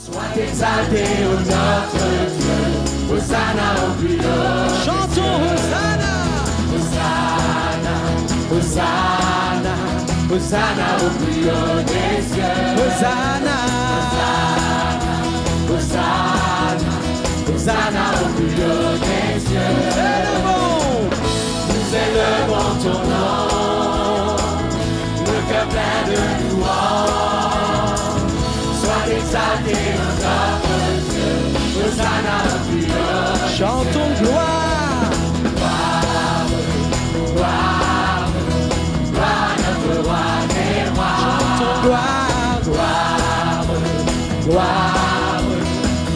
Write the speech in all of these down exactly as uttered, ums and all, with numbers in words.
Soit exalté, ô notre Dieu. Hosanna au plus haut. Chantons Hosanna. Hosanna, Hosanna, Hosanna au plus haut des cieux. Hosanna. Hosanna, Hosanna, Hosanna au plus haut des cieux. Nous élevons, nous élevons ton nom. Le cœur plein de louange, soit exalté notre Dieu. Hosanna au plus haut. Chantons gloire. Gloire, gloire, gloire à notre roi des rois. Chantons gloire. Gloire, gloire,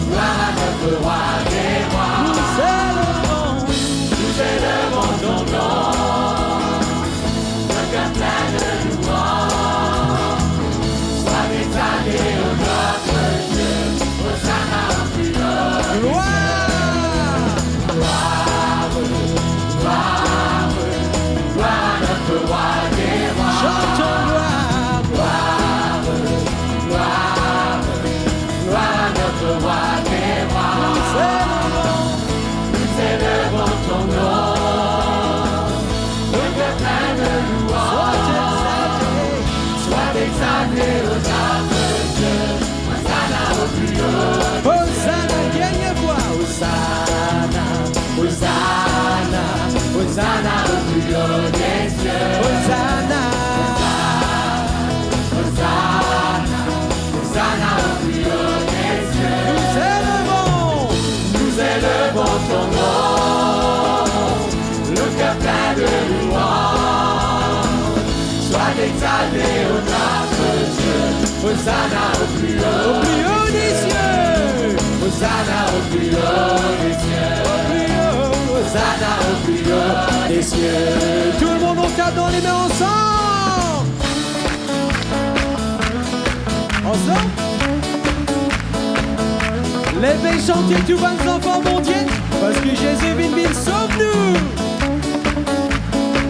gloire à notre roi des rois. Nous élevons, nous élevons ton nom. Le cœur plein de louange, soit exalté, ô notre Dieu. Hosanna au plus haut. Gloire. Gloire, gloire, gloire à notre roi des rois. Chantons gloire. Gloire, gloire, gloire à notre roi des rois. Nous élevons, nous élevons ton nom. Le cœur plein de louange. Soit exalté, ô notre Dieu. Hosanna au plus haut. Hosanna, dernière fois. Hosanna, Hosanna, Hosanna au plus haut des cieux. Hosanna. Hosanna, Hosanna, Hosanna au plus haut des cieux. Nous élevons, nous élevons ton nom. Le cœur plein de louange, soit exalté, ô notre Dieu. Hosanna au plus haut. Au plus haut des cieux. Hosanna au plus haut des cieux. Au plus haut. Hosanna au plus haut des cieux. Tout le monde, on tape dans les mains ensemble. Ansanm. Leve, sante tou bann zanfan Bondie, parski Zezi vinn, vinn sov nou.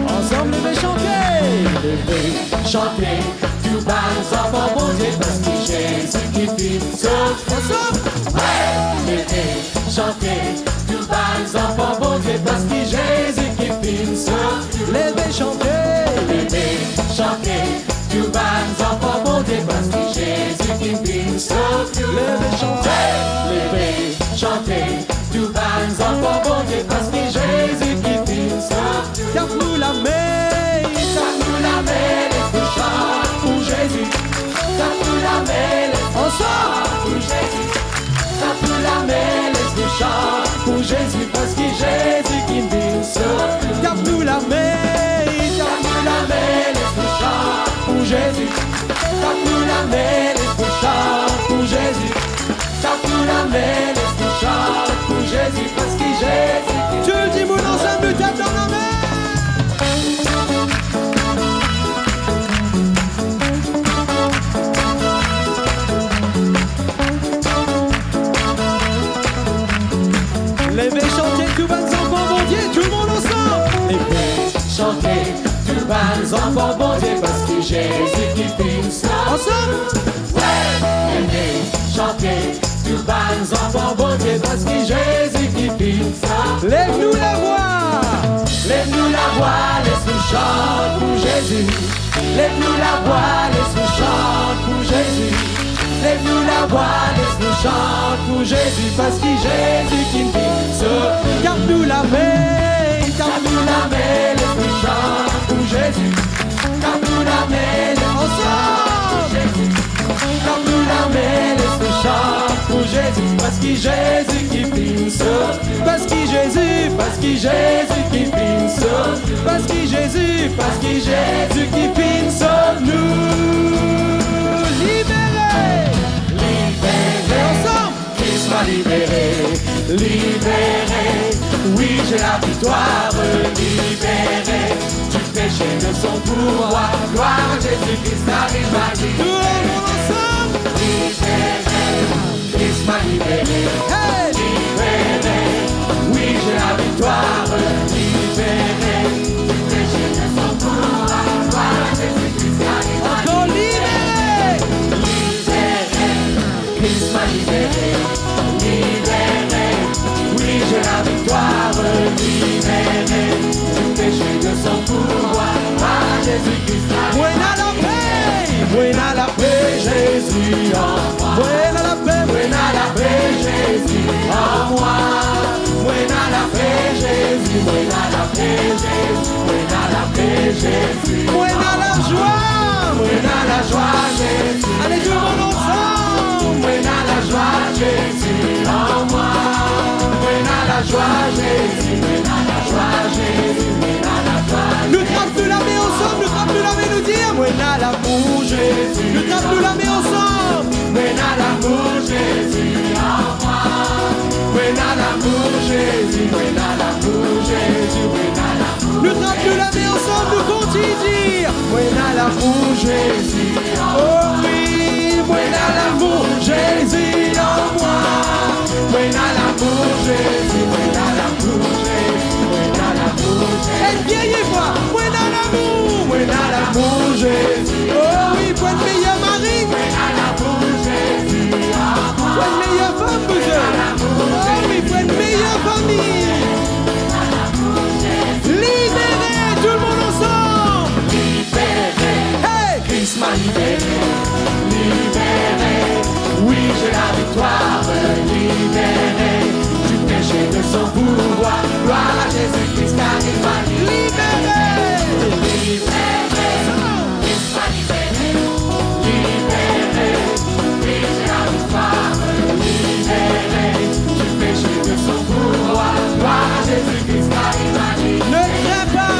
Ansanm, leve, sante. Leve, sante tou bann zanfan Bondie, parski Zezi ki finn sov. Ansanm. Leve, sante tou bann zanfan Bondie, parski Zezi ki finn sov. Leve, sante. Leve, sante tou bann zanfan Bondie, parski Zezi ki finn sov. Leve, sante. Leve, sante tou bann zanfan Bondie, parski Zezi ki finn sov. Tap nou lame. Tap nou lame, les nou sante pou Zezi. Tap nou lame, les nou sante pou Zezi. Tap nou lame, les nou sante pou Zezi, parski Zezi ki finn sov. Tap nou lame, tap nou lame, les nou sante pou Zezi. Tap nou lame, les nou sante pou Zezi. Tap nou lame, les nou sante pou Zezi, parski Zezi ki... Tou dimoun ansanm, nou tap dan lame. Leve, sante tou bann zanfan Bondie, tou dimoun ansanm. Leve, sante tou bann zanfan Bondie, parski Zezi ki finn sov. Ansanm. Wi, leve, sante tou bann zanfan Bondie, parski Zezi ki finn sov. Lev nou lavwa. Lev nou lavwa, les nou sante pou Zezi. Lev nou lavwa, les nou sante pou Zezi. Lev nou lavwa, les nou sante pou Zezi, parski Zezi ki finn sov. Tap nou lame, tap nou lame, les nou sante pou Zezi. Tap nou lame, les nou sante pou Zezi. Tap nou lame, les nou sante pou Zezi, parski Zezi ki finn sov. Parski Zezi, parski Zezi ki finn sov. Parski Zezi, parski Zezi ki finn sov nou. Libere! Libere! Ansanm! Kris m'a libéré, libéré. Oui, j'ai la victoire, libéré du péché, de son pouvoir. Gloire à Jésus-Christ, car il m'a libéré. Tout le monde ensemble. Libéré, Christ m'a libéré, hey, libéré. Oui, j'ai la victoire, libéré du péché, de son pouvoir. Gloire à Jésus-Christ, car il m'a libéré. Encore libéré. Libéré. Christ m'a libéré, libéré. Oui, j'ai la victoire, libéré du péché, de son pouvoir, par Jésus-Christ. Mo ena lape, mo ena lape, Zezi an mwa. Mo ena lape, mo ena lape, Zezi an mwa. Mo ena lape, Zezi, mo ena lape, Zezi, mo ena lape, Zezi. Mo ena lazwa, mo ena lazwa, Zezi. Ale, tou dimoun ansam. Mo ena lazwa, Zezi an mwa. Mo ena lazwa, Zezi, mo ena lazwa, Zezi, mo ena lazwa. Nou trap nou lame ansam, nou trap nou lame, nou dir, mo ena lamour Zezi. Nou trap nou lame ansam. Mo ena lamour Zezi an mwa. Mo ena lamour Zezi, mo ena lamour Zezi, mo ena lamour. Nou trap nou lame ansam, nou kontign dir, mo ena lamour Zezi. Oh wi, mo ena lamour Zezi an mwa. Mo ena lamour Zezi, mo ena lamour Zezi, mo ena lamour Zezi. Enn dernie fwa, mo ena lamour, mo ena lamour Zezi. Oh wi, pou enn meyer mari. Mo ena lamour Zezi an mwa. Pou enn meyer fam, bouzen. Oh wi, pou enn meyer fami. Libere, tou dimoun ansam. Libere. Hey! Christ m'a libéré, libéré. Oui, j'ai la victoire, libéré du péché, de son pouvoir. Gloire à Jésus-Christ, car il m'a libéré. Libéré. Christ m'a libéré, libéré. Oui, j'ai la victoire, libéré du péché, de son pouvoir. Gloire à Jésus-Christ, car il m'a libéré. Ne crains pas.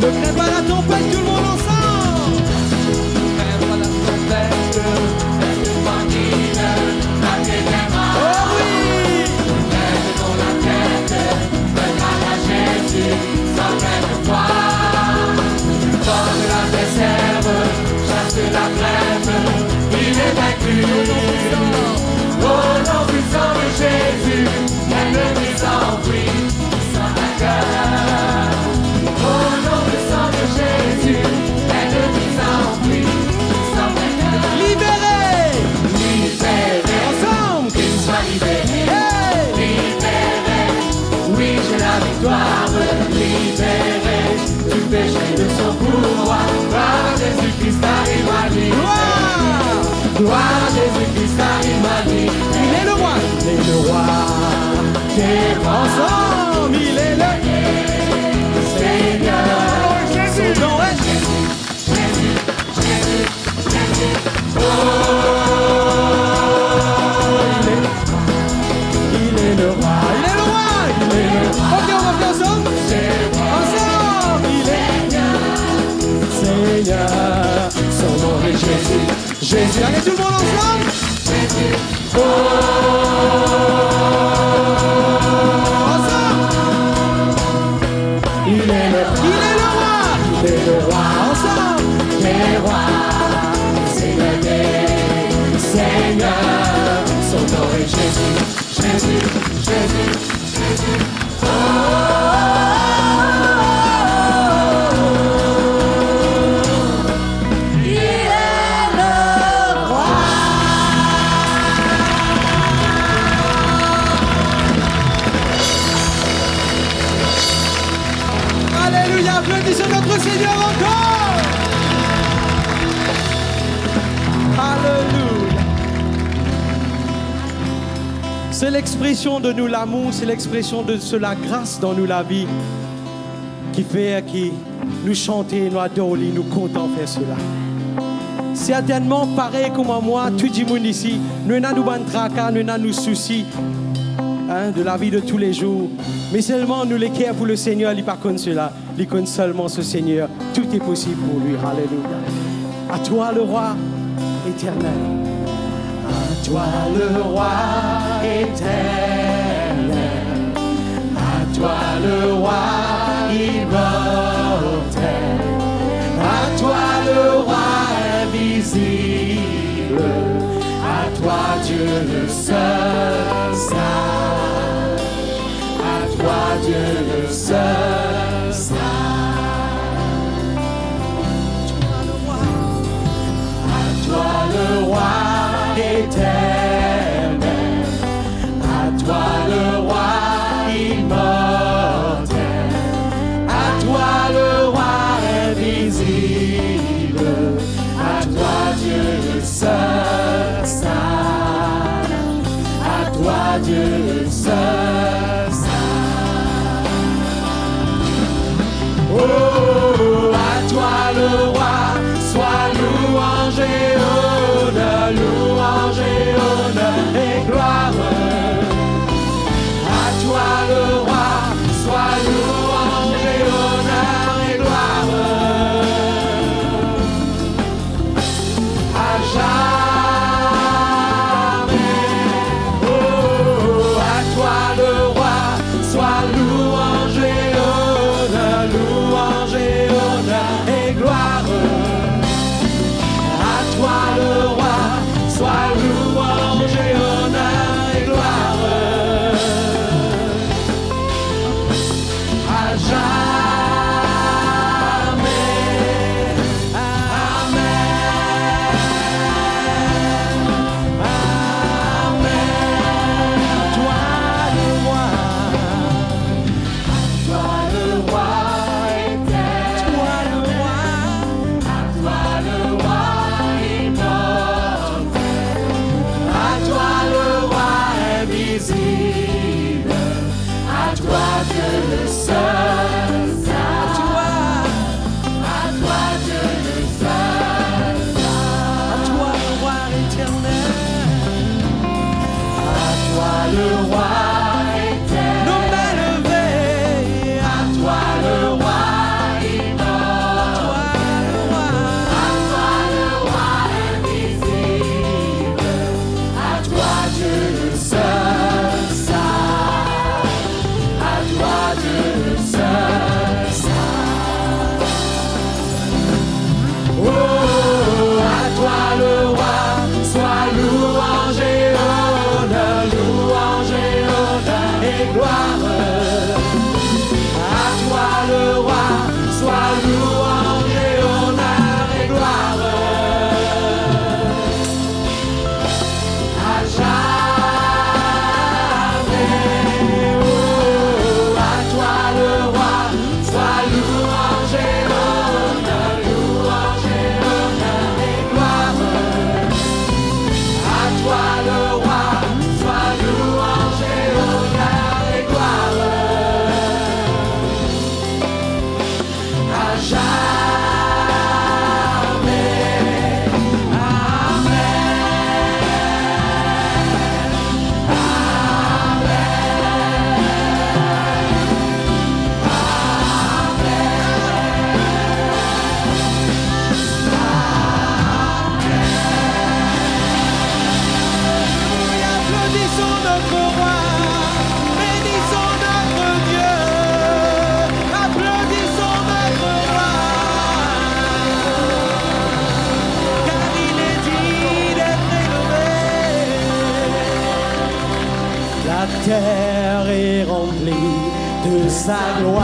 Ne crains pas la tempête, tout le monde ensemble. Ne crains pas la tempête, la famine, la ténèbra. Oh oui. Lève ton la tête, prépare à Jésus, sa pleine foi. Force l'adversaire, chasse la crainte, il est vaincu. Au nom puissant de Jésus, l'ennemi s'enfuit. Libéré. Ensemble. Hey. Oui, j'ai la victoire. Libéré du péché, de son pouvoir. Par Jésus-Christ, car il m'a libéré. Gloire. Gloire à Jésus-Christ, car il m'a libéré. Il est le roi. Il est le roi des rois. Ensemble, il est le Seigneur. Son nom est Jésus. Jésus, Jésus, Jésus. Oh, il est, il est le roi. Il est le roi. Il est le roi. Ok, on va faire ensemble. Ensemble, il est Seigneur. Son nom est Jésus. Jésus. Allez, tout le monde ensemble. Jésus. Oh. Ensemble. Il est le roi. Il est le roi. Il est le roi. Ensemble. Des rois. Seigneur des seigneurs. Son nom est Jésus. Jésus, Jésus, Jésus. Alléluia, applaudissons notre Seigneur encore. Alléluia. Se lexpresion de nou lamour, se lexpresion de so lagras dan nou lavi ki fer ki nou sante, nou ador li, nou kontan fer sela. Sertennman, parey kouma mwa, tou dimoun isi, nou ena nou bann traka, nou ena nou sousi, hein, de lavi de toulezour. Me selman nou leker pou Lesegner, li pa konn sela. Li konn selman so Segner, tout est possible pour lui. Alléluia. À toi le roi éternel. À toi le roi éternel. À toi le roi immortel. À toi le roi invisible. À toi Dieu le seul sage. À toi Dieu le seul sage. À toi le roi, à toi le roi Oh, à toi le roi, soit louange et honneur, louange et honneur et gloire. À toi le roi, soit louange et honneur et gloire. À jamais. Oh, à toi le roi, soit louange et honneur, louange et honneur et gloire. À toi le roi, soit louange et honneur et gloire. À jamais. Amen. Amen. Toi le roi. Toi le roi éternel. Toi le roi. À toi le roi immortel. À toi le roi invisible. À toi Dieu le seul saint. À toi. À toi Dieu le seul saint. À toi le roi éternel. À toi le roi éternel. Nos mains levées. À toi le roi immortel. À toi le roi. À toi le roi invisible. À toi Dieu le seul saint. À toi Dieu le seul saint. Oh, à toi le roi, soit louange et honneur, louange et honneur et gloire. À toi le roi, soit louange et honneur et gloire. À jamais. Oh, à toi le roi, soit louange et honneur, louange et honneur et gloire. À toi le roi, soit louange et honneur et gloire. À jamais. Amen. Amen. Amen. Alléluia, applaudissons notre roi, bénissons notre Dieu, applaudissons notre roi, car il est digne d'être élevé. La terre est remplie de sa gloire.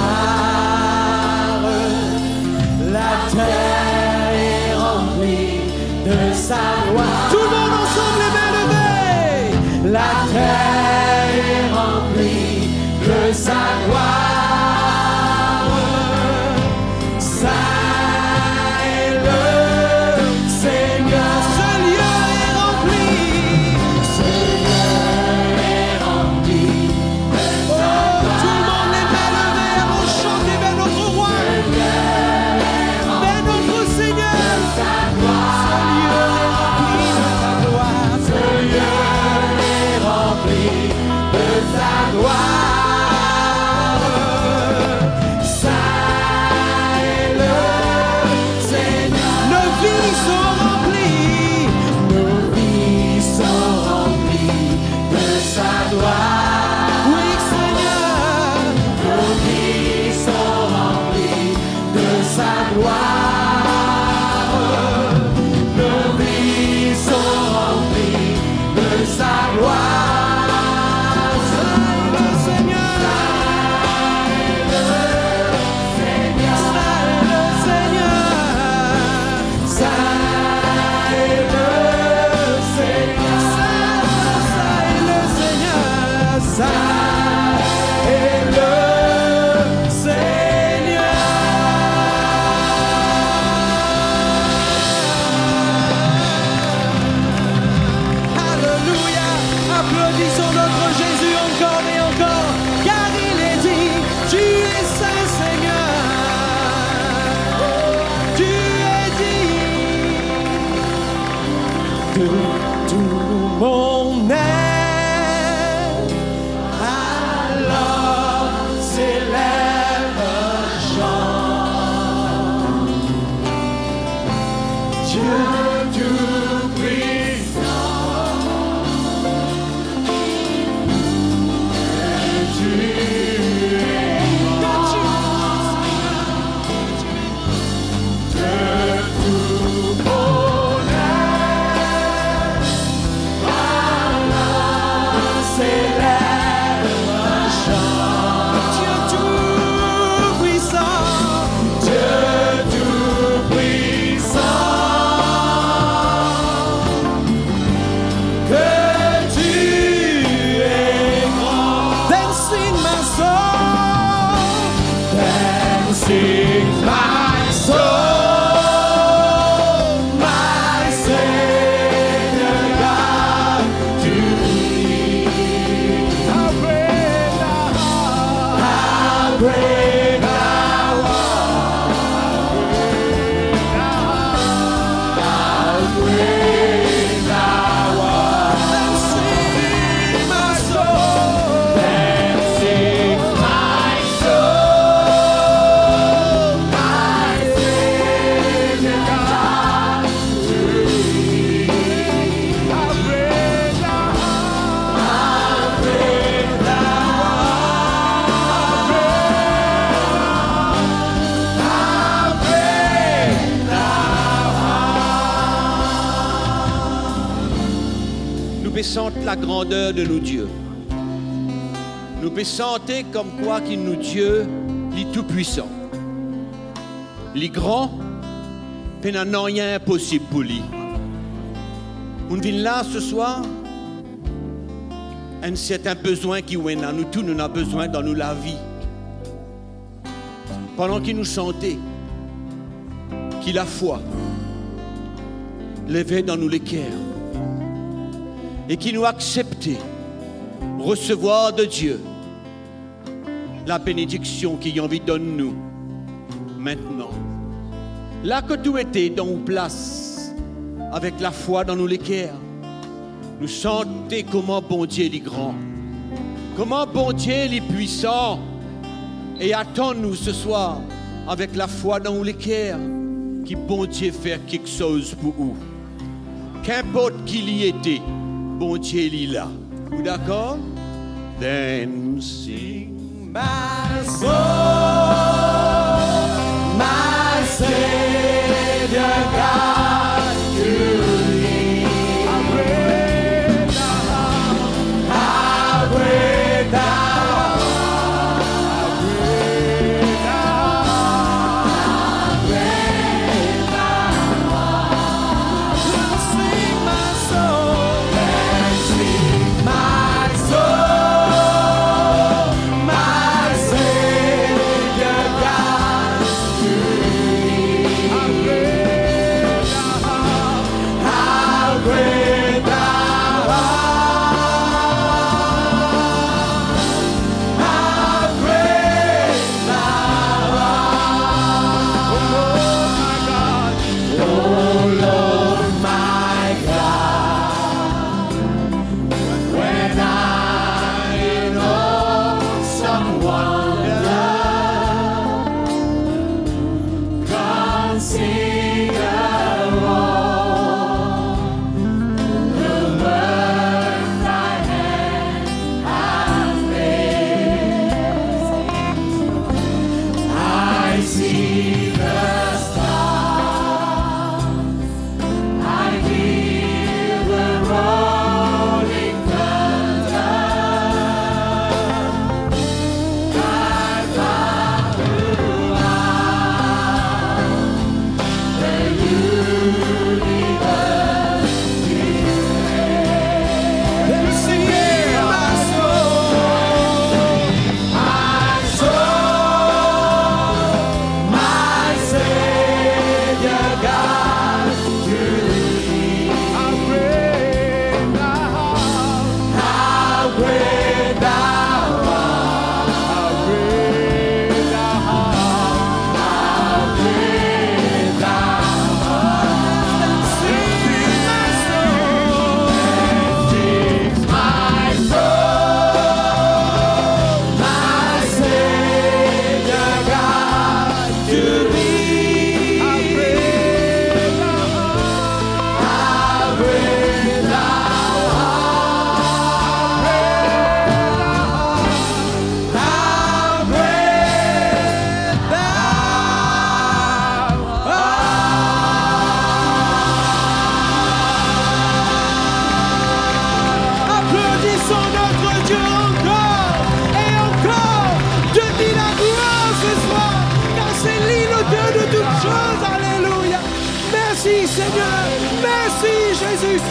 La terre est remplie de sa gloire. Tout le monde ensemble, les mains levées. La terre est remplie de sa gloire. Saint est le Seigneur. Ce lieu est rempli. Ce lieu est rempli. Oh, tout le monde, les mains levées, allons chanter vers notre roi, vers notre Seigneur. Ce lieu est rempli de sa gloire. Ce lieu est rempli de sa gloire. Saint est le Seigneur. Nos vies sont remplies. Nos vies sont remplies de sa gloire. Oui, Seigneur. Nos vies sont remplies de sa gloire. Nos vies sont remplies de sa gloire. Saint est le Seigneur. Saint est le Seigneur. Saint est le Seigneur. Saint est le Seigneur. Saint est le Seigneur. Saint est le Seigneur. Alléluia. Applaudissons notre Jésus encore et encore, car il est digne. Tu es saint, Seigneur. Mon âme alors s'élève en chant. Dieu Tout-Puissant, tu es grand. De tout mon âme, alors s'élève un chant. Dieu Tout-Puissant, Dieu Tout-Puissant, que tu es grand. Then sing, my soul. Then sing, my soul, my Savior God, to thee. How great thou art. How great thou art. How great thou art. Then sing, my soul. Then sing, my soul, my Savior God, to thee. How great thou art. How great thou art. How great thou art. Nou pe sant lagrander de nou Die. Nou pe sante koumkwa ki nou Die, li toupwisan. Li gran, pena nanye inposib pou li. Mo'nn vinn la seswar, enn sertin bezwin ki ou ena, nou tou nou ena bezwin dan nou lavi. Pandan ki nou sante, ki lafwa leve dan nou leker e ki nou aksepte resevwar de Die labenediksion ki li anvi donn nou mintnan. La kot ou ete dan ou plas, avek lafwa dan nou leker, nou sante kouma Bondie li gran, kouma Bondie li pwisan, e atann nou seswar avek lafwa dan ou leker ki Bondie fer kiksoz pou ou. Kinport ki li ete, Bondie li la. Ou dakor? Then sing, my soul, my Savior God, to thee. How great thou art. How great thou art. How great thou art. How great thou art. Then sing, my soul. Then sing, my soul, my Savior God, to thee.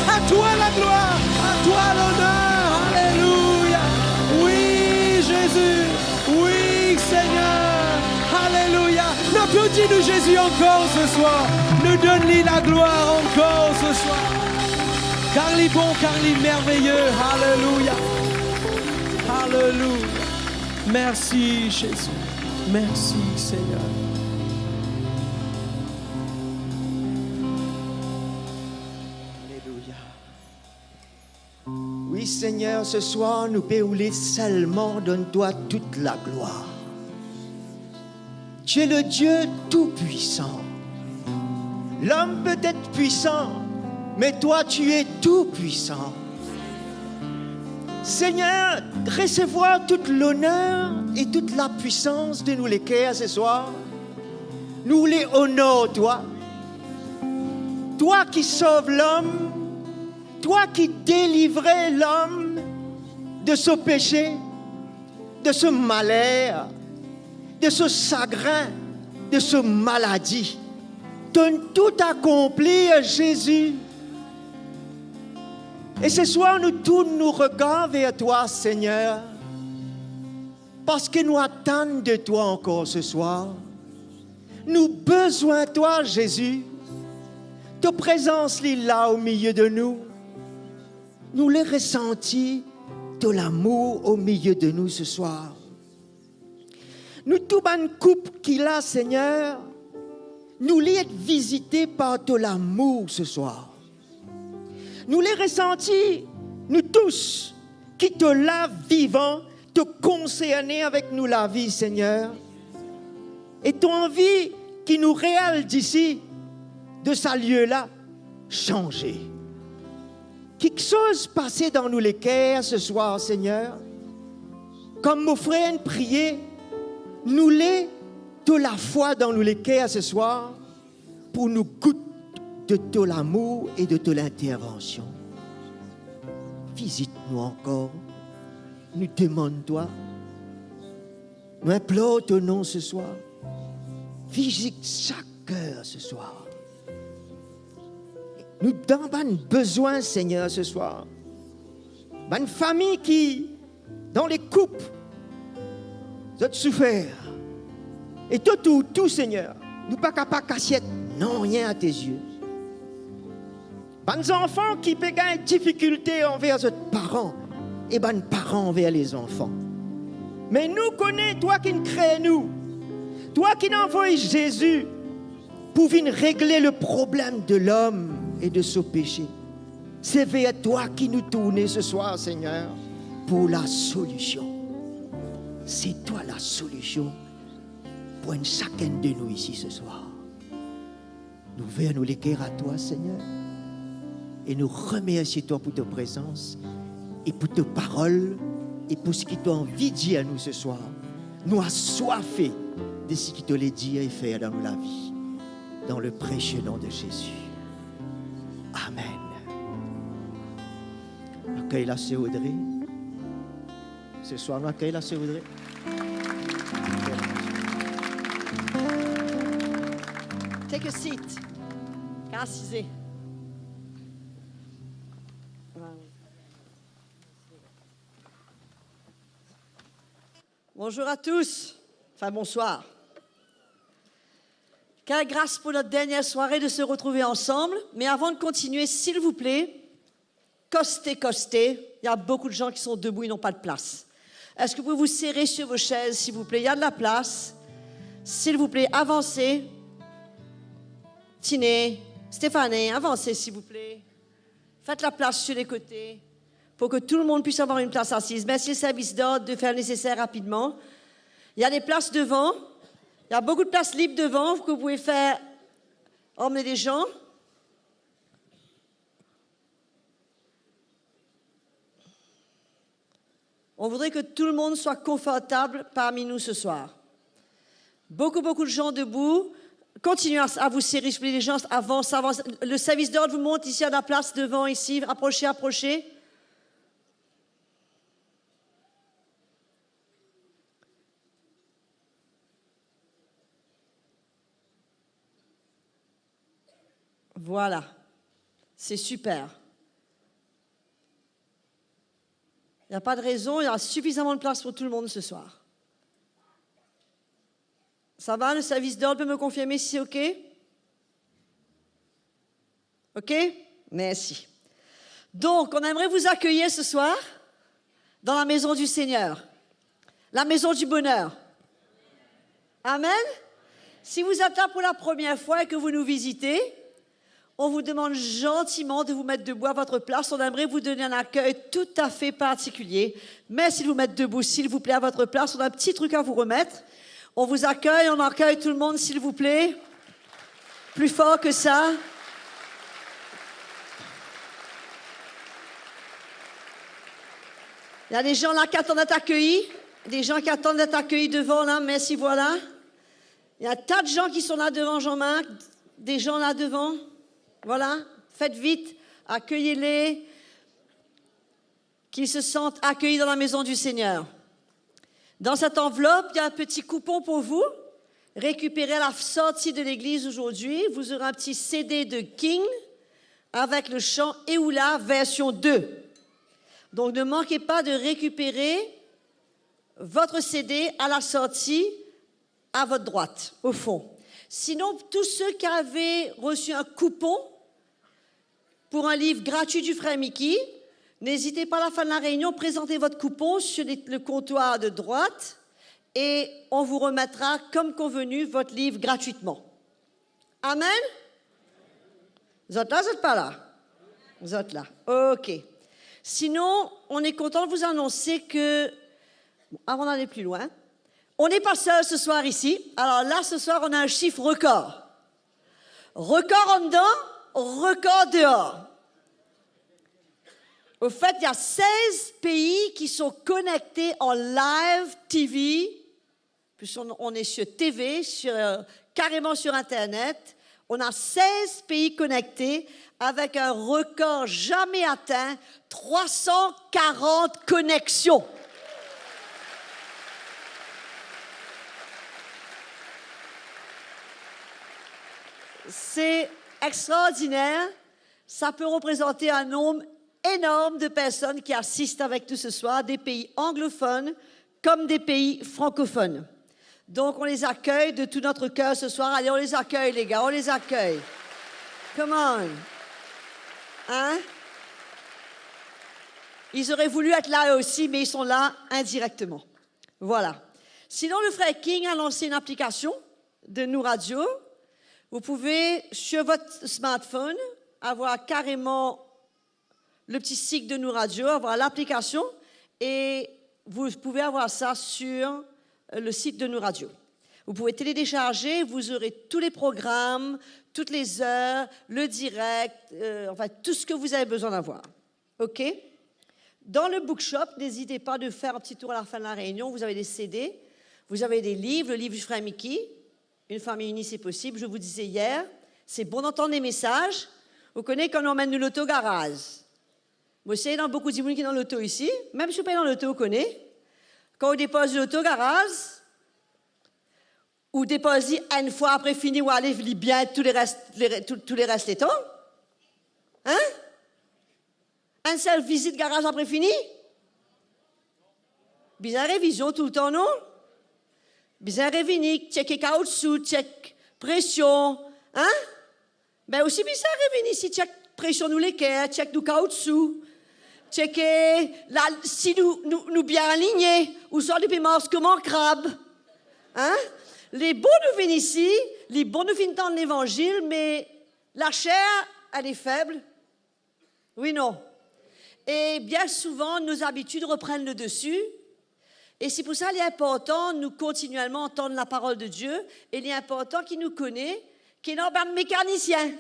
À toi la gloire, à toi l'honneur. Alléluia. Oui, Jésus. Oui, Seigneur. Alléluia. Nou aplodi nou Zezi ankor se swar. Nou donn li laglwar ankor se swar. Kar li bon, kar li merveye. Alléluia. Alléluia. Merci, Jésus. Merci, Seigneur. Alléluia. Wi, Segner, se swar nou pe oule selman donn twa tout laglwar. Tu es le Dieu tout-puissant. L'homme peut être puissant, mais toi, tu es tout-puissant. Seigneur, recevoir toute l'honneur et toute la puissance de nou leker se swar. Nou oule onor twa. Twa ki sov lom, twa ki delivre lom de so pese, de so maler, de so sagrin, de so maladi. To'nn tou akonpli, Zezi. E se swar nou tourn nou regar ver twa, Segner, parski nou atann de twa ankor se swar. Nou bizin twa, Zezi. To prezans li la o milie de nou. Nou le resanti to lamour o milie de nou se swar. Nou tou bann koup ki la, Segner, nou le et vizite par to lamour se swar. Nou le resanti, nou tous, ki to la vivan, to konserne avek nou lavi, Segner. E to anvi ki nou re al disi, de sa lie la, sanze. Kiksoz pase dan nou leker se swar, Segner. Kom mo frer inn priye, nou le to lafwa dan nou leker se swar, pou nou gout de to lamour e de to lintervansion. Vizit nou ankor, nou demann twa, nou inplor to nom se swar. Vizit sak ker se swar. Nou dan bann bizin, Segner, se swar. Bann fami ki dan le koup, zot soufer. E to trouv tou, Segner, nou pa kapav kasiet nanye a to zie. Bann zanfan ki pe gagn difikilte anver zot paran e bann paran anver lezanfan. Me nou kone twa ki'nn kre nou, twa ki'nn avoy Zezi pou vinn regle le problem de lom e de so pese. Se ver twa ki nou tourne se swar, Segner, pou lasolision. Se twa lasolision pou enn sakenn de nou isi se swar. Nou ouver nou leker a twa, Segner, e nou remersie twa pou to prezans e pou to parol e pou seki to anvi dir a nou se swar. Nou aswafe de seki to le dir e fer dan nou lavi. Dans le précieux nom de Jésus. Amen. Akey laser Audrey. Se swar nou akey laser Audrey. Take a seat. Asize. Bonjour à tous. Enfin, bonsoir. Quelle grâce pour notre dernière soirée de se retrouver ensemble. Mais avant de continuer, s'il vous plaît, costez, costez. Il y a beaucoup de gens qui sont debout, ils n'ont pas de place. Est-ce que vous pouvez vous serrer sur vos chaises, s'il vous plaît ? Il y a de la place. S'il vous plaît, avancez. Tiné, Stéphanie, avancez, s'il vous plaît. Faites la place sur les côtés pour que tout le monde puisse avoir une place assise. Merci le service d'ordre de faire le nécessaire rapidement. Il y a des places devant. Il y a beaucoup de places libres devant que vous pouvez faire emmener des gens. On voudrait que tout le monde soit confortable parmi nous ce soir. Beaucoup, beaucoup de gens debout. Continuez à, à vous serrer, s'il vous plaît, les gens avancent, avancent. Le service d'ordre vous montre ici à la place devant, ici. Approchez, approchez. Voilà. C'est super. Il n'y a pas de raison, il y a suffisamment de place pour tout le monde ce soir. Ça va, le service d'ordre peut me confirmer si c'est OK ? OK ? Merci. Donc, on aimerait vous accueillir ce soir dans la maison du Seigneur, la maison du bonheur. Amen. Si vous êtes là pour la première fois et que vous nous visitez, on vous demande gentiment de vous mettre debout à votre place. On aimerait vous donner un accueil tout à fait particulier. Merci de vous mettre debout, s'il vous plaît, à votre place. On a un petit truc à vous remettre. On vous accueille, on accueille tout le monde, s'il vous plaît. Plus fort que ça. Il y a des gens là qui attendent d'être accueillis. Des gens qui attendent d'être accueillis devant là. Merci, voilà. Il y a un tas de gens qui sont là devant, Jean-Marc. Des gens là devant. Voilà. Faites vite. Accueillez-les. Qu'ils se sentent accueillis dans la maison du Seigneur. Dans cette enveloppe, il y a un petit coupon pour vous. Récupérez à la sortie de l'église aujourd'hui. Vous aurez un petit C D de King avec le chant Eoula version deux. Donc ne manquez pas de récupérer votre C D à la sortie à votre droite, au fond. Sinon, tous ceux qui avaient reçu un coupon pour un livre gratuit du frère Mickey, n'hésitez pas, à la fin de la réunion, présentez votre coupon sur les- le comptoir de droite et on vous remettra, comme convenu, votre livre gratuitement. Amen. Zot la, zot pa la? Zot la. OK. Sinon, on est content de vous annoncer que, bon, avant d'aller plus loin, on n'est pas seul ce soir ici. Alors là, ce soir, on a un chiffre record. Record andan, record deor. Au fait, il y a seize pays qui sont connectés en live T V, puisqu'on, on est sur T V, sur, euh, carrément sur Internet. On a seize pays connectés avec un record jamais atteint, trois cent quarante connexions. C'est extraordinaire. Ça peut représenter un nombre énorme de personnes qui assistent avec nous ce soir, des pays anglophones comme des pays francophones. Donc, on les accueille de tout notre cœur ce soir. Allez, on les accueille, les gars, on les accueille. Come on. Hein? Ils auraient voulu être là eux aussi, mais ils sont là indirectement. Voilà. Sinon, le frère King a lancé une application de Nou Radio. Vous pouvez, sur votre smartphone, avoir carrément le petit site de Nou Radio, avoir l'application et vous pouvez avoir ça sur, euh, le site de Nou Radio. Vous pouvez télécharger, vous aurez tous les programmes, toutes les heures, le direct, euh, enfin tout ce que vous avez besoin d'avoir. OK? Dans le bookshop, n'hésitez pas de faire un petit tour à la fin de la réunion. Vous avez des C D, vous avez des livres, le livre du frère Mickey, Une famille unie, c'est possible. Je vous disais hier, c'est bon d'entendre les messages. Ou kone kan nou amenn nou loto garaz. Mo sir ena boukou dimoun ki ena loto isi, mem si ou pa ena loto, ou kone, kan ou depoz loto garaz, ou depoz li enn fwa, apre fini, ou ale, li bien tou leres, lere-, tou, tou leres letan. Hein? Enn sel vizit garaz, apre fini? Bizin revizion toultan, non? Bizin revini, tcheke kaoutsou, tchek presion, hein? Be osi bizin revini isi, tchek presion nou leker, tchek nou kaoutsou, tcheke la, si nou, nou, nou bien aligne, ouswa nou pe mars kouma krab, hein? Li bon nou vinn isi, li bon nou vinn tann levanzil, me laser, elle est faible. Oui, non? Et bien souvent, nos habitudes reprennent le dessus. Et c'est pour ça, il est important, nou, continuellement, entendre la parole de Dieu. E li inportan ki nou kone ki ena bann mekanisien.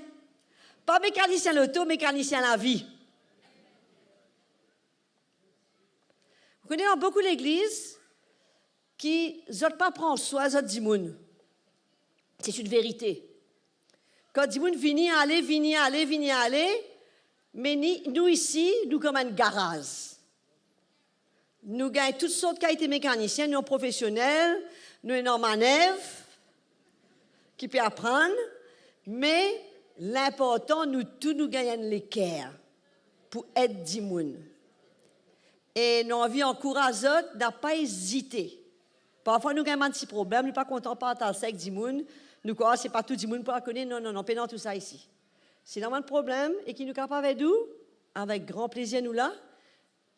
Pa mekanisien loto, mekanisien lavi. Ou kone, ena boukou legliz ki zot pa pran swin zot dimoun. C'est une vérité. Kan dimoun vini, ale, vini, ale, vini, ale, me ni, nou isi, nou kouma enn garaz. Nou gagn tout sort kalite mekanisien, nou profesionel, nou ena manev ki pe aprann, me linportan, nou tou nou gagn enn leker pou ed dimoun. e nou anvi ankouraz zot, napa ezite. Parfwa nou gagn bann ti problem, nou pa kontan partaz sa ek dimoun, nou krwar se pa tou dimoun pou al kone, non, non, non, pena tou sa isi. Si ena bann problem e ki nou kapav ed ou, avek gran plezir nou la.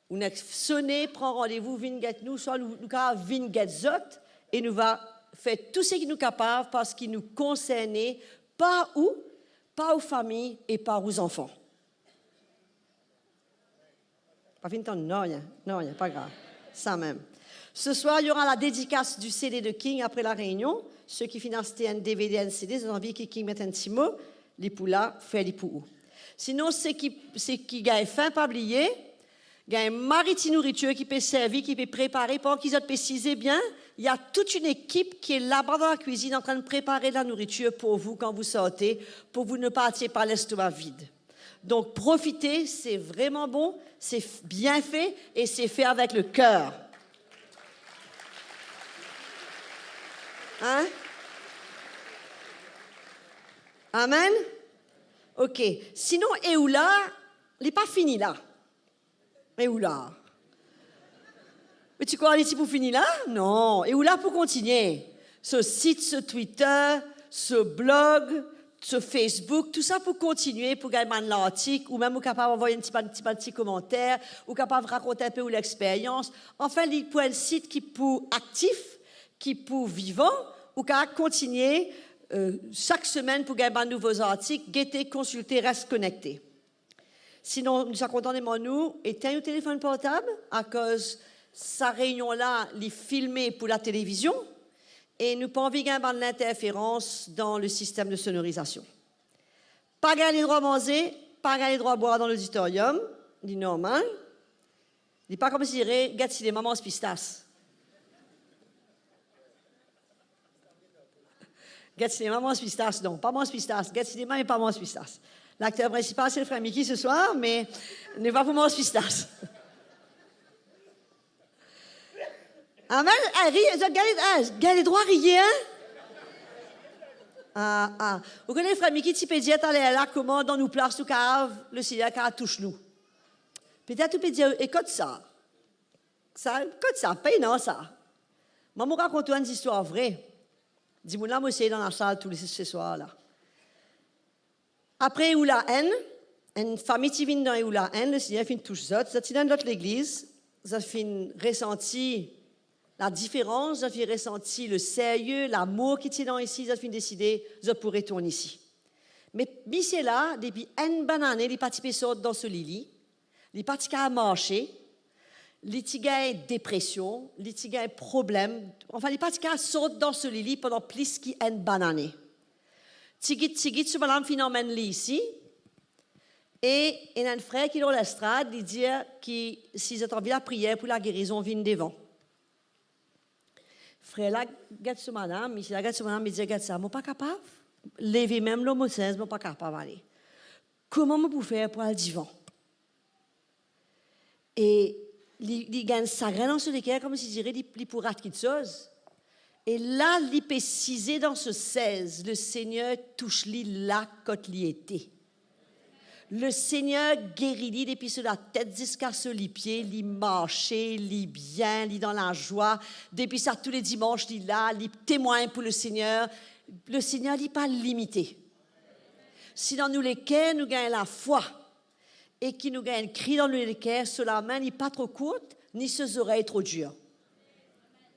Ou nek sone, pran randevou, vinn get nou, swa nou, nou kapav vinn get zot, e nou va fer tou seki nou kapav, parski nou konserne par ou, par ou fami e par ou zanfan. Pa finn tann nanye, nanye, pa grav. Samem. Ce soir, il y aura la dédicace du C D de King après la réunion. Seki finn aste enn D V D, enn C D, zot anvi ki King met enn ti mo, li pou la, fer li pou ou. Sinon, seki, seki gagn fin, pa bliye, gagn mari ti nouritir ki pe servi, ki pe prepare, pandan ki zot pe size bien, il y a toute une équipe qui est là-bas dans la cuisine en train de préparer de la nourriture pour vous quand vous sortez, pour vous ne partiez pas l'estomac vide. Donc, profitez, c'est vraiment bon, c'est f-, bien fait et c'est fait avec le cœur. Hein? Amen? Ok. Sinon, e ou la, li pa fini la. E ou la? Me ti krwar li ti pou fini la? Non. E ou la pou kontigne. So sit, so Twitter, so blog, so Facebook, tou sa pou kontigne, pou gagn bann lartik, ou mem ou kapav anvoy enn ti bann, ti bann ti komanter, ou kapav rakont enn pe ou lexperyans. Anfin, li pou enn sit ki pou aktif, ki pou vivan, ou kapav kontigne, euh, sak semenn pou gagn bann nouvo zartik, gete, konsilte, res konekte. Sinon, nou ti a kontan demann ou, etenn ou telefonn portab, akoz sa reynion la, li filme pou latelevizion, e nou pa anvi gagn bann linterferans dan le sistem de sonorizasion. Pa gagn ledrwa manze, pa gagn ledrwa bwar dan loditoriom, li normal. Li pa koumsi dir, get sinema, manz pistas. Get sinema, manz pistas, non, pa manz pistas. Get sinema, me pa manz pistas. Lakter prinsipal, se le frer Miki se swar, me nou pa pou manz pistas. Amen. Eh, riye, zot gagn, eh, gagn ledrwa riye, hein? Ah, ah. Ou kone, frer Miki ti pe dir taler la, kouma dan nou plas nou kapav, Lesegner kapav tous nou. Petet ou pe dir, e kot sa? Sa, kot sa? Pena sa. Mwa, mo rakont ou enn zistwar vre. Dimoun la, mo seye dan lasal tou le, se swar la. Apre Eoula enn, enn fami ti vinn dan Eoula enn, Lesegner finn tous zot, zot ti dan enn lot legliz, zot finn resanti ladiferans, zot finn resanti le serye, lamour ki ti dan isi, zot finn deside zot pou retourn isi. Me misie la, depi enn bann ane, li pa ti pe sort dan so lili, li pa ti kapav marse, li ti gagn depresion, li ti gagn problem, anfin, li pa ti kapav sort dan so lili pandan plis ki enn bann ane. Tigit, tigit, so madam finn amenn li isi, e ena enn frer ki lor lestrad, li dir ki si zot anvi lapriyer pou lagerizon, vinn devan. Frer la get so madam, misie la get so madam, li dir, get sa, mo pa kapav leve mem lor mo sez, mo pa kapav ale. Kouma mo pou fer pou al divan? E li, li gagn sagrin dan so leker, koumsi dir li, li pou rat kiksoz. E la, li pe size dan so sez, Lesegner tous li la kot li ete. Lesegner geri li depi so latet ziska so lipie, li marse, li bien, li dan lazwa. Depi sa, tou le dimans, li la, li temwagn pou Lesegner. Lesegner, li pa limite. Si dan nou leker, nou gagn lafwa, e ki nou gagn enn kri dan nou leker, so lame, li pa tro kourt, ni so zorey tro dir.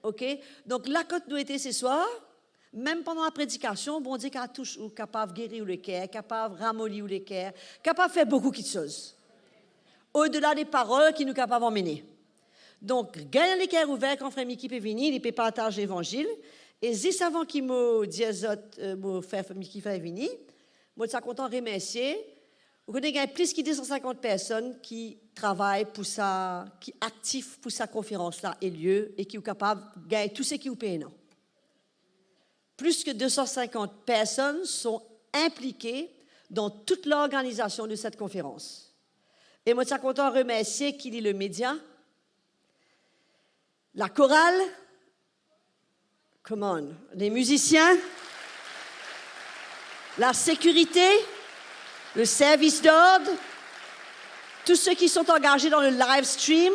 Ok? Donk, la kot nou ete se swar, mem pandan lapredikasion, Bondie kapav tous ou, kapav geri ou leker, kapav ramoli ou leker, kapav fer boukou kiksoz. Odela de parol ki nou kapav anmene. Donk, gagn leker ouver kan frer Miki pe vini, li pe partaz levanzil. E zis avan ki mo dir zot, eh, mo fer frer Miki fer vini, mo ti a kontan remersie, ou kone gagn plis ki de san sinkant personn ki travay pou sa, ki aktif pou sa konferans la e lie, e ki ou kapav gagn tou seki ou pena. Plus que deux cent cinquante personnes sont impliquées dans toute l'organisation de cette conférence. E mo ti a kontan remersie ki li le media, la chorale, come on, les musiciens, la sécurité, le service d'ordre, tous ceux qui sont engagés dans le live stream,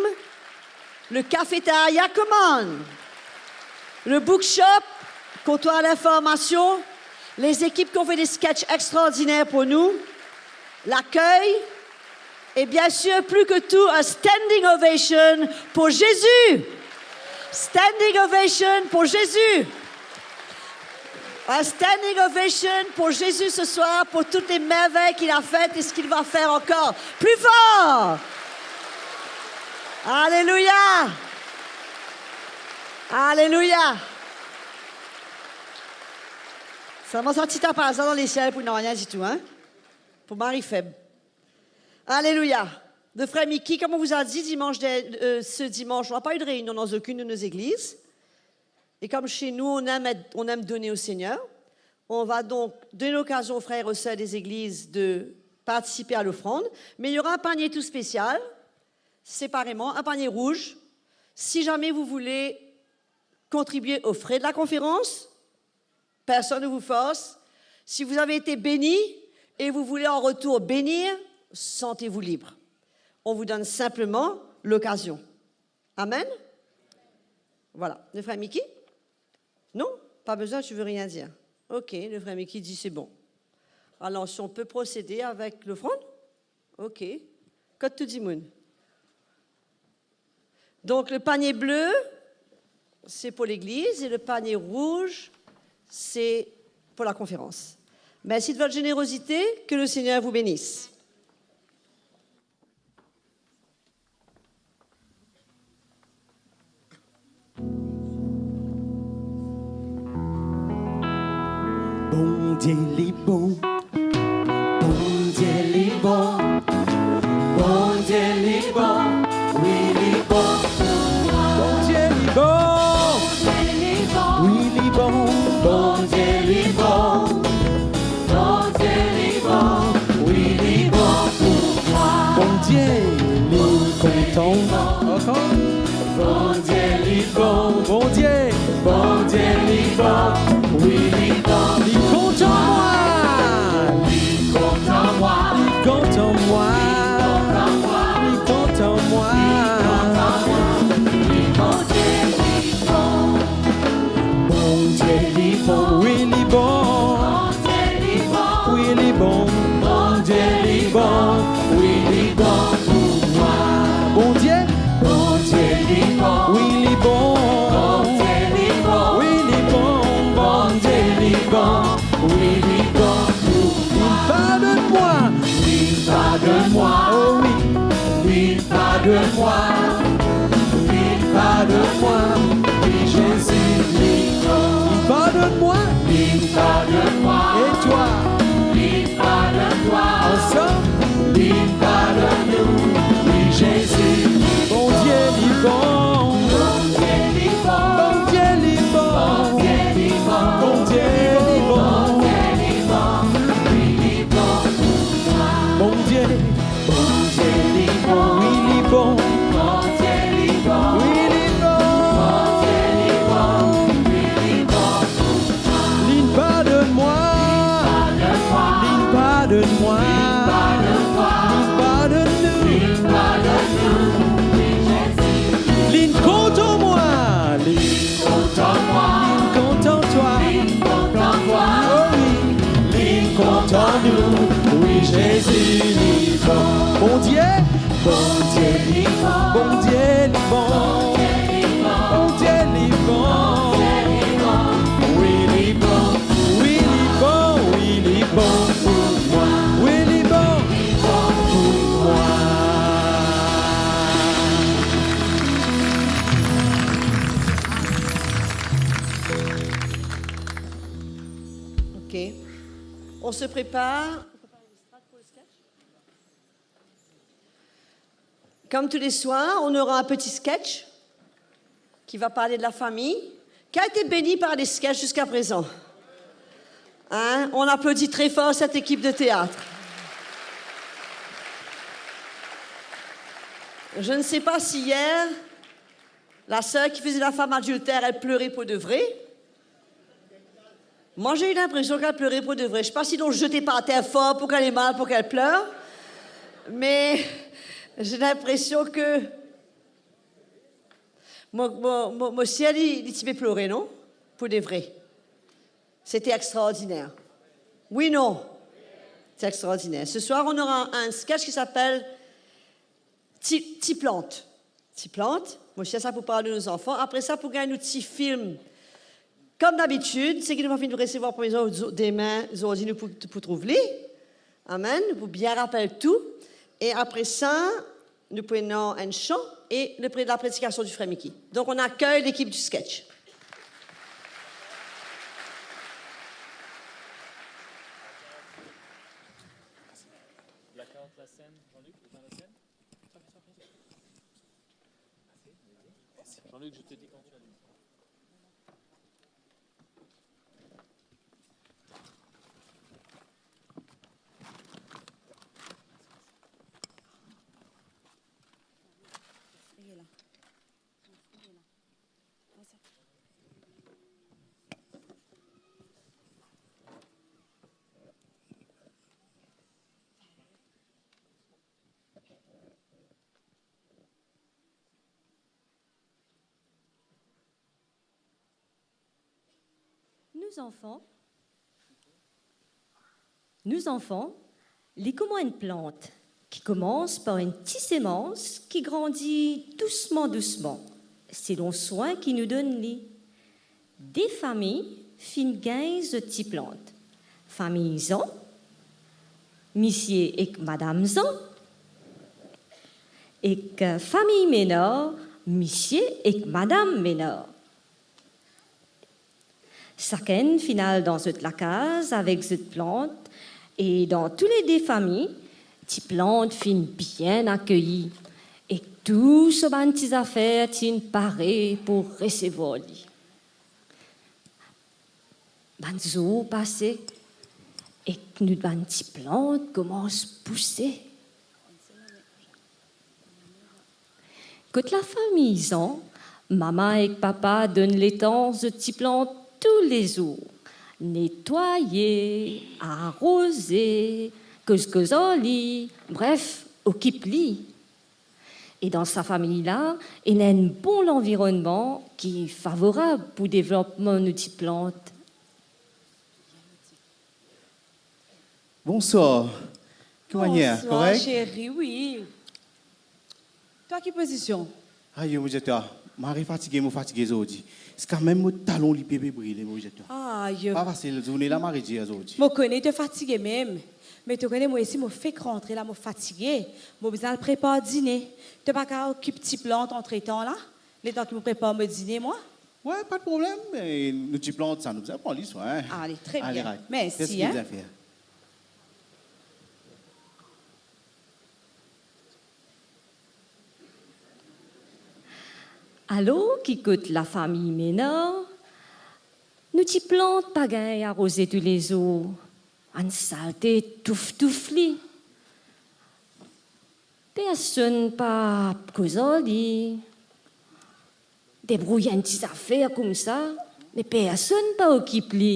Le cafétéria commande. Le bookshop, comptoir d'information, les équipes qui ont fait des sketchs extraordinaires pour nous, l'accueil, et bien sûr, plus que tout, un standing ovation pour Jésus. Standing ovation pour Jésus. Un standing ovation pour Jésus ce soir, pour toutes les merveilles qu'il a faites et ce qu'il va faire encore. Plus fort! Alléluia! Alléluia! Sa, mo santi ta pa sa dan lesiel pou nanye ditou, hein? Pou mari feb. Alléluia! De frère Mickey, comme on vous a dit, dimanche de, euh, ce dimanche, on n'a pas eu de réunion dans aucune de nos églises. Et comme chez nous, on aime être, on aime donner au Seigneur, on va donc donner l'occasion aux frères et aux sœurs des églises de participer à l'offrande. Mais il y aura un panier tout spécial, séparément, un panier rouge. Si jamais vous voulez contribuer aux frais de la conférence, personne ne vous force. Si vous avez été béni et vous voulez en retour bénir, sentez-vous libre. On vous donne simplement l'occasion. Amen. Voilà. Le frère Mickey? Non, pas besoin, tu veux rien dire. Ok, le frère Mickey dit c'est bon. Alors, si on peut procéder avec l'offrande? Ok. Kot tou dimoun? Donc, le panier bleu, c'est pour l'église et le panier rouge, c'est pour la conférence. Merci de votre générosité, que le Seigneur vous bénisse. Bondie li bon, Bondie li bon, Bondie li bon, wi li bon. Bondie li bon, wi li bon, Bondie li bon. Bondie li bon, wi li bon pou mwa. Bondie li kontan mwa. Ankor. Bondie li bon. Bondie. Bondie li bon, wi li bon. Li kontan mwa. Li kontan mwa. Li kontan mwa. Li kontan mwa. Wi, Bondie li bon. Bondie li bon. Wi, li bon. Bondie li bon. Wi, li bon. Bondie li bon. Wi, li bon pou mwa. Bondie. Bondie li bon. Wi, li bon. Bondie li bon. Wi, li bon. Bondie li bon. Wi, li bon pou mwa. Li padonn mwa. Li padonn mwa. Oh wi. Li padonn mwa, li padonn mwa, wi Zezi li bon. Li padonn mwa, li padonn mwa. E twa? Li padonn mwa. Ansam? Li padonn nou, wi Zezi li bon. Bondie li bon. Bondie li bon. Bondie li bon. Bondie li bon. Bondie li bon. Bondie li bon. Wi, li bon. Bondie li bon. Wi, li bon. Bondie li bon. Wi, li bon. Li padonn mwa. Li padonn mwa. Li padonn mwa. Li padonn mwa. Li padonn nou. Li padonn nou. Li kontan mwa. Li kontan mwa. Li kontan twa. Li kontan twa. Oh wi. Li kontan nou. Wi, Zezi li bon. Bondie. Bondie li bon. Bondie li bon. Bondie li bon. Bondie li bon. Wi, li bon. Wi, li bon. Wi, li bon pou mwa. Wi, li bon. Li bon pou mwa. Ok. On se prépare. Comme tous les soirs, on aura un petit sketch qui va parler de la famille. Qui a été béni par les sketchs jusqu'à présent? Hein? On applaudit très fort cette équipe de théâtre. Je ne sais pas si hier, la sœur qui faisait la femme adultère, elle pleurait pour de vrai. Moi, j'ai eu l'impression qu'elle pleurait pour de vrai. Je sais pas s'ils l'ont jetée par terre fort pour qu'elle ait mal, pour qu'elle pleure. Mais j'ai l'impression que Mo, mo, mo, mo sir li, li ti pe plore, non? Pou de vre. C'était extraordinaire. Oui, non? C'est extraordinaire. Ce soir, on aura un sketch qui s'appelle Ti, Ti Plant. Ti Plant. Mo sir sa pou parl de nou zanfan. Apre sa, pou gagn nou ti film. Kom dabitid, seki nou pa finn resevwar premie zor-, zor-, demin, zordi nou pou, pou trouv li. Amen. Nou pou bien rapel tou. E apre sa, nou pou ena enn san e le pre-, la predikasion di frer Miki. Donc, on accueille l'équipe du sketch. Blackout la scène, Jean-Luc, éteins la scène. Jean-Luc, je te dis quand tu allumes. Nou zanfan, nou zanfan, li kouma enn plant ki koumans par enn ti semans ki grandi dousman, dousman, selon swin ki nou donn li. De fami finn gagn zot ti plant. Fami Zan, misie ek madam Zan, ek, eh, fami Menar, misie ek madam Menar. Sakenn finn al dan zot lakaz avek zot plant, e dan toule de fami, ti plant finn bien akeyir, ek tou so bann ti zafer ti'n pare pou resevwar li. Bann zour pase, ek nou bann ti plant koumans pouse. Kot lafami Zan, mama ek papa donn letan zot ti plant toulezour, netwaye, aroze, koz-koz ar li, bref, okip li. E dan sa fami la, ena enn bon lanvironnman ki favorab pou devlopman nou ti plant. Bonswar. Ki manier? Bonswar, korek? Seri, wi. Twa, ki pozision? Ayo, mo dir twa, mari fatige, mo fatige zordi. Ziska mem mo talon li pe, pe brile, mo dir twa. Ayo. Pa fasil, zourne la mari dir zordi. Mo kone to fatige mem, me to kone mwa osi mo fek rantre la, mo fatige. Mo bizin al prepar dine. To pa kav okip ti plant antretan la, letan ki mo prepar mo dine, mwa? Wi, pa de problem. E nou ti plant sa, nou bizin pran li swin. Ale, tre bien. Ale, right. Mersi, hein. Mersi, bizin fer. Alor ki kot lafami Menar, nou ti plant pa gagn aroze toulezour, bann salte touf, touf li. Personn pa koz ar li. Debrouy enn ti zafer koumsa, me personn pa okip li.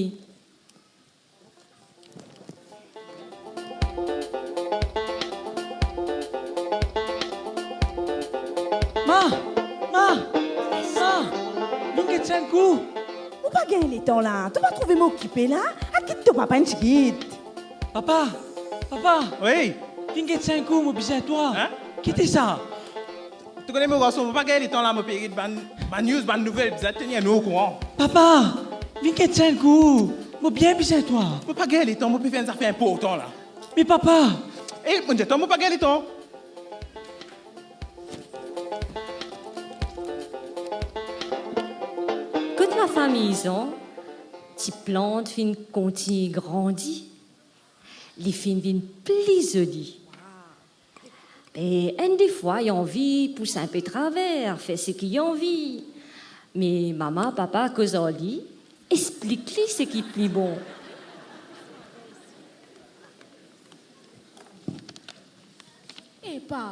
Ma! Ma! Ma! Vinn get sa enn kou! Mo pa gagn letan la, to pa trouve mo okipe la? Al get to papa enn tigit. Papa! Papa! Wi? Vinn get sa enn kou, mo bizin twa. Hein? Kite sa. To kone mo garson, mo pa gagn letan la, mo pe get bann, bann news, bann nouvel, bizin tenir nou okouran. Papa, vinn get sa enn kou, mo bien bizin twa. Mo pa gagn letan, mo pe fer enn zafer inportan la. Me papa! E, mo dir twa, mo pa gagn letan. Kot lafami Zan, ti plant finn kontign grandi. Li finn vinn pli zoli. Be, enn defwa, li anvi pous inpe traver, fer seki li anvi. Me mama, papa koz ar li, explik li seki pli bon. Epa,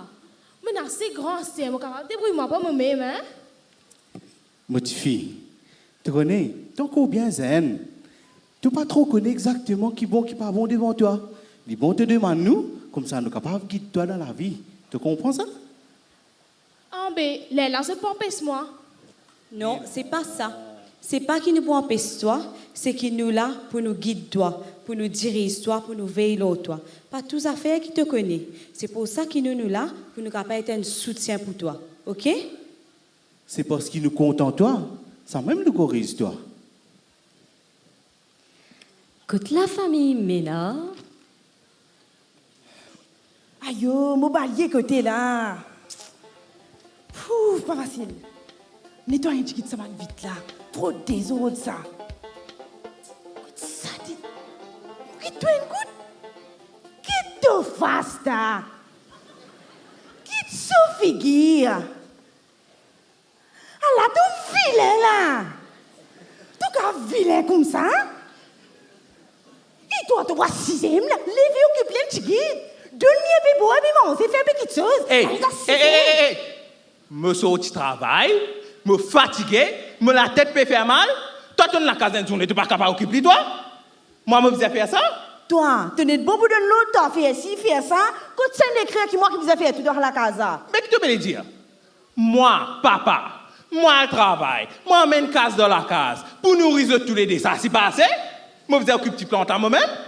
mo'nn ase gran aster, mo kapav debrouy mwa par momem, hein? Mo tifi, to kone, to ankor bien zenn. To pa tro kone exakteman ki bon, ki pa bon devan twa. Li bon to demann nou, koumsa nou kapav gid twa dan lavi. To konpran sa? Anbe, lerla zot pou anpes mwa. Non, se pa sa. Se pa ki nou pou anpes twa, se ki nou la pou nou gid twa, pou nou diriz twa, pou nou vey lor twa. Pa tou zafer ki to kone. Se pou sa ki nou, nou la, pou nou kapav et enn soutien pou twa. Oke? Se parski nou kontan twa, samem nou koriz twa. Kot lafami Ménard? Ayo, mo balye kote la. Pouf, pa fasil. Netway enn tigit sa bann vit la. Tro dezord sa. Kot sa ti, mo gete twa enn kout. Gete to fas la. Gete so figir. Ala to vilin la! To kav vilin koumsa? E twa, to asize la, leve okip li enn tigit. Donn li enpe bwar, enpe manze, fer enpe kiksoz. Ey, ey, ey, ey, ey! Mo sorti travay, mo fatige, mo latet pe fer mal. Twa to'nn lakaz enn zourne, to pa kapav okip li twa? Mwa mo bizin fer sa? Twa, to net bon pou donn lord twa fer si, fer sa, kot sa inn ekrir ki mwa ki bizin fer tou dan lakaz la? Me ki to pe le dir? Mwa, papa, mwa al travay, mwa amenn kas dan lakaz pou nouri zot toulede, sa sipa ase? Mo bizin okip ti plant la momem?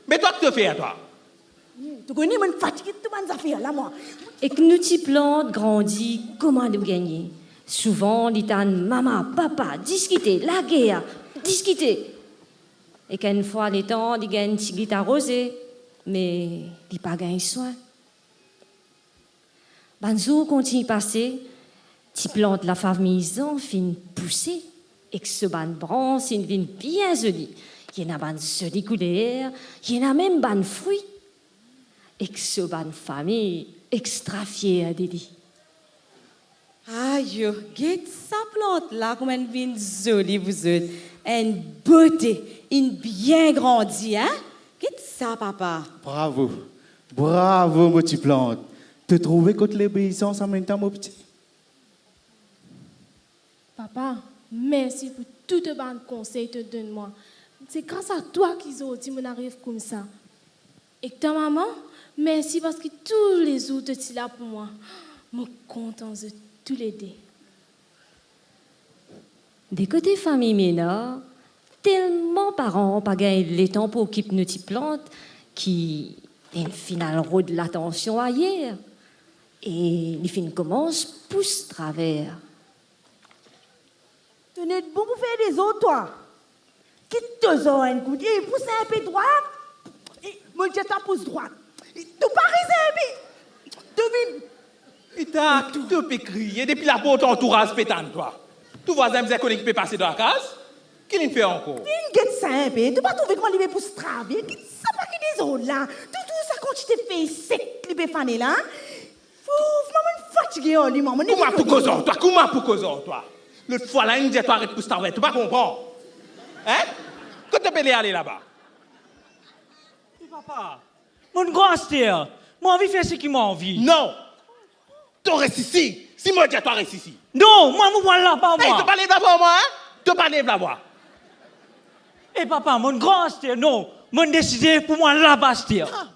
Me twa ki to fer twa? Hmm, to kone mo'nn fatige tou bann zafer la mwa. Ek nou ti plant grandi kouma nou gagne. Souvan li tann mama, papa diskite, lager, diskite. Ek enn fwa letan li gagn tigit aroze, me li pa gagn swin. Bann zour kontign pase, ti plant lafami Zan finn pouse, ek so bann brans inn vinn bien zoli. Ena bann zoli kouler, ena mem bann fri. Ek so bann fami extra fier de li. Ayo, get sa plant la kouma inn vinn zoli, bouzou. Enn bote, inn bien grandi, hein? Get sa, papa. Bravo. Bravo, mo ti plant. To trouve kot lobeisans anmemtan, mo piti? Papa, mersi pou tou to bann konsey to donn mwa. Se gras a twa ki zordi mo'nn ariv koumsa. Ek ta mama, mersi parski toulezour to ti la pou mwa. Mo kontan zot toulede. De kote fami Ménard, telman paran pa gagn letan pou okip nou ti plant ki inn finn al rod latansion ayer, e li finn koumans pous traver. To net bon pou fer dezord twa. Kit to zor enn kout, e pous inpe drwat. E mo dir twa pous drwat. E to pa rezin, me to vinn... Eta, to pe kriye depi laport antouraz pe tann twa. Tou vwazin bizin kone ki pe pase dan lakaz. Ki linn fer ankor? Vinn get sa inpe, to pa trouve kouma li pe pous traver? Get sa pake dezord la. Tou, tou sa kantite fey sek li pe fane la. Ouf, mwa mo'nn fatige ar li, mwa, mo'nn... Kouma pou koz ar twa? Kouma pou koz ar twa? Lot fwa la, inn dir twa aret pous traver, to pa konpran? Hein? Kot to pe le ale laba? E papa, mo'nn gran aster, mo anvi fer seki mo anvi. Non! To res isi, si mo dir twa res isi. Non, mwa, mo pou al laba, mwa. Ey, to pa lev lavwa, mwa, hein? To pa lev lavwa. E papa, mo'nn gran aster, non, mo'nn deside pou mo al laba aster. Ah.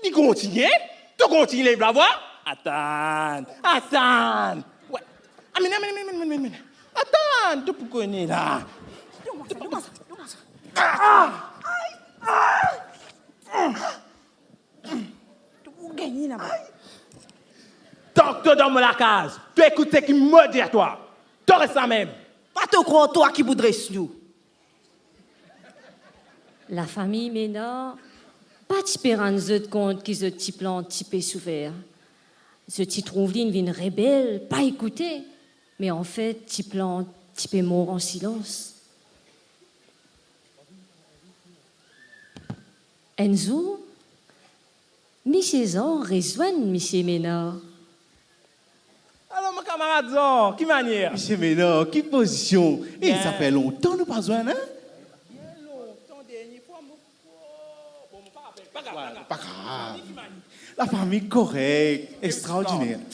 Li kontigne, to kontigne lev lavwa? Atann, atann. Wey. Amenn, amenn, amenn, amenn, amenn. Atann, to pou kone la. Donn mwa sa, donn mwa sa, donn mwa sa. Ah! Ay! Ah! To pou gagne laba. Tank to dan mo lakaz, to ekout seki mo dir twa. To res lamem. Pa to krwar twa ki pou dres nou. Lafami Ménard pa ti pe rann zot kont ki zot ti plant ti pe soufer. Zot ti trouv li inn vinn rebel, pa ekoute, me anfet ti plant ti pe mor an silans. Enn zour, Misie Zan rezwenn Misie Ménard. Alor, mo kamarad Zan, ki manier? Misie Ménard, ki pozision? E, bien. Sa fer lontan nou pa zwenn, hein? Bien lontan, dernie fwa mo... Bon, mo pa rapel, pa grav, pa grav. Pa grav. Lafami korek, extraordiner.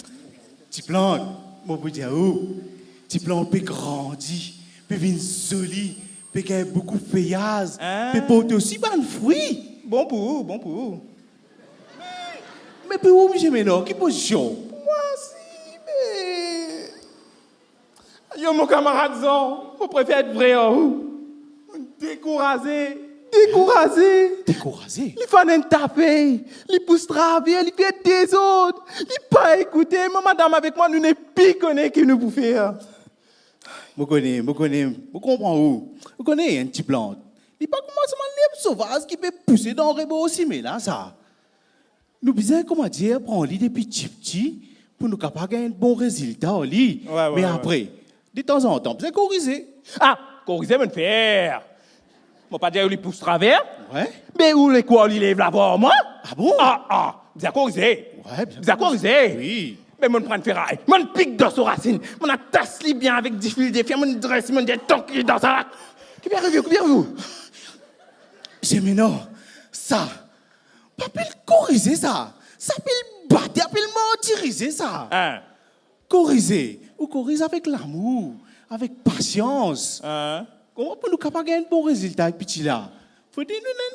Ti plant, mo pou dir ou, ti plant pe grandi, pe vinn zoli, pe gagn boukou feyaz, hein? Pe port osi bann fri. Bon pou ou, bon pou ou. Me, me pou ou, Misie Ménard, ki pozision? Mwa si, me Mo kamarad Zan, mo prefer et vre ar ou. Dekouraze, dekouraze. Dekouraze? Li fann enn tapey, li pous traver, li fer dezord, li pa ekoute. Mo madam avek mwa, nou nepli kone ki nou pou fer. Mo kone, mo kone, mo konpran ou. Ou kone, enn ti plant, li pa kouma sa bann lerb sovaz ki pe pouse dan rebor sime la, sa. Nou bizin, koumadir, pran li depi tipti pou nou kapav gagn enn bon rezilta ar li. Wi, wi, wi. Me apre, detanzantan, bizin korize. Ah, korize, mo'nn fer. Mo pa dir ou li pous traver? Wi. Me ou le krwar li lev lavwa ar mwa? Ah bon? Ah, ah, bizin korize. Wi, bizin korize. Wi. Me mo'nn pran feray, mo'nn pik dan so rasinn, mo'nn atas li bien avek difil de fer, mo'nn dres, mo'nn dir tank li dan sa la. Ki pe arive ou, ki pe arive ou? Msye Menor, sa, pa apel korize sa. Sa apel bate, apel martirize sa. Hein? Korize, ou koriz avek lamour, avek pasians. Hein? Kouma pou nou kapav gagn bon rezilta ek piti la? Fode nou,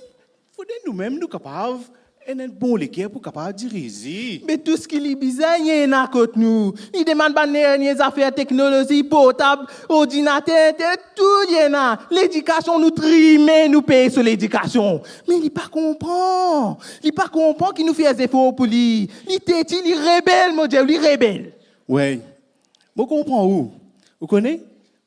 fode noumem nou kapav ena enn bon leker pou kapav dirize. Me tou seki li bizin, li ena kot nou. Li demann bann dernie zafer teknolozi, portab, ordinater, te, tou li ena. Ledikasion, nou trime, nou pey so ledikasion. Me li pa konpran. Li pa konpran ki nou fer zefor pou li. Li teti, li rebel, mo dir ou, li rebel. Wi, mo konpran ou. Ou kone,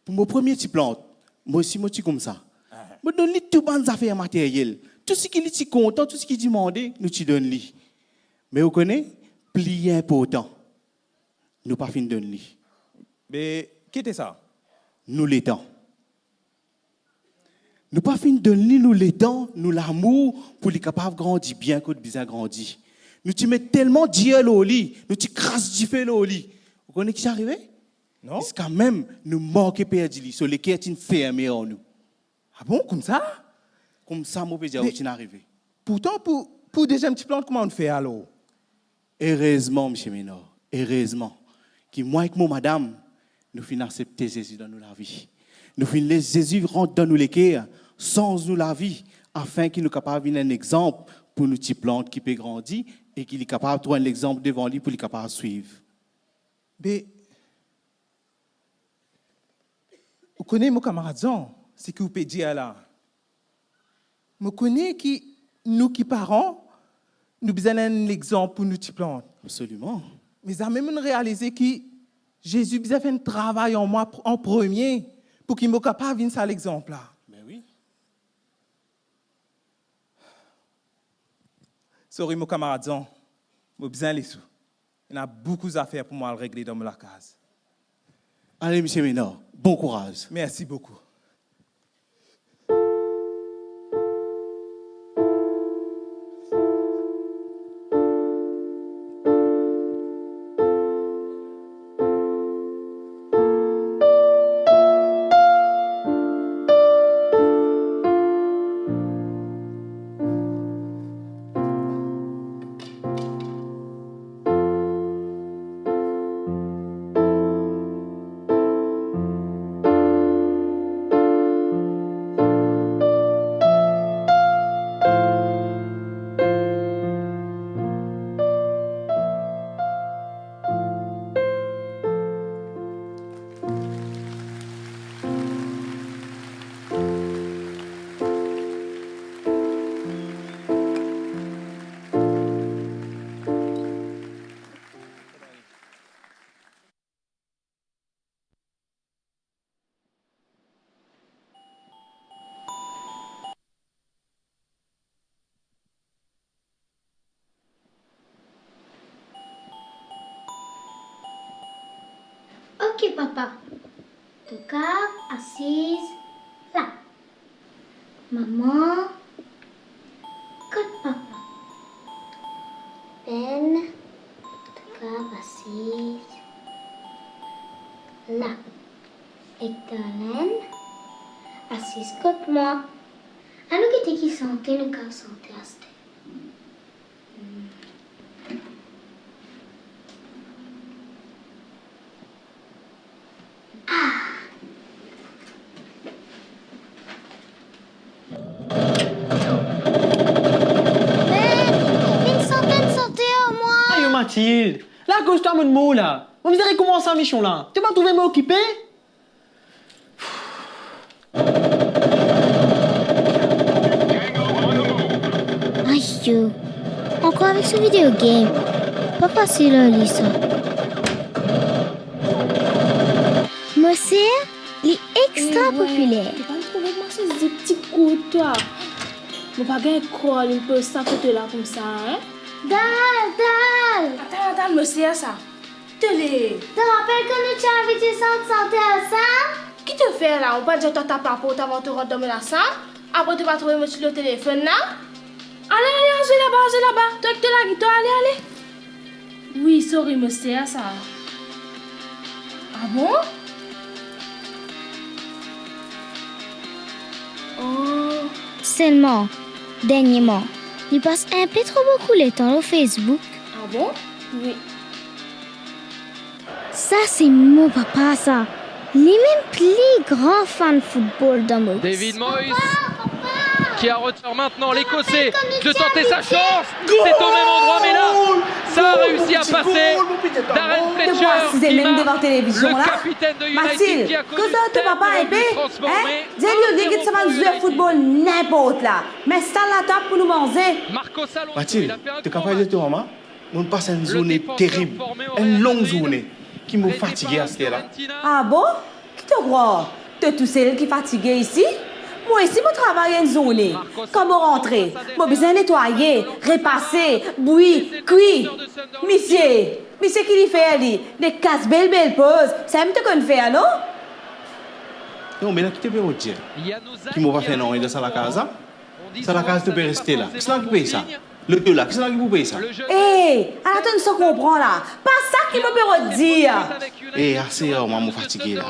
pou mo premie ti plant, mo osi mo ti koumsa. Ah. Mo donn li tou bann zafer materyel. Tou seki li ti kontan, tou seki li ti dimande, nou ti donn li. Me ou kone, pli inportan, nou pa finn donn li. Me ki ete sa? Nou letan. Nou pa finn donn li nou letan, nou lamour pou li kapav grandi bien kot bizin grandi. Nou ti met telman dir lor li, nou ti kraz dife lor li. Ou kone ki ti arive? Non. Ziskamem nou manke perdi li, so leker ti'nn ferme ar nou. Ah bon, koumsa? Koumsa mo pe dir ou, me ti finn arive. Pourtan, pou, pou deziem ti plant, kouma ou'nn fer alor? Erezman, Msye Menor, erezman ki mwa ek mo madam, nou finn aksepte Zezi dan nou lavi. Nou finn les Zezi rant dan nou leker, sanz nou lavi, afin ki nou kapav vinn enn lexanp pou nou ti plant ki pe grandi e ki li kapav trouv enn lexanp devan li pou li kapav swiv. Me ou kone, mo kamarad Zan, seki ou pe dir la. Mo kone ki nou ki paran, nou bizin enn lexanp pou nou ti plant. Absoliman. Me zame mo'nn realize ki Zezi bizin fer enn travay an mwa pr-, an premie, pou ki mo kapav vinn sa lexanp la. Me wi. Sorry, mo kamarad Zan, mo bizin les ou. Ena boukou zafer pou mo al regle dan mo lakaz. Ale, Msye Menor, bon kouraz. Mersi boukou. Ok, papa. To kav asiz la. Mama, kot papa? Ben, to kav asiz la. Ek Darlene, asiz kot mwa. Anou gete ki sante nou kav sante aster. Ah! Be, vinn sante enn sante ar mwa. Ayo Mathilde, la akoz twa mo'nn mour la. Mo bizin rekoumans sa mision la. To pa trouve mo okipe? Ayo, ankor avek so video game. Pa fasil ar li sa. Mo ser, li extra popiler. To pa trouve kouma se zip ti kout twa? Mo pa gagn krwar li pe post sa foto la koumsa, hein? Dal, dal! Atann, atann, mo ser sa. Tele! To rapel kan nou ti invite sa, nou sante ansam? Ki to fer la? Mo pa dir twa tap laport avan to rant dan mo lasam? Apre to pa trouve mo ti lor telefonn la? Ale, ale, al zwe laba, al zwe laba. Twa ki to lagitwar, ale, ale. Wi, sorry, mo ser sa. Ah bon? Oh. Selman, dernieman, li pas inpe tro boukou letan lor Facebook. Ah bon? Wi. Sa se mo papa sa. Limem pli gran fan football dan mo... David Moyes, qui a retenu maintenant l'Écossais de tenter sa chance. C'est au même endroit, mais là, ça a réussi à passer. Darren Fletcher qui marque, le capitaine de United, qui a connu tellement d'abus transformés. Dir li olie get sa bann zwer football ninport la, me stal latab pou nou manze. Mathilde, to kapav dir to mama, mo pas enn zourne terib, enn long zourne, ki mo fatige aster la. Ah bon? Ki to krwar? To tousel ki fatige isi? Mwa osi mo travay enn zourne. Kan mo rantre, mo bizin netwaye, repase, bwi, kwi. Misie, misie ki li fer li? Ne kas bel bel poz, samem to konn fer, non? Non, me la ki to pe dir? Ki mo pa fer nanye dan sa lakaz la? Sa lakaz to pe reste la. Kisannla ki pey sa? Loto la, kisannla ki pou pey sa? Eh, ala to inn sa konpran la. Pa sa ki mo pe rod dir. Eh, ase ar mwa, mo fatige la.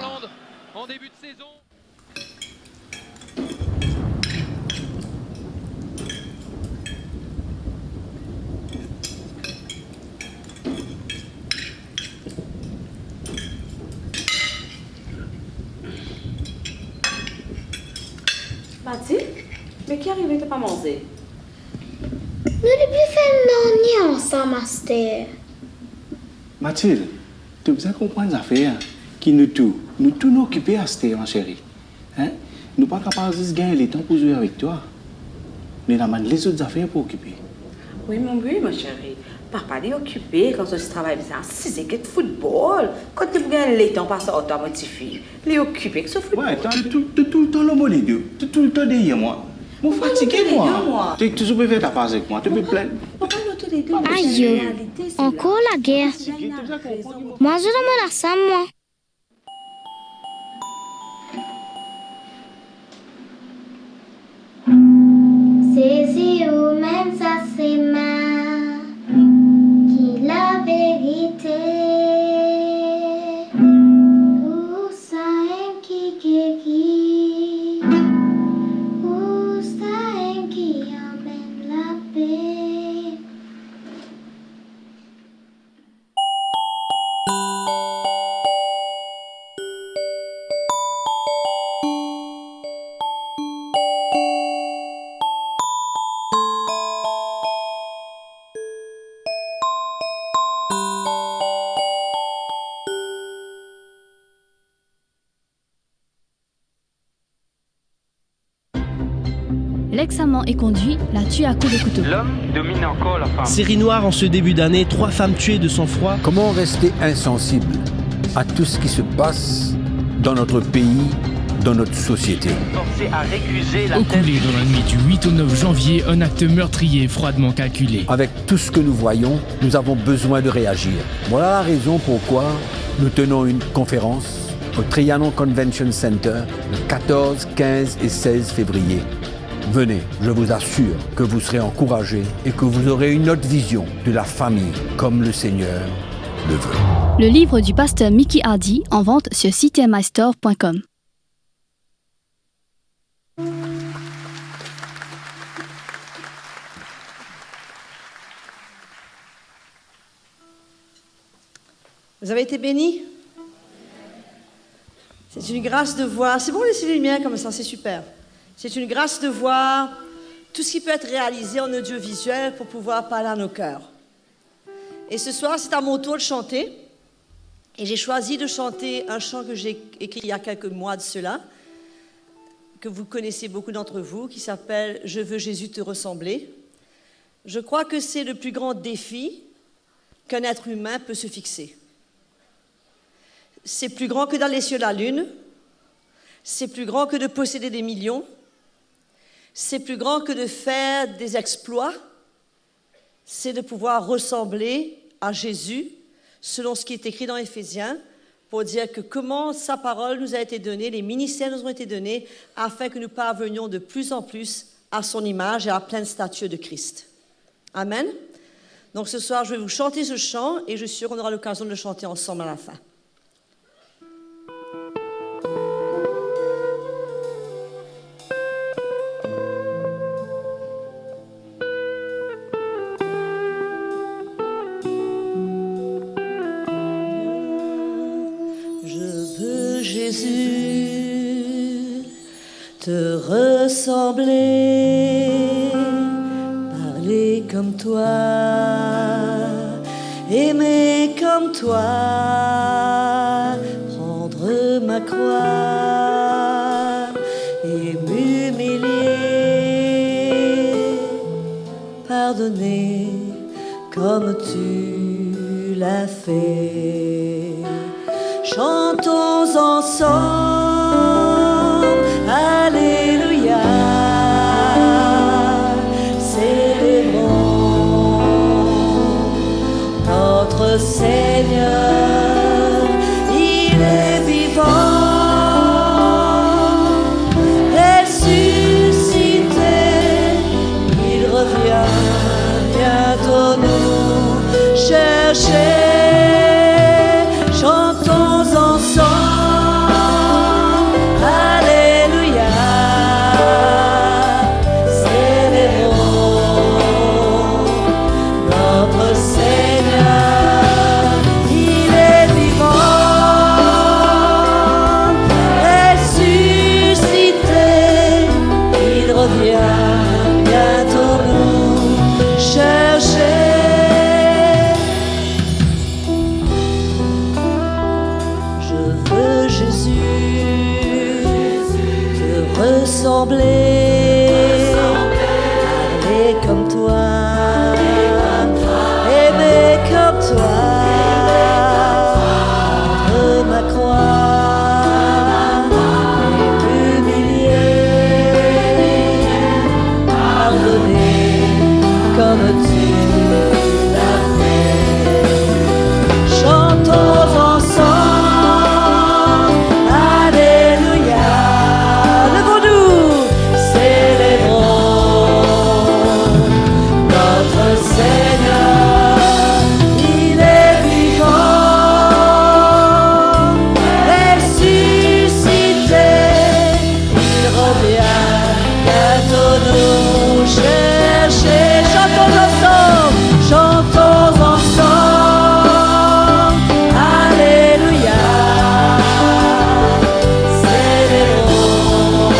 Mathilde, me ki arive, to pa manze? Nou nepli fer nanye ansam aster. Mathilde, to bizin konpran zafer ki nou tou, nou tou nou okipe aster, ma chérie. Hein? Nou pa kapav zis gagn letan pou zwe avek twa. Nou ena bann lezot zafer pou okipe. Wi, mon bebe, ma chérie. Papa li okipe, kan so ti travay bizin asize get football. Kot li pou gagn letan pas ar twa, mo tifi? Li okipe ek so football. Wi, to, to, to toultan lor mo ledo, to toultan deryer mwa. Mo fatige mwa. To touzour pe fer tapaz ek mwa, to pe plinn. Ayo, ankor lager. Mwa zot dan mo lasam, mwa. Sezi oumem sa sime ki laverite. Ou sa enn ki geri, ou sa enn ki amenn lape. L'ex-amant est conduit, l'a tué à coups de couteau. L'homme domine encore la femme. Série noire en ce début d'année, trois femmes tuées de sang-froid. Comment rester insensible à tout ce qui se passe dans notre pays, dans notre société ? Forcé à récuser la... Au couler dans la nuit du huit au neuf janvier, un acte meurtrier froidement calculé. Avec tout ce que nous voyons, nous avons besoin de réagir. Voilà la raison pourquoi nous tenons une conférence au Trianon Convention Center le quatorze, quinze et seize février. Venez, je vous assure que vous serez encouragés et que vous aurez une autre vision de la famille comme le Seigneur le veut. Le livre du pasteur Mickey Hardy en vente sur C T M I store point com. Vous avez été bénis ? C'est une grâce de voir. C'est bon, laissez les lumières comme ça, c'est super. C'est une grâce de voir tout ce qui peut être réalisé en audiovisuel pour pouvoir parler à nos cœurs. Et ce soir, c'est à mon tour de chanter. Et j'ai choisi de chanter un chant que j'ai écrit il y a quelques mois de cela. que vous connaissez beaucoup d'entre vous, qui s'appelle « Je veux Jésus te ressembler ». Je crois que c'est le plus grand défi qu'un être humain peut se fixer. C'est plus grand que d'aller sur la Lune, c'est plus grand que de posséder des millions, c'est plus grand que de faire des exploits, c'est de pouvoir ressembler à Jésus, selon ce qui est écrit dans Éphésiens, pour dire que comment sa parole nous a été donnée, les ministères nous ont été donnés, afin que nous parvenions de plus en plus à son image et à la pleine stature de Christ. Amen. Donc ce soir, je vais vous chanter ce chant et je suis sûre qu'on aura l'occasion de le chanter ensemble à la fin. Je veux, Jésus, te ressembler, parler comme toi, aimer comme toi, prendre ma croix et m'humilier, pardonner comme tu l'as fait. Chantons ensemble, Alléluia, célébrons notre Seigneur, il est vivant, ressuscité, il revient bientôt nous chercher. Chantons ensemble, Alléluia, célébrons notre Seigneur, il est vivant, ressuscité, il revient bientôt nous chercher. Je veux, Jésus, te ressembler, parler comme toi, aimer comme toi, prendre ma croix et m'humilier, pardonner comme tu l'as fait. Chantons ensemble, Alléluia. Levons-nous, célébrons notre Seigneur, il est vivant, ressuscité, il revient bientôt nous chercher. Chantons ensemble, chantons ensemble, Alléluia. Célébrons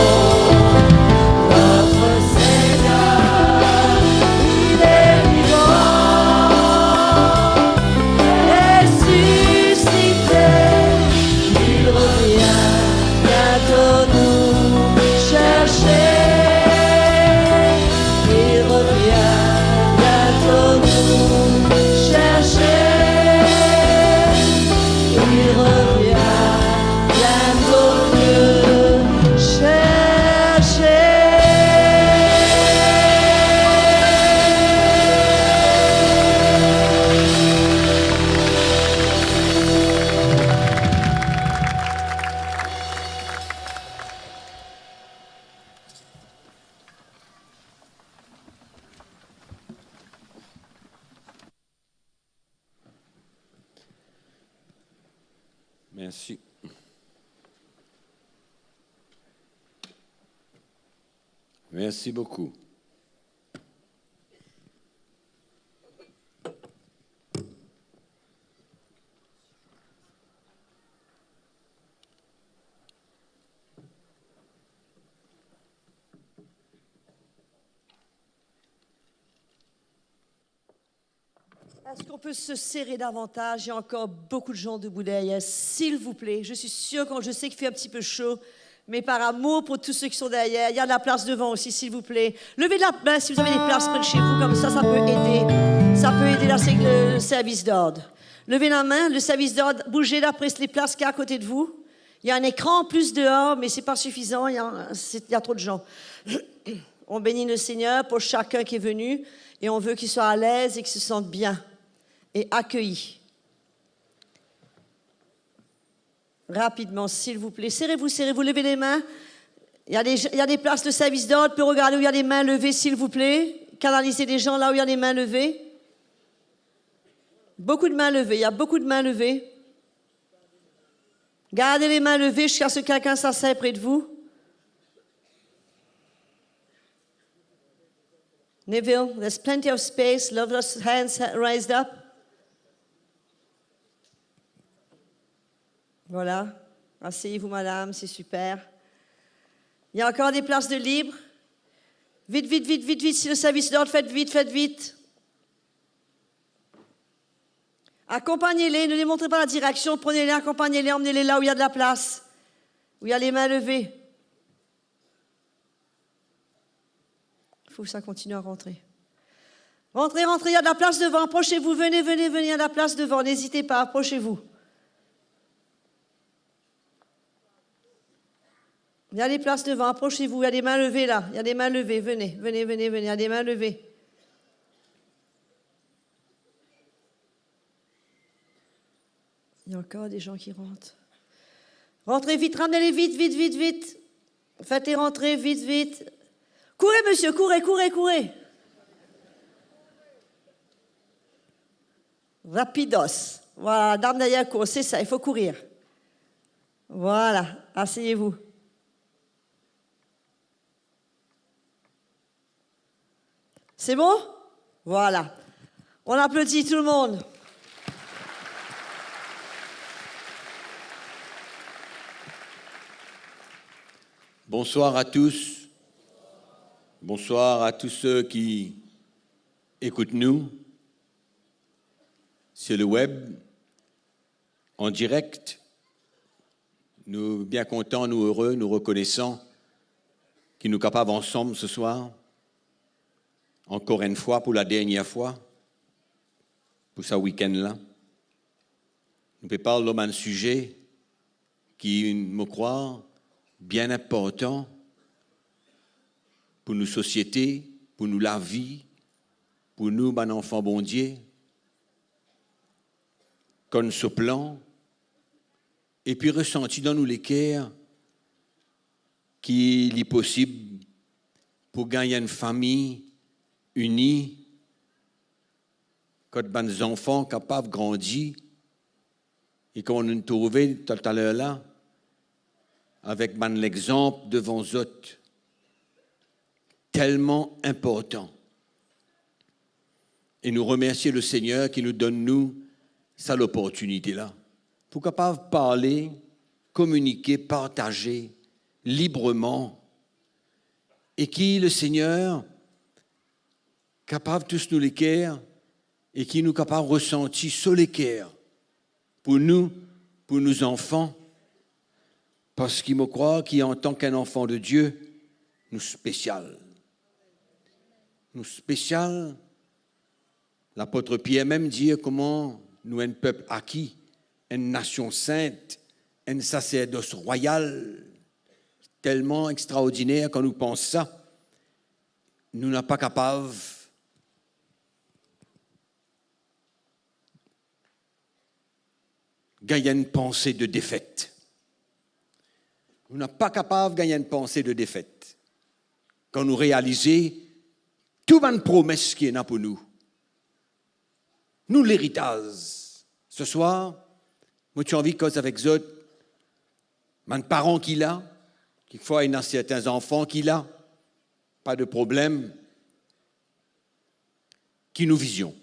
notre Seigneur, il est vivant, ressuscité, il revient bientôt nous chercher. Il revient bientôt nous chercher. Il revient bientôt nous chercher. Merci. Merci beaucoup. Est-ce qu'on peut se serrer davantage ? Il y a encore beaucoup de gens debout derrière. S'il vous plaît, je suis sûre, quand je sais qu'il fait un petit peu chaud, Mais par amour pour tous ceux qui sont derrière, il y a de la place devant aussi, s'il vous plaît. Levez la main si vous avez des places près de chez vous, comme ça, ça peut aider. Ça peut aider la sé-, le service d'ordre. Levez la main, le service d'ordre, bougez là, près les places qu'il y a à côté de vous. Il y a un écran en plus dehors, mais c'est pas suffisant, il y a, c'est, il y a trop de gens. On bénit le Seigneur pour chacun qui est venu et on veut qu'il soit à l'aise et qu'il se sente bien et accueilli. Rapidement, s'il vous plaît. Serrez-vous, serrez-vous, levez les mains. Il y a des, il y a des places de service d'ordre, peut regarder où il y a des mains levées, s'il vous plaît. Canalisez les gens là où il y a des mains levées. Beaucoup de mains levées, il y a beaucoup de mains levées. Gardez les mains levées jusqu'à ce que quelqu'un s'asseye près de vous. Neville, there's plenty of space. Love those hands raised up. Voilà. Asseyez-vous, madame, c'est super. Il y a encore des places de libre. Vite, vite, vite, vite, vite. Si le service d'ordre, faites vite, faites vite. Accompagnez-les, ne les montrez pas la direction, prenez-les, accompagnez-les, emmenez-les là où il y a de la place, où il y a les mains levées. Il faut que ça continue à rentrer. Rentrez, rentrez, il y a de la place devant, approchez-vous, venez, venez, venez, il y a de la place devant, n'hésitez pas, approchez-vous. Il y a des places devant, approchez-vous, il y a des mains levées là, il y a des mains levées, venez, venez, venez, venez, il y a des mains levées. Il y a encore des gens qui rentrent. Rentrez vite, ramenez-les vite, vite, vite, vite. Faites-les rentrer vite, vite. Courez, monsieur, courez, courez, courez. Rapidos. Voilà, la dame derrière court, c'est ça, il faut courir. Voilà, asseyez-vous. C'est bon ? Voilà. On applaudit tout le monde. Bonsoir à tous. Bonsoir à tous ceux qui écoutent nous sur le web, en direct. Nou bien kontan, nou ere, nou rekonesan ki nou kapav ansam seswar, ankor enn fwa, pou ladernie fwa, pou sa wikenn la. Nou pe parl lor bann size ki, mo krwar, bien inportan pou nou sosiete, pou nou lavi, pou nou bann anfan Bondie. Konn so plan, epi resanti dan nou leker ki li posib pou gagn enn fami ini, kot bann zanfan kapav grandi, e kouma nou trouve ta-, taler la, avek bann lexanp devan zot, telman inportan. E nou remersie Lesegner ki nou donn nou sa loportinite la pou kapav parle, kominike, partaze libreman, e ki Lesegner kapav tous nou leker e ki nou kapav resanti so leker pou nou, pou nou zanfan, parski mo krwar ki antan ki enn anfan de Die, nou spesial. Nou spesial. Lapot Pier mem dir kouma nou enn pep aki, enn nasion sint, enn saserdos rwayal. Telman extraordiner kan nou pans sa. Nou napa kapav gagn enn panse de defet. Nou napa kapav gagn enn panse de defet kan nou realize tou bann promes ki ena pou nou. Nou leritaz. Seswar, mo ti anvi koz avek zot, bann paran ki la, kikfwa ena sertin zanfan ki la, pa de problem. Ki nou vizion?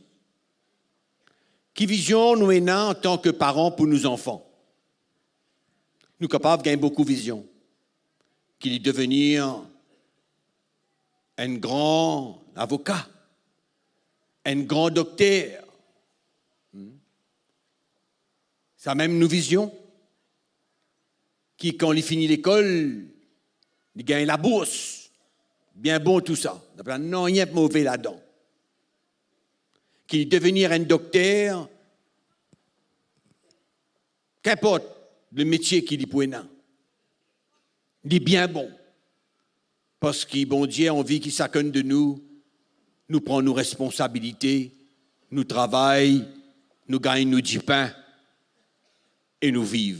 Ki vizion nou ena antan ki paran pou nou zanfan? Nou kapav gagn boukou vizion. Ki li devenir enn gran avoka, enn gran dokter. Hmm. Sa mem nou vizion, ki kan li fini lekol, Li gagn labours, bien bon tou sa. Napa nanye move ladan. Ki li devenir enn dokter, kinport lemetie ki li pou ena, li bien bon. Parski Bondie anvi ki sakenn de nou, nou pran nou responsabilite, nou travay, nou gagn nou dipin e nou viv.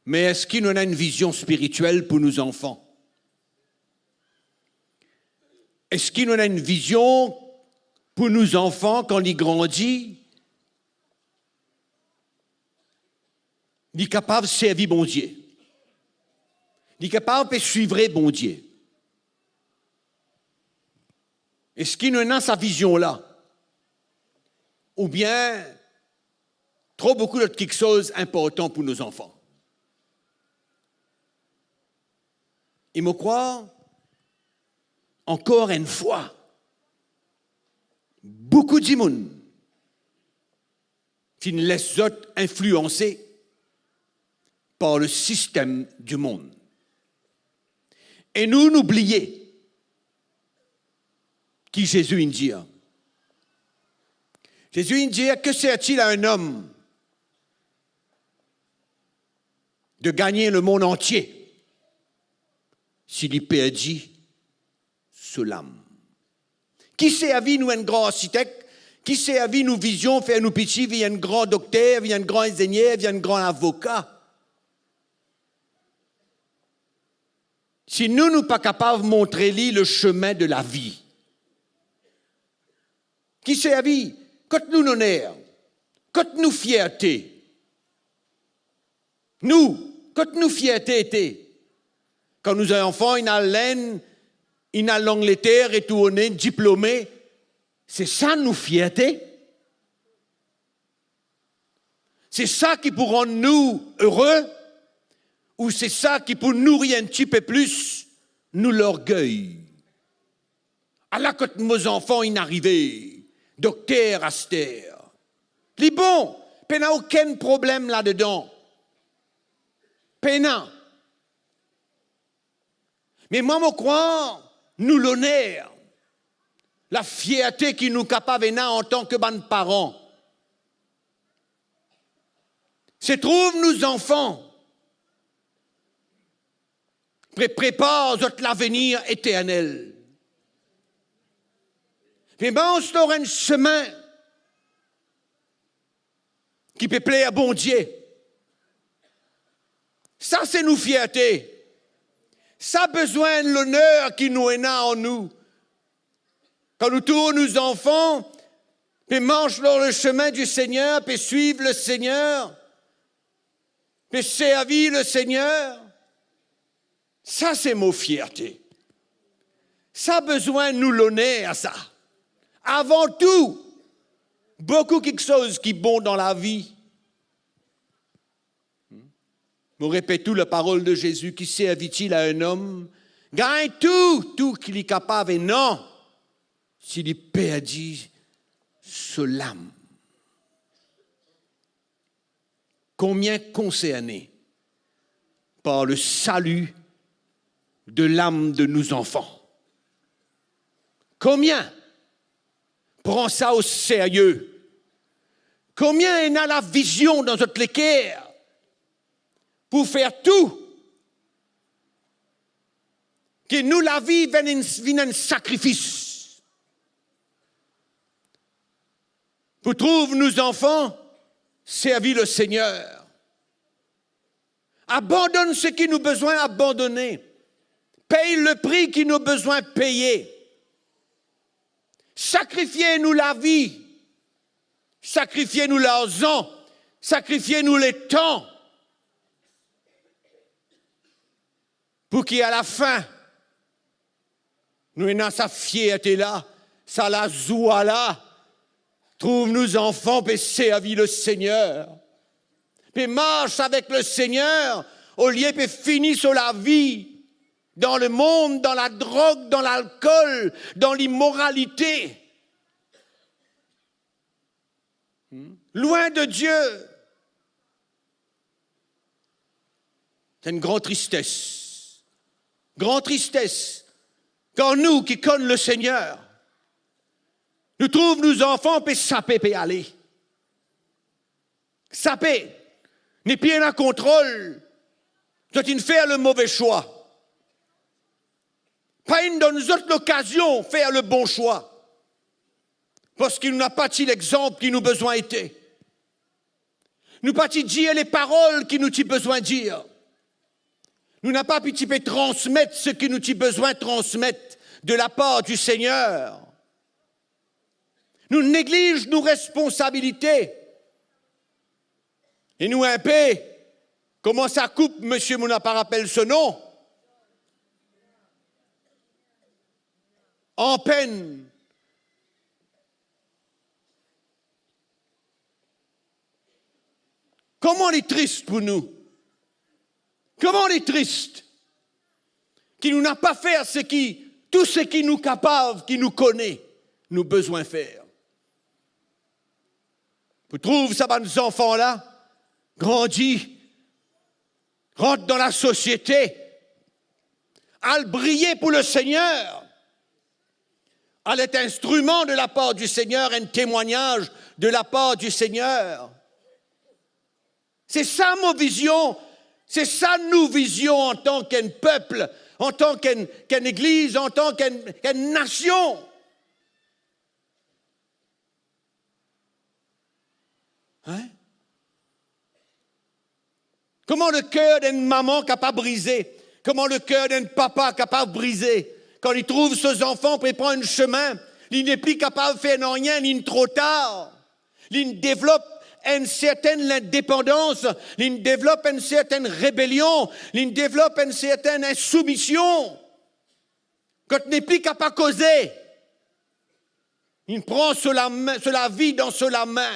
Me eski nou ena enn vizion spiritiel pou nou zanfan? Eski nou ena enn vizion pou nou zanfan kan li grandi, li kapav servi Bondie, li kapav pe swiv Bondie? Eski nou ena sa vizion la? Oubien tro boukou lot kiksoz inportan pou nou zanfan? E mo krwar, ankor enn fwa, boukou dimoun finn les zot inflianse par le sistem du mond. E nou, nou bliye ki Zezi inn dir. Zezi inn dir, que sert-il à un homme de gagner le monde entier si li perdi so lam? Ki servi nou enn gran arsitek? Ki servi nou vizion, fer nou piti vinn enn gran dokter, vinn enn gran inzenier, vinn enn gran avoka, si nou, nou pa kapav montre li le chemin de la vie? Ki servi? Kot nou loner? Kot nou fierte? Nou, kot nou fierte ete? Kan nou zanfan inn al Lenn, inn al Langleter, retourne diplome, se sa nou fierte? Se sa ki pou rann nou ere, ou se sa ki pou nouri enn tipe plis nou lorgey? Ala kot mo zanfan inn arive, dokter aster. Li bon, pena okenn problem ladedan. Pena. Me mwa, mo krwar, nou loner, lafierte ki nou kapav ena antan ki bann paran, se trouv nou zanfan pre-, prepar zot lavenir eternel. Pe mars lor enn semin ki pe pler Bondie. Sa se nou fierte. Sa bizin enn loner ki nou ena an nou. Kan nou trouv nou zanfan pe mars lor le chemin du Seigneur, pe swiv le Seigneur, pe servi le Seigneur, sa se mo fierte. Sa bizin nou loner sa. Avan tou, boukou kiksoz ki bon dan lavi. Mo repet tou laparol de Zezi, qui servit-il à un homme gagn tou, tou ki li kapav ena, si li perdi so lam? Combien concernés par le salut de l'âme de nos enfants? Combien pran sa o serye? Combien ena lavizion dan zot leker pou fer tou ki nou lavi vinn enn, vinn enn sakrifis pou trouv nou zanfan servi le Seigneur? Abandonn seki nou bizin abandone. Pey le pri ki nou bizin peye. Sakrifie nou lavi, sakrifie nou larzan, sakrifie nou letan, pou ki alafin nou ena sa fierte la, sa lazwa la, trouv nou zanfan pe servi le Seigneur, pe mars avek le Seigneur, olie pe fini so lavi dan lemond, dan ladrog, dan lalkol, dan limoralite. Hmm? Lwin de Die. Se enn gran tristes. gran tristes, kan nou ki konn Lesegner, nou trouv nou zanfan pe sape pe ale. Sape, nepli ena kontrol, zot inn fer lemove swa. Pa inn donn zot lokazion fer lebon swa. Parski nou napa ti lexanp ki nou bizin ete. Nou pa ti dir leparol ki nou ti bizin dir. Nou napa ti pe transmet seki nou ti bizin transmet de lapar di Segner. Nou negliz nou responsabilite. E nou inpe kouma sa koup, misie, mo napa rapel so nom, anpenn. Kouma li tris pou nou. Kouma li tris ki nou napa fer seki, tou seki nou kapav, ki nou kone, nou bizin fer. Pou trouv sa bann zanfan la grandi, rant dan lasosiete, al briye pou Lesegner, al et instriman de lapar di Segner, enn temwagnaz de lapar di Segner. Se sa mo vizion, se sa nou vizion antan ki enn pep, antan ki enn, ki enn legliz, antan ki enn, ki enn nasion. Hein? Kouma leker d'enn mama kapav brize? Kouma leker d'enn papa kapav brize? Kan li trouv so zanfan pe pran enn semin, li nepli kapav fer nanye, li tro tar. Li devlop enn sertenn lindepandans, li devlop enn sertenn rebelion, li devlop enn sertenn insoumision. Kan li nepli kapav koze, li pran so lame, so lavi dan so lame.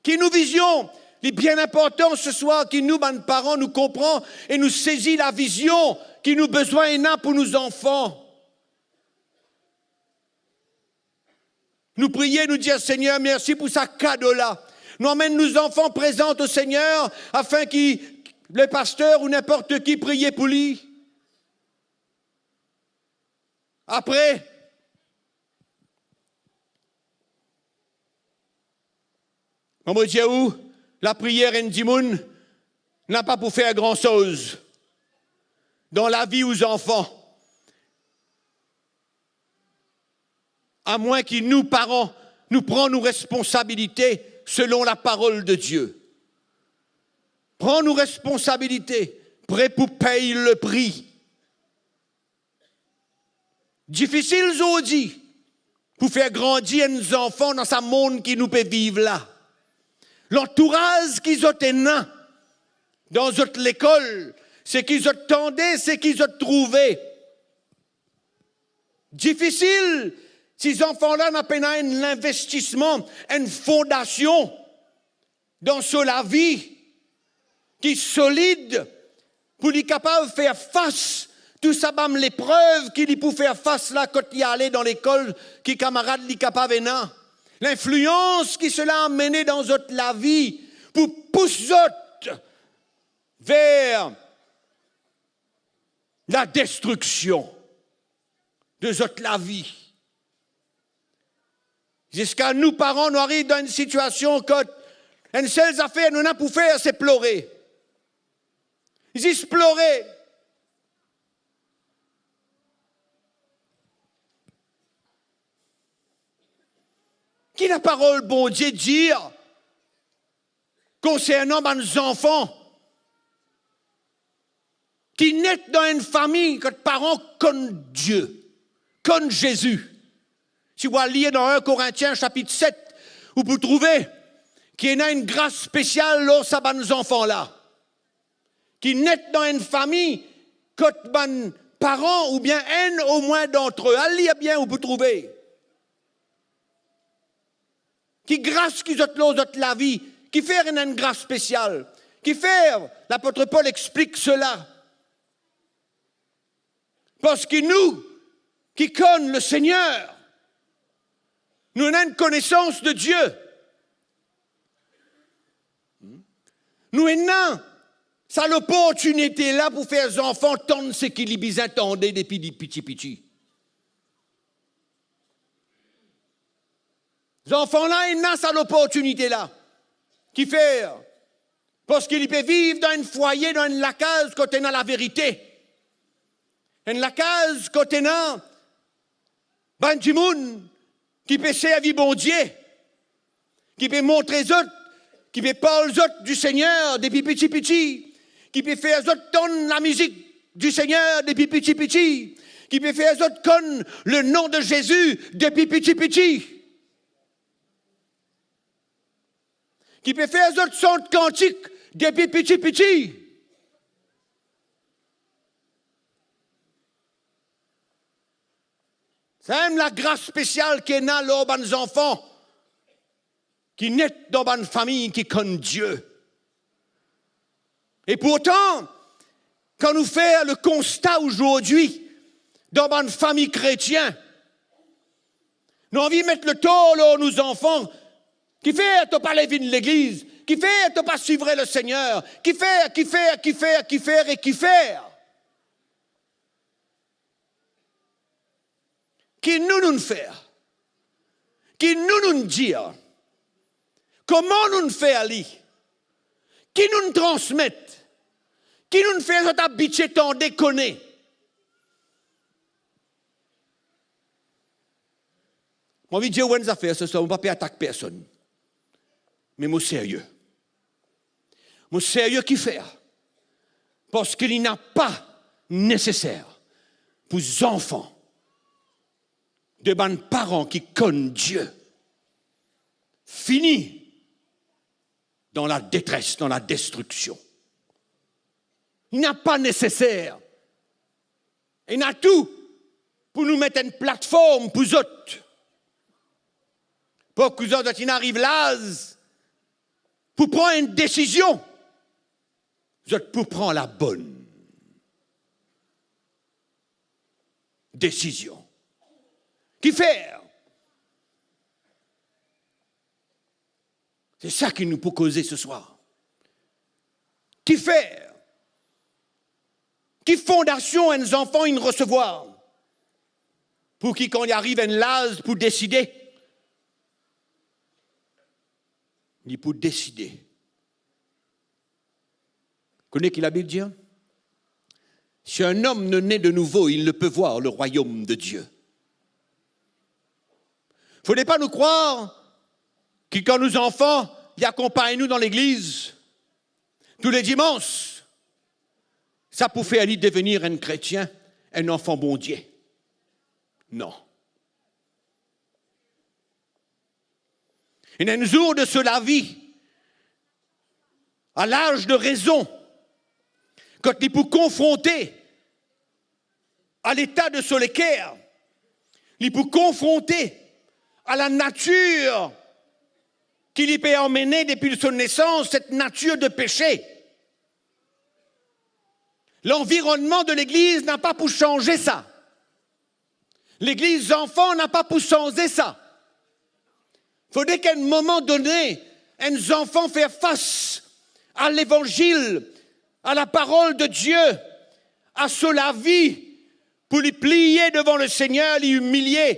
Ki nou vizion? Li bien inportan seswar ki nou, bann paran, nou konpran e nou sezi lavizion ki nou bizin ena pou nou zanfan. Nou priye, nou dir, Segner, mersi pou sa kado la. Nou amenn nou zanfan, prezant o Segner, afin ki lepaster ou ninport ki priye pou li. Apre, mo dir ou, lapriyer enn dimoun napa pou fer gran soz dan lavi ou zanfan, amwin ki nou, paran, nou pran nou responsabilite selon laparol de Die. Pran nou responsabilite, pre pou pey lepri. Difisil zordi pou fer grandi enn zanfan dan sa mond ki nou pe viv la. Lantouraz ki zot ena dan zot lekol, seki zot tande, seki zot trouve. Difisil si zanfan la napa ena enn linvestisman, enn fondasion dan so lavi ki solid pou li kapav fer fas tou sa bann leprev ki li pou fer fas la kot li ale dan lekol, ki kamarad li kapav ena. Linflians ki sela amene dan zot lavi pou pous zot ver ladestriksion de zot lavi. Ziska nou paran, nou ariv dan enn sitiasion kot enn sel zafer nou ena pou fer, se plore. Zis plore. Ki laparol Bondie dir konsernan bann zanfan ki net dan enn fami kot paran konn Die, konn Zezi. Si ou al lir dan enn Korintien sapit set, ou pou trouve ki ena enn gras spesial lor sa bann zanfan la, ki net dan enn fami kot bann paran oubien enn omwin dantre. Al lir bien, ou pou trouve. Ki gras ki zot lor zot lavi, kifer ena enn gras spesial, kifer lapot Pol explik sela. Parski nou ki konn Lesegner, nou ena enn konesans de Die. Nou ena sa loportinite la pou fer zanfan tann seki li bizin tande depi li piti piti. Zanfan la ena sa loportinite la. Kifer? Parski li pe viv dan enn fwaye, dan enn lakaz kot ena laverite. Enn lakaz kot ena bann dimoun ki pe servi Bondie, ki pe montre zot, ki pe parl zot di Segner depi piti piti, ki pe fer zot tann lamizik di Segner depi piti piti, ki pe fer zot konn le nom de Zezi depi piti piti, ki pe fer zot sant kantik depi piti piti. Sa enn lagras spesial ki ena lor bann zanfan ki net dan bann fami ki konn Die. E pourtan, kan nou fer le konsta azordi dan bann fami kretien, nou anvi met letor lor nou zanfan. Kifer to pa le vinn legliz? Kifer to pa swiv le Segner? Kifer, kifer, kifer, kifer e kifer? Ki nou, nou fer? Ki nou, nou dir? Kouma nou fer li? Ki nou transmet? Ki nou fer zot abitie tande, kone? Mo anvi dir ou enn zafer seswar, mo pa pe atak personn. Me mo serye. Mo serye kifer? Parski li napa neseser pou zanfan de bann paran ki konn Die fini dan ladetres, dan ladestriksion. Li napa neseser. Ena tou pou nou met enn platform pou zot. Pou kouma zot inn ariv laz pou pran enn desizion, zot pou pran labonn desizion. Kifer? Se sa ki nou pou koze seswar. Kifer? Ki fondasion enn zanfan inn resevwar pou ki kan li ariv enn laz pou deside, li pou deside? Kone ki Labib dir? Si un homme ne naît de nouveau, il ne peut voir le royaume de Dieu. Fode pa nou krwar ki kan nou zanfan, li akonpagn nou dan legliz toule dimans, sa pou fer li devenir enn kretien, enn anfan Bondie. Non. Ena enn zour de so lavi, a laz de rezon, kot li pou konfronte a leta de so leker, li pou konfronte a lanatir ki li pe anmene depi so nesans, set natir de pese. Lanvironnman de legliz napa pou sanze sa. Legliz zanfan napa pou sanze sa. Fode ki enn moman done, enn zanfan fer fas a levanzil, a laparol de Die, a so lavi, pou li pliye devan Lesegner, li imilie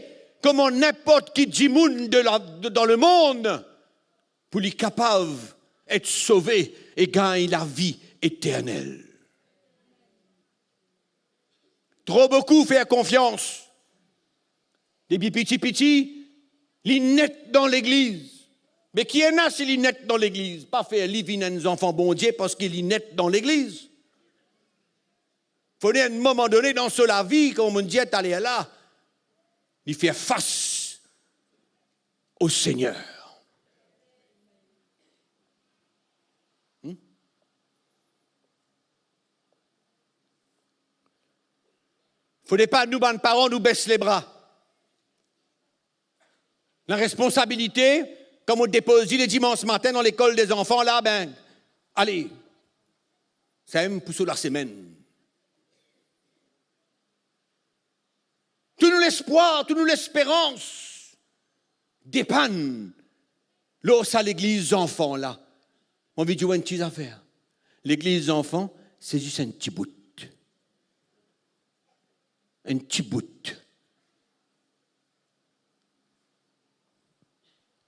kouma ninport ki dimoun de la, de, dan lemond, pou li kapav et sove e gagn lavi eternel. Tro boukou fer konfians. Depi piti piti, li net dan legliz. Me ki ena si li net dan legliz? Pa fer li vinn enn zanfan Bondie parski li net dan legliz. Fode enn moman done dan so lavi, kouma mo dir taler la, li fer fas o Segner. Hmm? Fode pa nou bann paran, nou bes lebra. Laresponsabilite, kan mo depoz li le dimans matin dan lekol de zanfan la, be, ale, sa mem pou so lasemenn. Tou nou lespwar, tou nou lesperans depann lor sa legliz zanfan la. Mo anvi dir ou enn ti zafer. Legliz zanfan, se zis enn ti bout. Enn ti bout.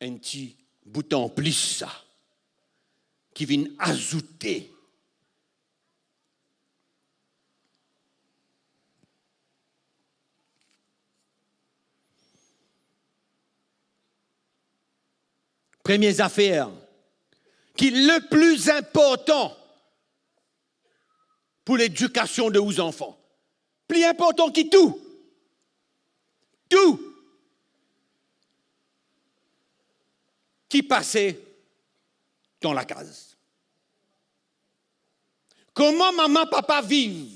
Enn ti bout anplis sa, ki vinn azoute. Premie zafer ki le pli inportan pou ledikasion de ou zanfan, pli inportan ki tou, tou, ki pase dan lakaz. Kouma mama, papa viv?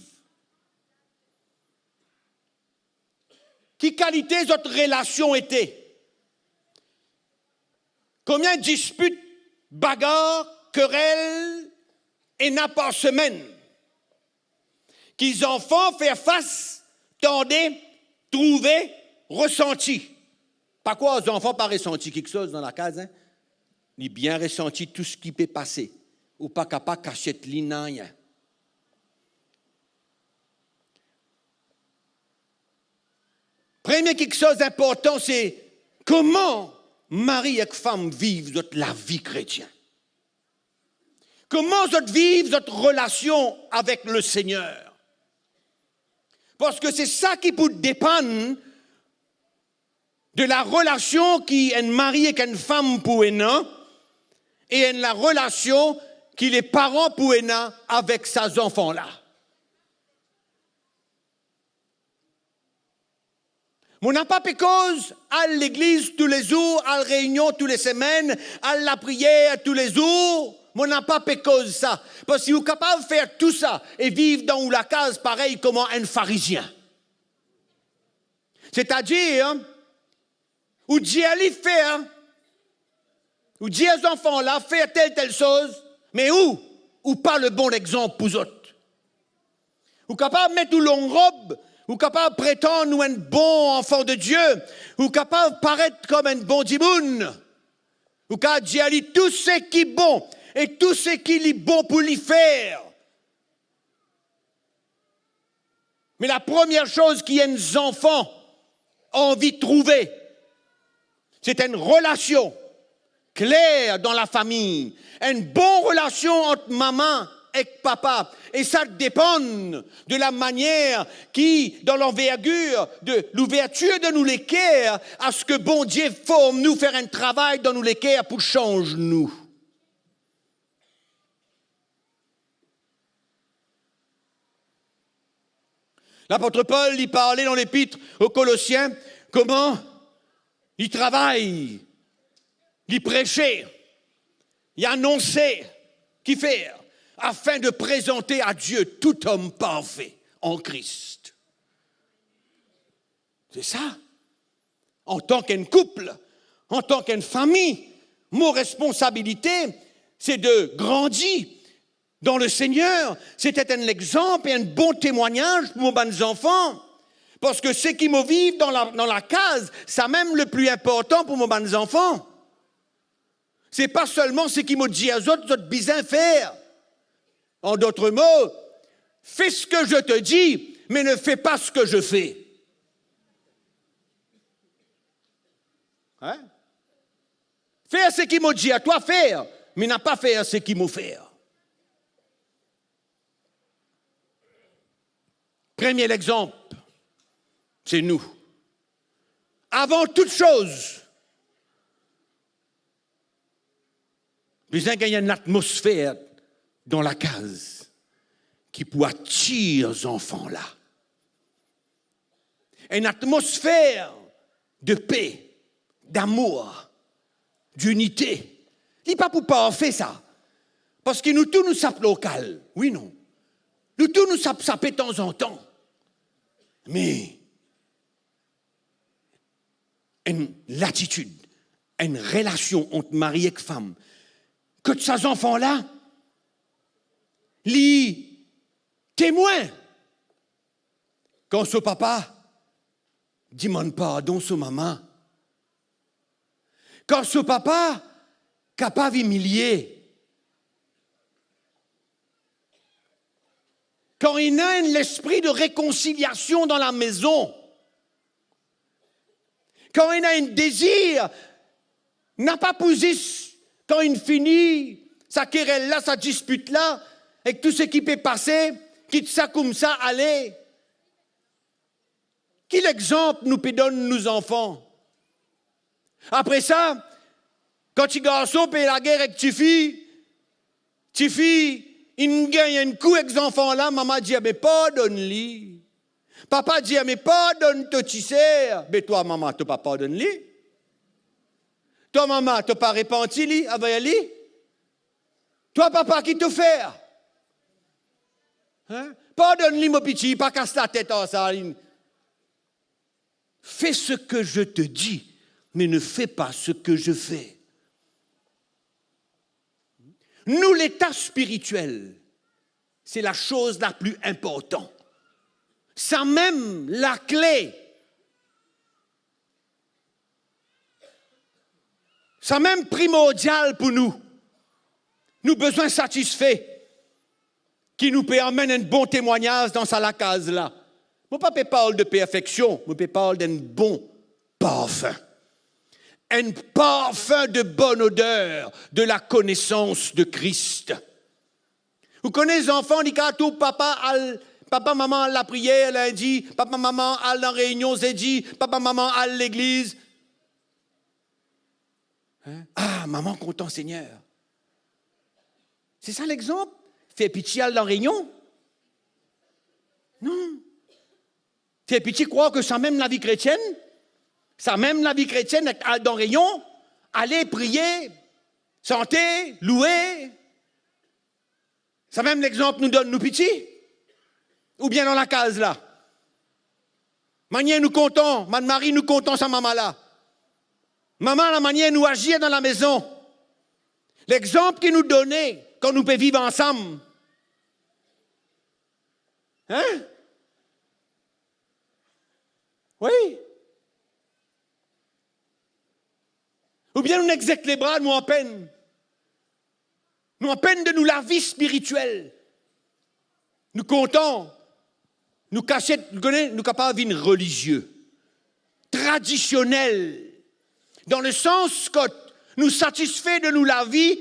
Ki kalite zot relasion ete? Konbien dispit, bagar, kerel ena par semenn ki zanfan fer fas, tande, trouve, resanti? Pa krwar zanfan pa resanti kiksoz dan lakaz, en. Li bien resanti tou seki pe pase. Ou pa kapav kasiet li nanye. Premie kiksoz inportan, se kouma mari ek fam viv zot lavi kretien. Kouma zot viv zot relasion avek Lesegner. Parski se sa ki pou depann de larelasion ki enn mari ek enn fam pou ena, e enn larelasion ki leparan pou ena avek sa zanfan la. Mo napa pe koz al legliz toulezour, al reynion tou le semenn, al lapriyer toulezour. Mo napa pe koz sa. Parski ou kapav fer tou sa e viv dan ou lakaz parey kouma enn Farizien. Setadir, ou dir li fer, ou dir zanfan la fer tel, tel soz, me ou, ou pa le bon lexanp pou zot. Ou kapav met ou long rob, ou kapav pretann ou enn bon anfan de Die, ou kapav paret kom enn bon dimoun, ou kapav dir li tou seki bon e tou seki li bon pou li fer. Me lapremier soz ki enn zanfan anvi trouve, se enn relasion kler dan lafami, enn bon relasion ant mama ek papa. E sa depann de lamanier ki, dan lanvergir de louvertir de nou leker, aski Bondie form nou, fer enn travay dan nou leker pou sanz nou. Lapot Pol, li parle dan Lepit o Kolosien, kouma li travay, li prese, li anonse, ki fer, afin de prezante a Die tou om parfe an Kris. Se sa. Antan ki enn koup, antan ki enn fami, mo responsabilite, se de grandi dan Lesegner, se d'et enn lexanp e enn bon temwagnaz pou mo bann zanfan. Parski seki mo viv dan la, dan lakaz, samem le pli inportan pou mo bann zanfan. Se pa selman seki mo dir zot, zot bizin fer. En d'autres mots, fais ce que je te dis, mais ne fais pas ce que je fais. Hein? Fer seki mo dir twa fer, me napa fer seki mo fer. Premie lexanp, se nou. Avan tou soz, bizin gagn enn latmosfer dan lakaz ki pou atir zanfan la. Enn atmosfer de pe, damour, dinite. Li pa pou parfe sa. Parski nou tou nou sap lor kal, wi non? Nou tou nou sap sape tanzantan. Me enn latitid, enn relasion ant mari ek fam, kot sa zanfan la, li temwin kan so papa dimann pardon so mama, kan so papa kapav imilie, Kan ena enn lespri de rekonsiliasion dan lamezon, kan ena enn dezir, napa pou zis kan inn fini sa kerel la, sa dispit la, ek tou seki pe pase, kit sa koumsa ale. Ki lexanp nou pe donn nou zanfan? Apre sa, kan ti garson pe lager ek tifi, tifi inn gagn enn kou ek zanfan la, mama dir, "Me pardonn li." Papa dir, "Me pardonn to tiser." Me twa mama, to pa pardonn li? Twa mama, to pa repanti li anver li? Twa papa, ki to fer? Hein? Pardonn li, mo piti, pa kas latet ar sa. Fais ce que je te dis, mais ne fais pas ce que je fais. Nou, leta spiritiel, se lasoz lapli inportan. Samem lakle, samem primordial pou nou. Nou bizin satisfe ki nou pe amenn enn bon temwagnaz dan sa lakaz la. Mo pa pe parl de perfeksion, mo pe parl d'enn bon parfin. Enn parfin de bonn oder de la konesans de Kris. Ou kone zanfan, li kapav trouv papa al, papa, mama al lapriyer lindi, papa, mama al dan reynion zedi, papa, mama al legliz. Hein? Ah, mama kontan Segner. Se sa lexanp? Fer piti al dan reynion? Non. Fer piti krwar ke samem lavi kretienn, samem lavi kretienn, al dan reynion, ale priye, sante, loue. Samem lexanp nou donn nou piti, oubien dan lakaz la? Manier nou kontan, bann mari, nou kontan sa mama la. Mama, lamanier nou azir dan lamezon. Lexanp ki nou done kan nou pe viv ansam. Hein? Wi. Oubien nou nek zet lebra, nou anpenn. Nou anpenn de nou lavi spiritiel. Nou kontan, nou kasiet, nou kone, nou kapav vinn relizie, tradisionel, dan lesans kot nou satisfe de nou lavi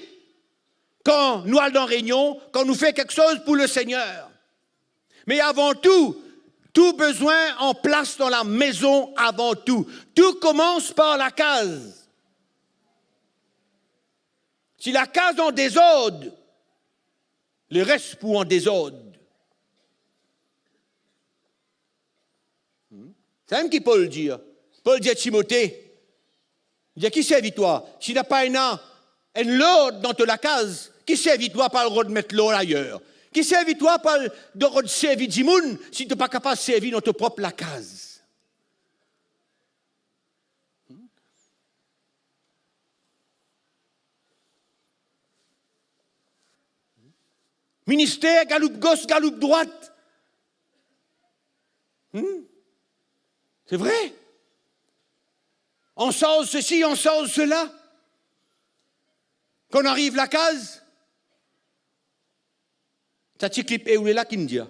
kan nou al dan reynion, kan nou fer kiksoz pou Lesegner. Me avan tou, tou bizin an plas dan lamezon avan tou. Tou koumans par lakaz. Si lakaz an dezord, leres pou an dezord. Hmm? Samem ki Pol dir. Pol dir Timote, dir, ki servi twa si napa ena enn lord dan to lakaz? Ki servi twa pou al rod met lord ayer? Ki servi twa pou al rod servi dimoun si to pa kapav servi dan to prop lakaz? Minister galoup gos, galoup drwat. Hmm? Se vre. Ansarz sesi, ansarz sela. Kan ariv lakaz, sa ti klip eoule la ki'nn dir.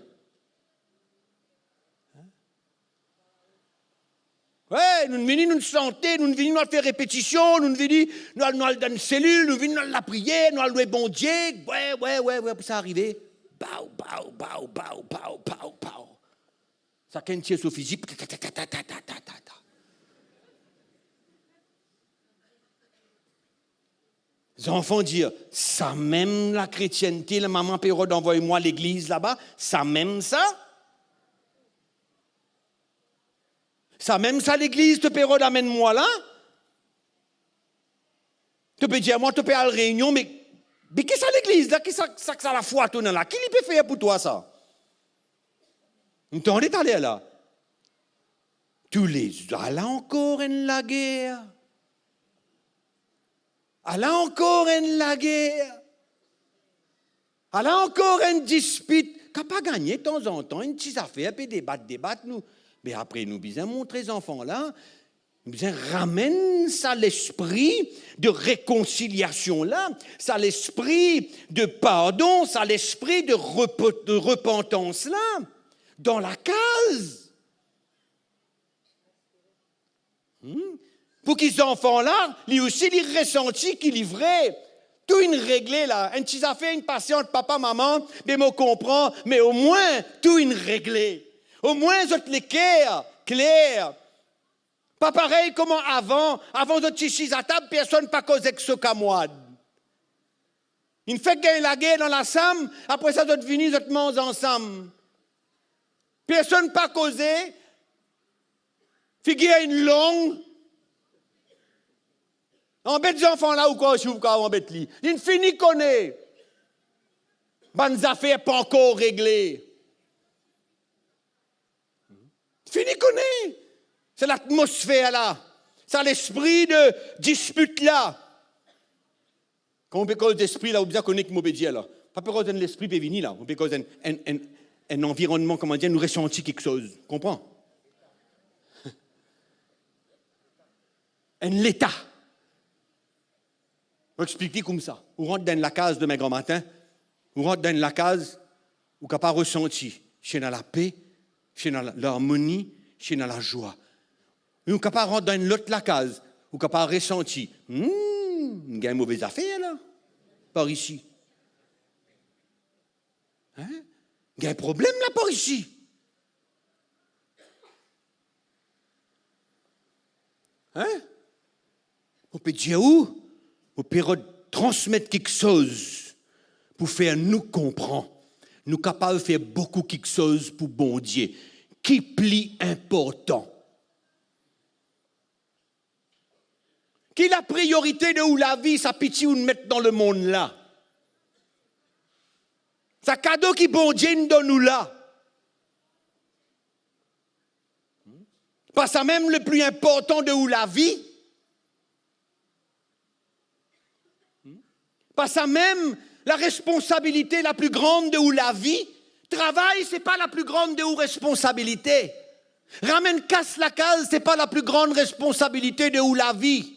Wi, nou vini, nou sante, nou vini, nou al fer repetision, nou vini, nou al, nou al dan selil, nou vini, nou al lapriyer, nou al lwe Bondie. Wi, wi, wi, wi, pou sa arive. Baw, baw, baw, baw, baw, baw, baw. Sakenn tir so fizi. Ta, ta, ta, ta. Zanfan dir, samem lakretiennte, lamama pe rod anvoy mwa legliz laba, samem sa? Samem sa legliz to pe rod amenn mwa la? To pe dir mwa to pe al reynion, me, me ki sa legliz la, ki sa, sa, sa lafwa to ena la, ki li pe fer pou twa sa? Nou tande taler la. Toulezou, ala ankor enn lager. Ala ankor enn lager. Ala ankor enn dispit. Kapav gagne tanzantan enn ti zafer, pe debat, debat nou. Me apre nou bizin montre zanfan la, Nou bizin ramenn sa lespri de rekonsiliasion la, sa lespri de pardon, sa lespri de repo-, de repantans la dan lakaz. Hmm? Pou ki zanfan la, li osi, li resanti ki li vre. Tou inn regle la. Enn ti zafer inn pase ant papa, mama, be mo konpran, me omwin tou inn regle. Omwin zot leker kler. Pa parey kouma avan. Avan, zot ti siz atab, personn pa koz ek so kamarad. Inn fek gagn lager dan lasam, apre sa, zot vini, zot manz ansam. Personn pa koze, figir inn long. Anbet zanfan la, ou krwar si ou kav anbet li? Linn fini kone bann zafer pankor regle. Fini kone. Se latmosfer la, sa lespri de dispit la. Kan mo pe koz lespri la, ou bizin kone ki mo pe dir la. Pa pe koz enn lespri pe vini la. Mo pe koz enn, enn, enn, enn anvironnman, kouma dir, nou resanti kiksoz. Konpran? Enn leta. Mo explik li koumsa. Ou rant dan enn lakaz demin gramatin, ou rant dan enn lakaz, ou kapav resanti si ena lape, si ena larmoni, si ena lazwa. Ou kapav rant dan enn lot lakaz, ou kapav resanti, hmm, gagn move zafer la, par isi. Hein? Gagn problem la par isi. Hein? Mo pe dir ou, mo pe rod transmet kiksoz pou fer nou konpran. Nou kapav fer boukou kiksoz pou Bondie. Ki pli inportan? Ki lapriorite de ou lavi, sa piti ou met dan lemonn la? Sa kado ki Bondie inn donn ou la? Pa samem le pli inportan de ou lavi? Pa samem la responsabilite la pli gran de ou lavi? Travay, se pa la pli gran de ou responsabilite. Ramenn kas lakaz, se pa la pli gran responsabilite de ou lavi.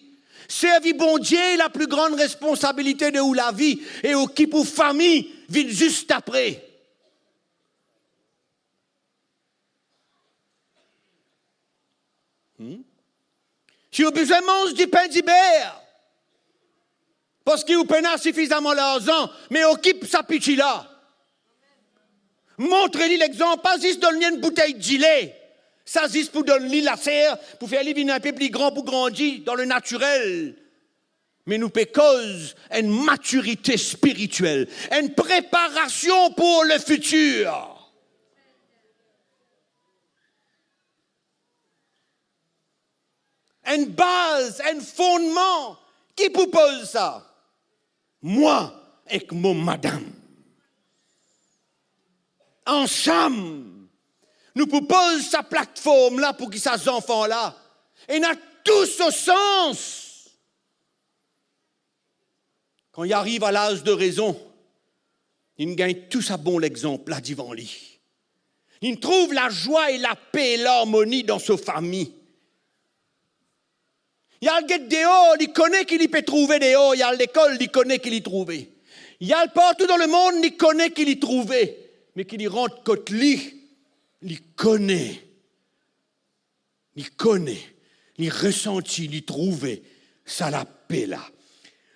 Servi Bondie, la pli gran responsabilite de ou lavi, e okip ou fami vinn zis apre. Hmm? Si ou bizin manz dipin diber, parski ou pena sifizaman larzan, me okip sa piti la. Montre li lexanp, pa zis donn li enn boutey dile. Sa zis pou donn li laser, pou fer li vinn inpe pli gran, pou grandi dan le natirel. Me nou pe koz enn matirite spiritiel, enn preparasion pou le fitir. Enn baz, enn fondman. Ki pou poz sa? Mwa ek mo madam. Ansam, nou pou poz sa platform la pou ki sa zanfan la ena tou so sans. Kan li ariv a laz de rezon, linn gagn tou sa bon lexanp la divan li. Linn trouv lazwa e lape, larmoni dan so fami. Li al get deor, li kone ki li pe trouve deor, li al lekol, li kone ki li trouve. Li al partou dan lemond, li kone ki li trouve. Me ki li rant kot li, li kone. Li kone, li resanti, li trouve sa lape la.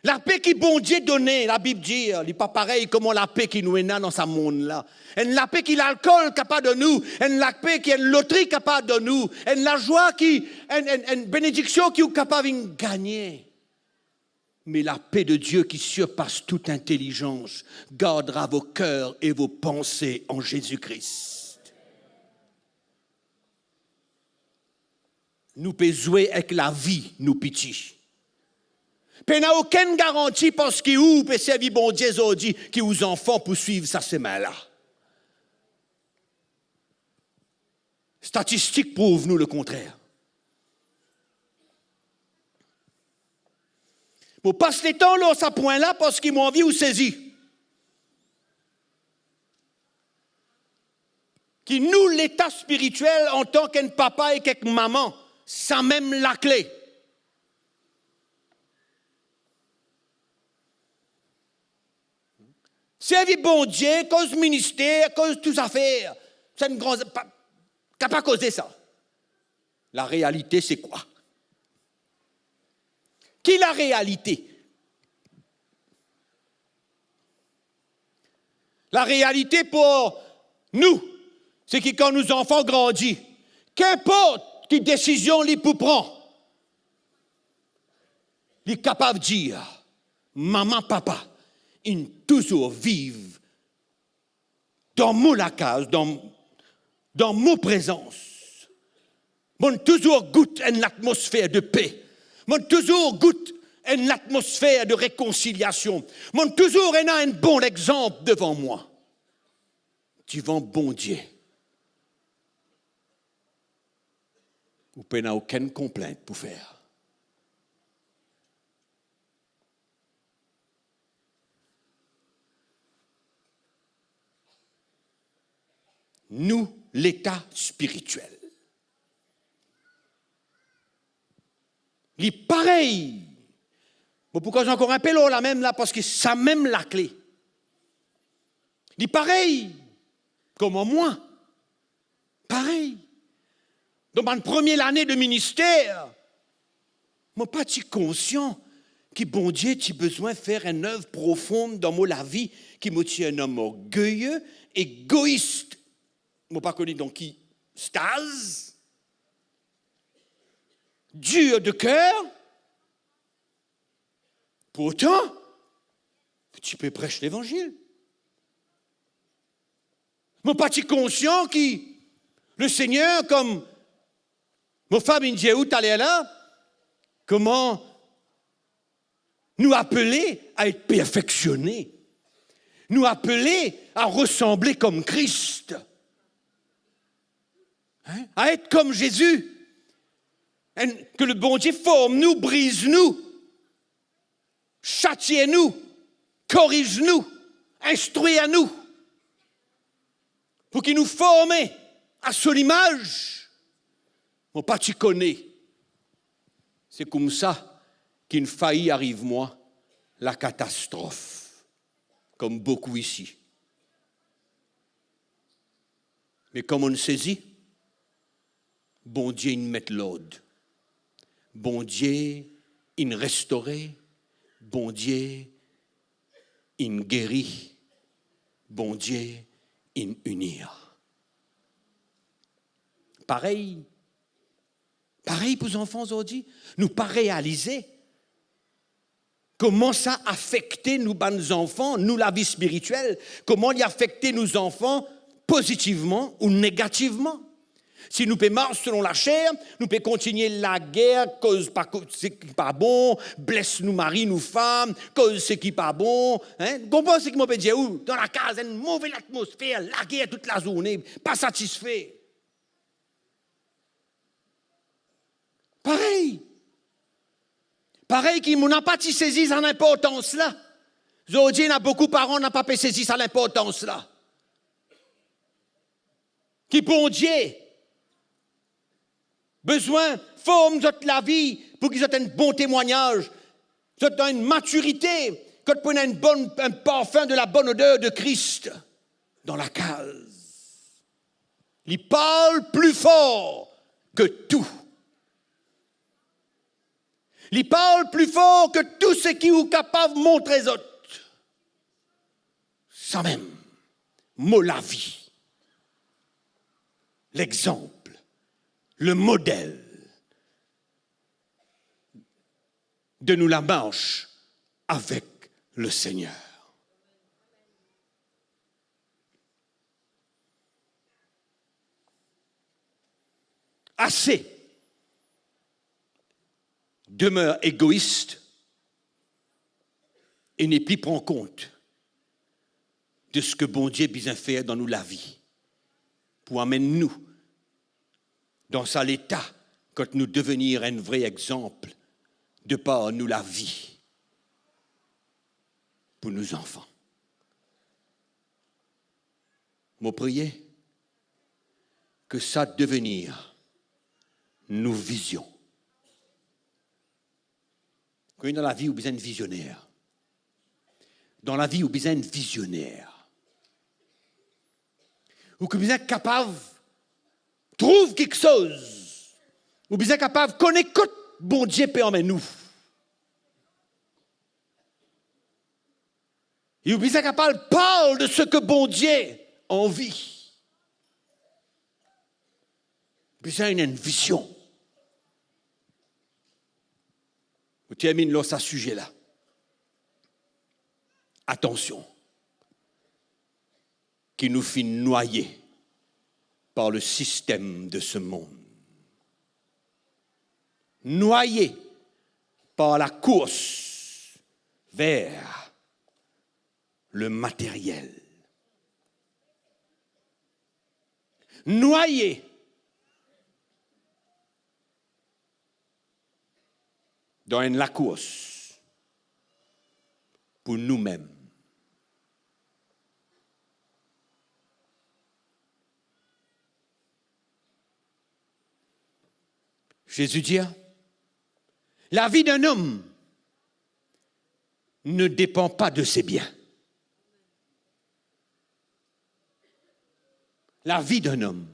Lape ki Bondie done, Labib dir, li pa parey kouma lape ki nou ena dan sa mond la. Enn lape ki lalkol kapav donn ou, enn lape ki enn lotri kapav donn ou, enn lazwa ki, enn, enn, enn benediksion ki ou kapav vinn gagne. Mais la paix de Dieu qui surpasse toute intelligence gardera vos cœurs et vos pensées en Jésus-Christ. Nou pe zwe ek lavi nou piti. Pena okenn garanti parski ou pe servi Bondie zordi ki ou zanfan pou swiv sa semin la. Statistik prouv nou lekontrer. Mo pas letan lor sa pwin la parski mo anvi ou sezi. Ki nou leta spiritiel antan ki enn papa ek enn mama, samem lakle. Servi Bondie, koz minister, koz tou zafer. Sa enn gran, pa, kapav koze sa. Larealite se kwa? Ki larealite? Larealite pou nou, se ki kan nou zanfan grandi, kinport ki desizion li pou pran, li kapav dir, "Mama, papa inn touzour viv dan mo lakaz, dan, dan mo prezans. Mo'nn touzour gout enn latmosfer de pe. Mo'nn touzour gout enn latmosfer de rekonsiliasion. Mo'nn touzour ena enn bon lexanp devan mwa." Divan Bondie, ou pena okenn konplint pou fer. Nou leta spiritiel, li parey. Mo pou koz ankor inpe lor la mem la, parski samem lakle. Li parey kouma mwa. Parey. Dan bann premie lane de minister, mo pa ti konsian ki Bondie ti bizin fer enn nev profonn dan mo lavi, ki mo ti enn om orgeye, egois. Mo pa kone dan ki staz, dir de ker. Pourtan, ti pe pres levanzil. Mo pa ti konsian ki Lesegner, kouma mo fam inn dir ou taler la, kouma nou apele a et perfeksione. Nou apele a resanble kouma Kris. Hein? A et kouma Zezi. Hein? Ki Lebondie form nou, briz nou, satie nou, koriz nou, instrir nou, pou ki nou forme a so limaz. Mo pa ti kone. Se koumsa ki'nn fayi ariv mwa lakatastrof, kouma boukou isi. Me kouma mo'nn sezi, Bondie inn met lord. Bondie inn restore. Bondie inn geri. Bondie inn inir. Parey, parey pou zanfan zordi, nou pa realize kouma sa afekte nou bann zanfan, nou lavi spiritiel, kouma li afekte nou zanfan pozitivman ou negativman. Si nou pe mars selon laser, nou pe kontigne lager, koz pa ko-, seki pa bon, bles nou mari, nou fam, koz seki pa bon, hein? Konpran seki mo pe dir ou? Dan lakaz, enn move latmosfer, lager tout lazourne, pa satisfe. Parey. Parey ki nou napa ti sezi sa linportans la. Zordi, ena boukou paran napa pe sezi sa linportans la. Ki Bondie bizin form zot lavi pou ki zot enn bon temwagnaz, zot dan enn matirite, kot pou ena enn bon, enn parfin de la bonne odeur de Christ dan lakaz. Li parl pli for ki tou. Li parl pli for ki tou seki ou kapav montre zot. Samem, mo lavi, lexanp, le model de nou lamars avek Lesegner. Ase demer egois e nepli pran kont de seki Bondie bizin fer dan nou lavi pou amenn nou dan sa leta kot nou devenir enn vre exanp de par nou lavi pou nou zanfan. Mo priye ki sa devenir nou vizion. Kan dan lavi, ou bizin enn vizioner. Dan lavi, ou bizin enn vizioner. Ou ki bizin kapav trouv kiksoz. Ou bizin kapav kone kot Bondie pe anmenn ou. E ou bizin kapav parl de seki Bondie anvi. Bizin enn vizion. Mo terminn lor sa size la. Atansion, ki nou finn nwaye par le système de ce monde. Nwaye par la course vers le matériel. Nwaye dan enn lakours pou noumem. Zezi dir, la vie d'un homme ne dépend pas de ses biens. La vie d'un homme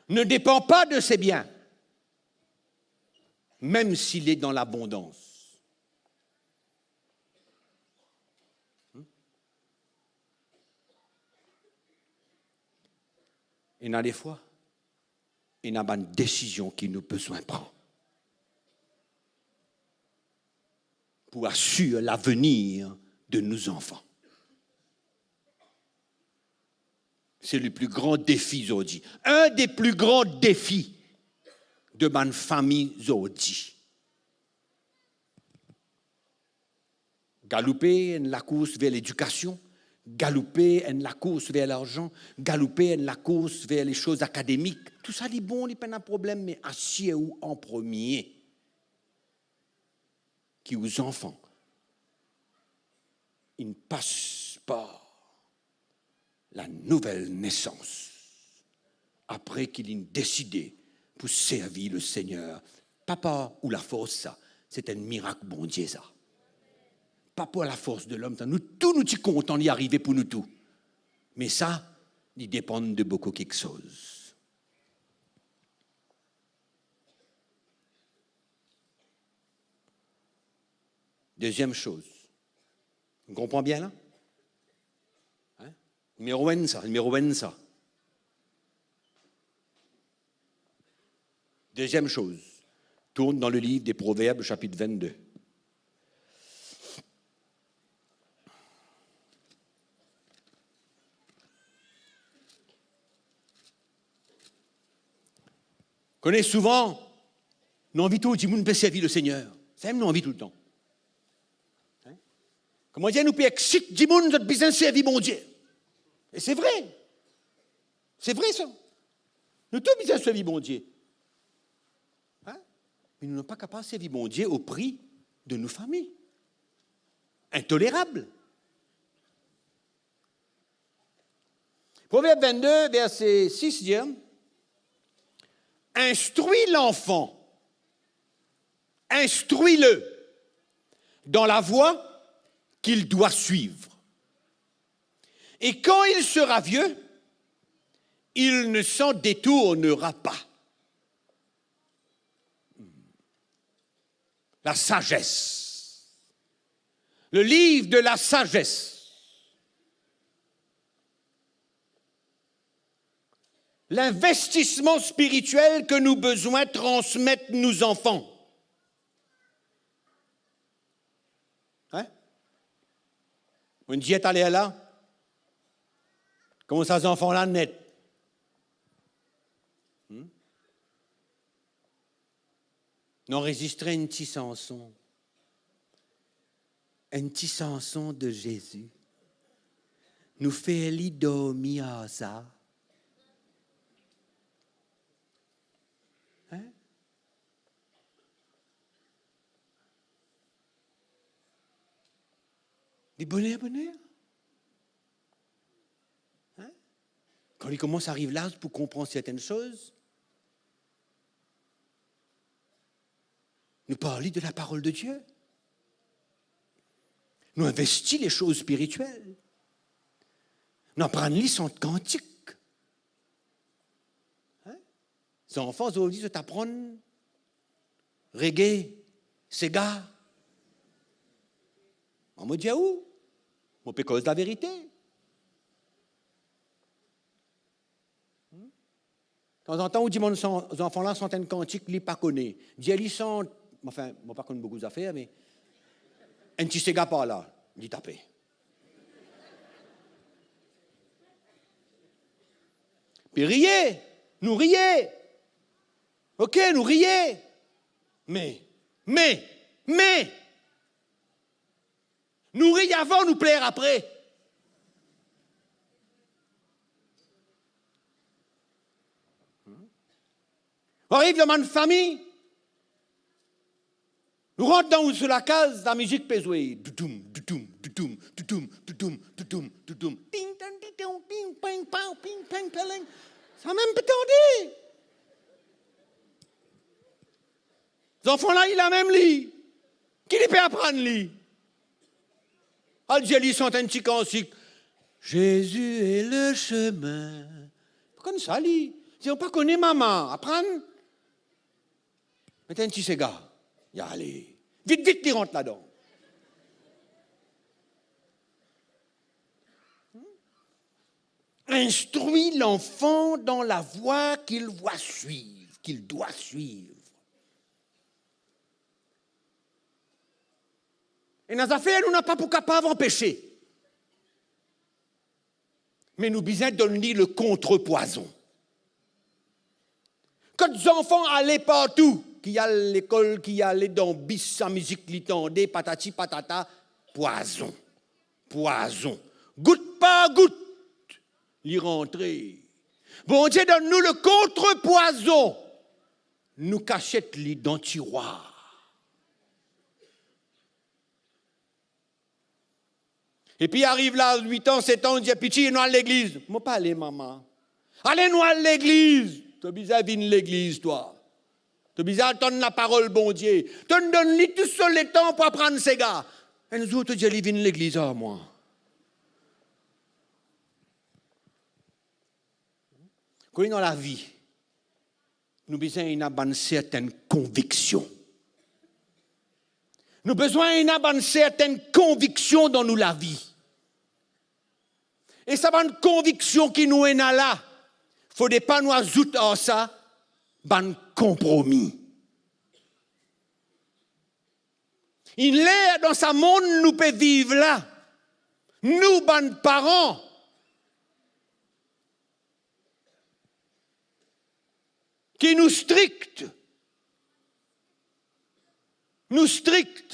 ne dépend pas de ses biens, même s'il est dans l'abondance. Ena defwa, ena bann desizion ki nou bizin pran pou asir lavenir de nou zanfan. Se le pli gran defi zordi. Enn de pli gran defi de bann fami zordi. Galoupe enn lakours ver ledikasion, galoupe enn lakours ver larzan, galoupe enn lakours ver lesoz akademik. Tou sa li bon, li pena problem, me asir ou an premie ki ou zanfan inn pas par la nouvel nesans, apre ki linn deside pou servi Lesegner. Pa par ou lafors sa, se enn mirak Bondie sa. Pa par lafors de lom sa. Nou tou nou ti kontan li arive pou nou tou. Me sa, li depann de boukou kiksoz. Deziem soz. Ou konpran bien la? Hein? Nimero enn sa, nimero enn sa. Deziem soz, tourn dan le liv de Proverb, sapit vennde. Kone souvan, nou anvi trouv dimoun pe servi Lesegner. Samem nou anvi toultan. Hein? Kouma dir, nou pe exit dimoun, zot bizin servi Bondie. E se vre. Se vre sa. Nou tou bizin servi Bondie. Hein? Me nou pa kapav servi Bondie o pri de nou fami. Intolerab. Proverb vennde, verse sis dir, instruis l'enfant, instruis-le dans la voie qu'il doit suivre. Et quand il sera vieux, il ne s'en détournera pas. La sagesse. Le livre de la sagesse. L'investissement spirituel que nous besoin transmettre nos enfants. Hein? Mo dir taler la, kouma sa zanfan la net. Hmm? Nou anrezistre enn ti sanson. Enn ti sanson de Zezi. Nou fer li dormi ar sa. Hein? Li boner, boner. Hein? Kan li koumans ariv laz pou konpran sertenn soz, Nou parl li de la parole de Dieu. Nou investi les choses spirituelles. Nou aprann li sant kantik. Hein? Zanfan zordi, zot aprann reggae, sega. Mo dir ou, mo pe koz laverite. Hmm? Tanzantan, ou dimann san-, zanfan la sant enn kantik li pa kone. Dir li sant, anfin, mo pa konn boukou zafer, me enn ti sega par la, li tape. Pe riye, nou riye. Ok, nou riye. Me, me, me, nou riye avan, nou pler apre. Ariv dan bann fami, nou rant dan ou so lakaz, lamizik pe zwe. Doudoum, doudoum, doudoum, doudoum, doudoum, doudoum, doudoum. Ting, tang, ting, tang, ping, pang, pang, ping, pang, peleng. Samem pe tande. Zanfan la, li la mem li. Ki li pe aprann li? Al dir li sant enn ti kantik. Jésus est le chemin. Pa konn sa li. Dir, pa kone mama, aprann. Met enn ti sega. Li ale. Vit, vit, li rant ladan. Instruis l'enfant dans la voie qu'il voit suivre, qu'il doit suivre. Ena zafer nou napa pou kapav anpese. Me nou bizin donn li le kontrepwazon. Kot zanfan ale partou, ki al lekol, ki ale dan bis, sa mizik li tande, patati patata, pwazon, pwazon. Gout par gout, li rantre. Bondie donn nou le kontrepwazon. Nou kasiet li dan tirwar. Epi ariv la, wit an, set an, ou dir, piti, nou al legliz. Mo pa ale, mama. Ale, nou al legliz. To bizin vinn legliz, twa. To bizin al tann laparol Bondie. To donn li tou so letan pou aprann sega. Enn zour, to dir li, vinn legliz ar mwa. Kouma dan lavi, nou bizin ena bann sertenn konviksion. Nou bizin ena bann sertenn konviksion dan nou lavi. E sa bann konviksion ki nou ena la, fode pa nou azout ar sa bann konpromi. Inn ler dan sa mond nou pe viv la, nou bann paran, ki nou strik. Nou strik.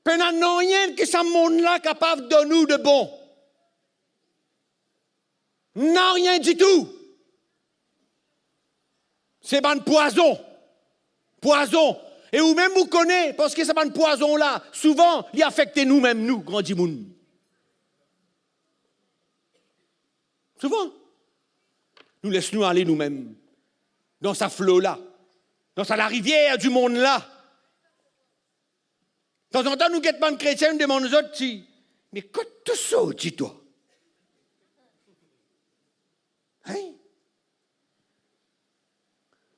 Pena nanye ki sa mond la kapav donn ou de bon. Nanye ditou. Se bann pwazon. Pwazon. E ou mem ou kone, parski sa bann pwazon la, souvan, li afekte nou mem, nou, gran dimoun. Souvan, nou les nou ale nou mem, dan sa flo la, dan sa larivier di mond la. Tanzantan, nou get bann kretien, nou demann zot, ti, "Me kot to sorti, twa?" Hein?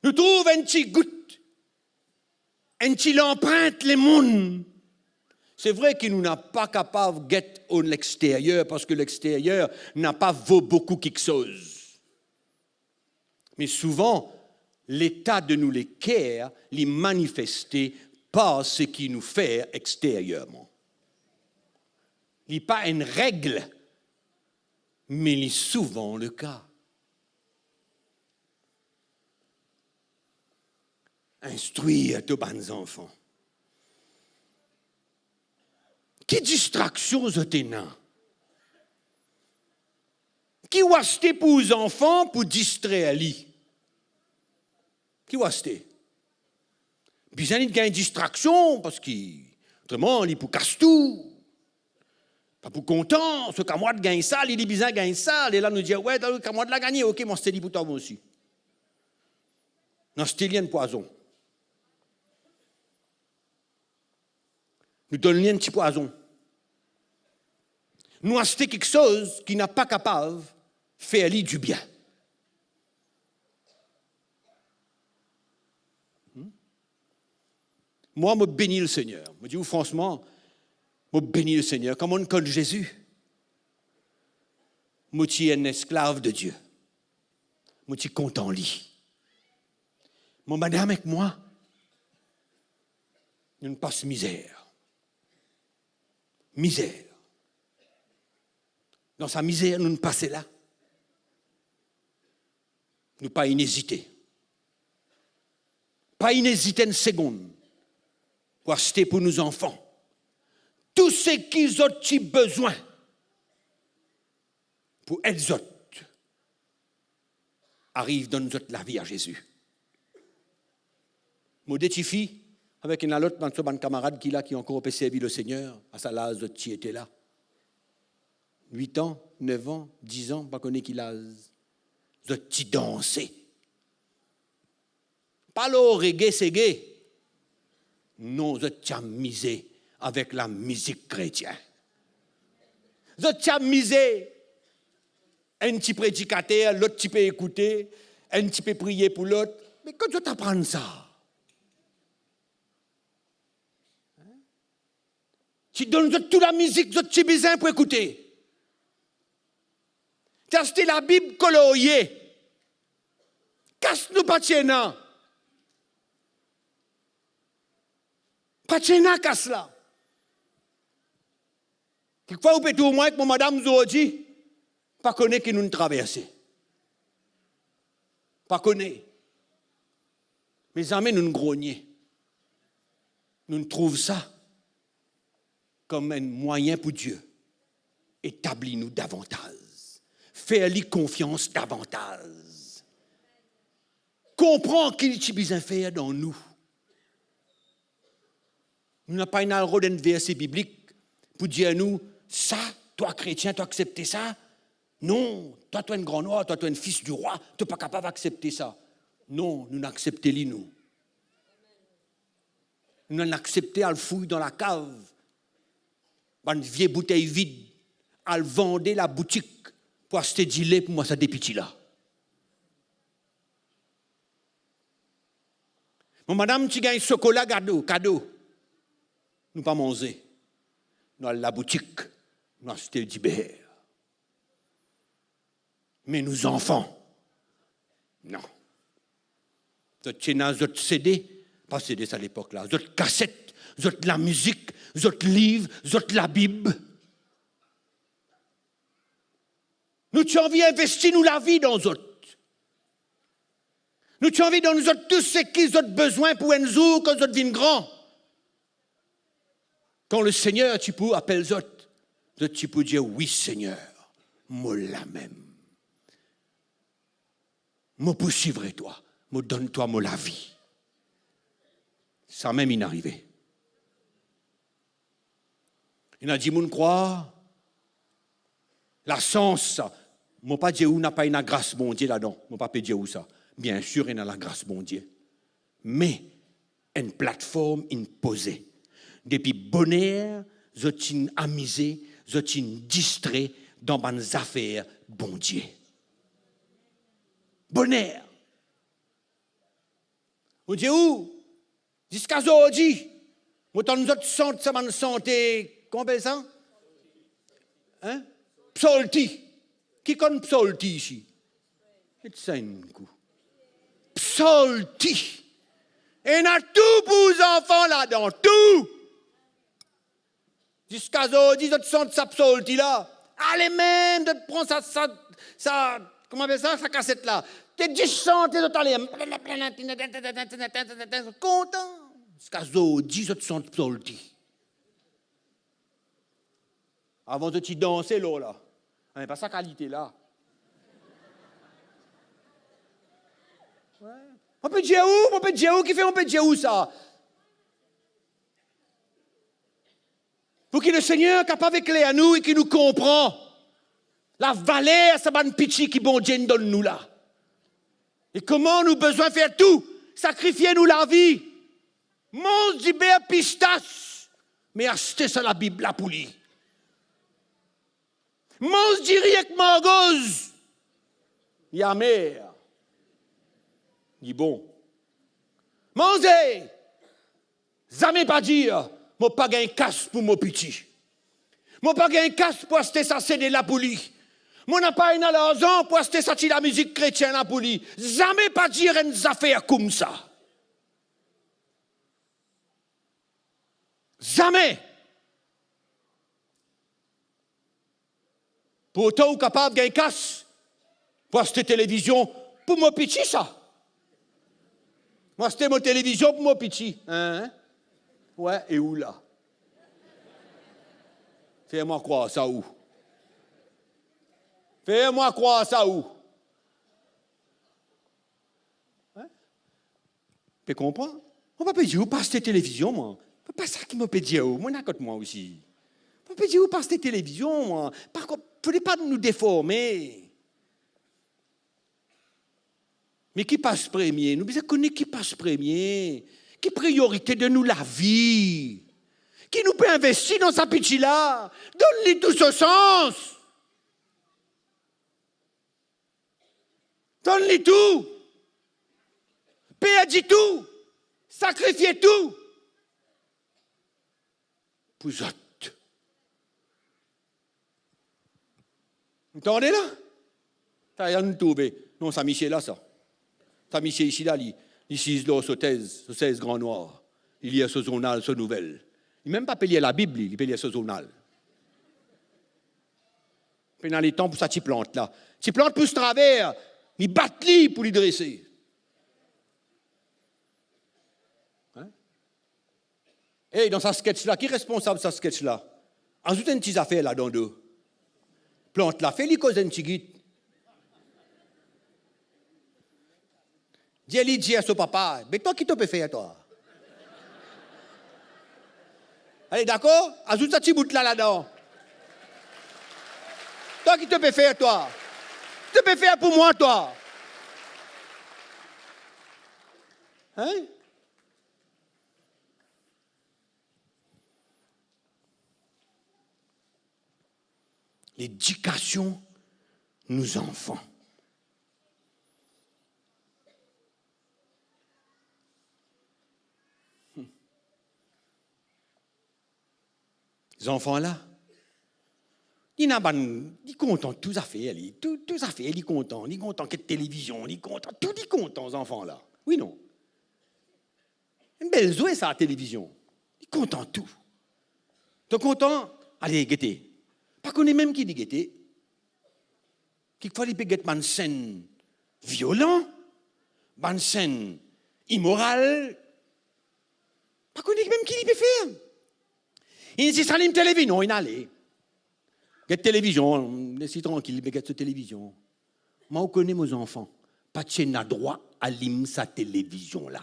Nou trouv enn ti gout, enn ti lanprint lemonn. Se vre ki nou napa kapav get o lexteryer, parski lexteryer napa vo boukou kiksoz. Me souvan, leta de nou leker, li manifeste par seki nou fer exteryerman. Li pa enn reg, me li souvan le ka. Instrir to bann zanfan. Ki distraksion zot ena? Ki ou aste pou zanfan pou distrer li? Ki ou aste? Bizin li gagn distraksion, parski otreman li pou kas tou. Pa pou kontan, so kamwad gagn sa, li, li bizin gagn sa. Lerla nou dir, "We, ta kamwad la gagne, ok, mo aste li pou twa, mwa osi." Nou aste li enn pwazon. Nou donn li enn ti pwazon. Nou aste kiksoz ki napa kapav fer li dibien. Hmm? Mwa, mo beni Lesegner. Mo dir ou fransman, mo beni Lesegner. Kan mo'nn konn Zezi, mo ti enn esklav de Die. Mo ti kontan li. Mo madam ek mwa, nou'nn pas mizer. Mizer. Dan sa mizer nou'nn pase la, nou pa inn ezite. Pa inn ezite enn segonn pou aste pou nou zanfan tou seki zot ti bezwin pou ed zot ariv donn zot lavi a Zezi. Mo de tifi avek ena lot bann so bann kamarad ki la, ki ankor pe servi Lesegner, a sa laz zot ti ete la. Wit an, nef an, diz an, pa kone ki laz. Zot ti danse. Pa lor rege sege. Non, zot ti amize avek lamizik kretien. Zot ti amize. Enn ti predikater, lot ti pe ekoute, enn ti pe priye pou lot. Me kot zot aprann sa? Ti donn zot tou lamizik zot ti bizin pou ekoute. Ti aste Labib kolorie. Kas nou pa ti ena. Pa ti ena kas la. Kikfwa ou pe trouv mwa ek mo madam zordi, pa kone ki nou'nn traverse. Pa kone. Me zame nou'nn grogne. Nou'nn trouv sa kom enn mwayin pou Die etabli nou davantaz, fer li konfians davantaz, konpran ki li ti bizin fer dan nou. Nou napa inn al rod enn verse biblik pou dir nou, sa, twa kretien, to aksepte sa? Non, twa, to enn gran nwar, twa, to enn fis di rwa, to pa kapav aksepte sa. Non, nou aksepte li, nou. Nou aksepte al fouy dan lakav, bann vie boutey vid, al vande laboutik pou aste dile pou mwa sa de piti la. Mo madam ti gagn sokola gado, kado. Nou pa manze. Nou al laboutik, nou aste diber. Me nou zanfan, non. Zot ti ena zot CD, pa CD sa lepok la, zot kaset, zot lamizik, zot liv, zot Labib. Nou ti anvi investi nou lavi dan zot. Nou ti anvi donn zot tou seki zot bizin pou enn zour kan zot vinn gran. Kan Lesegner ti pou apel zot, zot ti pou dir, "Wi, Segner, mo la mem. Mo pou swiv twa, mo donn twa mo lavi." Samem inn arive. Ena dimoun krwar lasans sa. Mo pa dir ou napa ena gras Bondie ladan. Mo pa pe dir ou sa. Biensir, ena lagras Bondie. Me enn platform inn poze. Depi boner, zot inn amize, zot inn distre dan bann zafer Bondie. Boner. Mo dir ou, ziska zordi, mo tann zot sant sa bann sante, kouma apel sa? Hein? Psalti. Ki konn psalti isi? Met sa enn kou. Psalti. Ena tou pou zanfan ladan, tou. Ziska zordi, zot sant sa psalti la. Ale mem, zot pran sa, sa, sa, kouma apel sa, sa kaset la. Te dis sante, zot ale. Zot kontan. Ziska zordi, zot sant psalti. Avan, zot ti danse lor la. Ah, me pa sa kalite la. Wi. Mo pe dir ou, mo pe dir ou, kifer mo pe dir ou sa? Pou ki Lesegner kapav ekler nou e ki nou konpran lavaler sa bann piti ki Bondie inn donn nou la. E kouma nou bizin fer tou, sakrifie nou lavi, manz diber pistas, Me aste sa Labib la pou li. Manz diri ek margoz. Li amer. Li bon. Manze. Zame pa dir, "Mo pa gagn kas pou mo piti. Mo pa gagn kas pou aste sa CD la pou li. Mo napa ena larzan pou aste sa ti lamizik kretien la pou li." Zame pa dir enn zafer koumsa. Zame. Pourtan ou kapav gagn kas pou aste televizion pou mo piti sa. Mo aste mo televizion pou mo piti, hein? Wi, e ou la? Fer mwa krwar sa ou. Fer mwa krwar sa ou. Hein? Pe konpran? Mo pa pe dir ou pa aste televizion, mwa. Pa, pa sa ki mo pe dir ou, mo ena kot mwa osi. Mo pe dir ou pa aste televizion, mwa. Pa ko-, fode pa nou deforme. Me ki pas premie? Nou bizin kone ki pas premie. Ki priorite dan nou lavi? Ki nou pe investi dan sa piti la? Donn li tou so sans. Donn li tou. Perdi tou. Sakrifie tou. Pou zot. Ou tande la? Sa, la nou trouve. Non, sa misie la, sa. Sa misie isi la, li, li siz lor so tez, so sez gran nwar. Li lir so zournal, so nouvel. Li mem pa pe lir Labib, li, li pe lir so zournal. Pena letan pou sa ti plant la. Ti plant pous traver, li bat li pou li drese. Hein? Ey, dan sa sketch la, ki responsab sa sketch la? Azout enn ti zafer ladan do. Plant la, fer li koz enn tigit. Dir li, dir so papa, "Be twa, ki to pe fer twa? Ale, dakor? Azout sa ti bout la ladan. Twa, ki to pe fer twa? Ki to pe fer pou mwa, twa?" Hein? Ledikasion nou zanfan. Zanfan la, li ena bann, li kontan tou zafer li, tou, tou zafer li kontan, li kontan get televizion, li kontan tou, li kontan zanfan la. Wi non? Enn bel zwe sa televizion. Li kontan tou. To kontan, ale gete. Pa kone mem ki li gete. Kikfwa li pe get bann senn violan, bann senn imoral. Pa kone mem ki li pe fer. Inn zis alim televi, non, inn ale. Get televizion, les li trankil, li pe get so televizion. Mwa, ou kone mo zanfan pa ti ena drwa alim sa televizion la.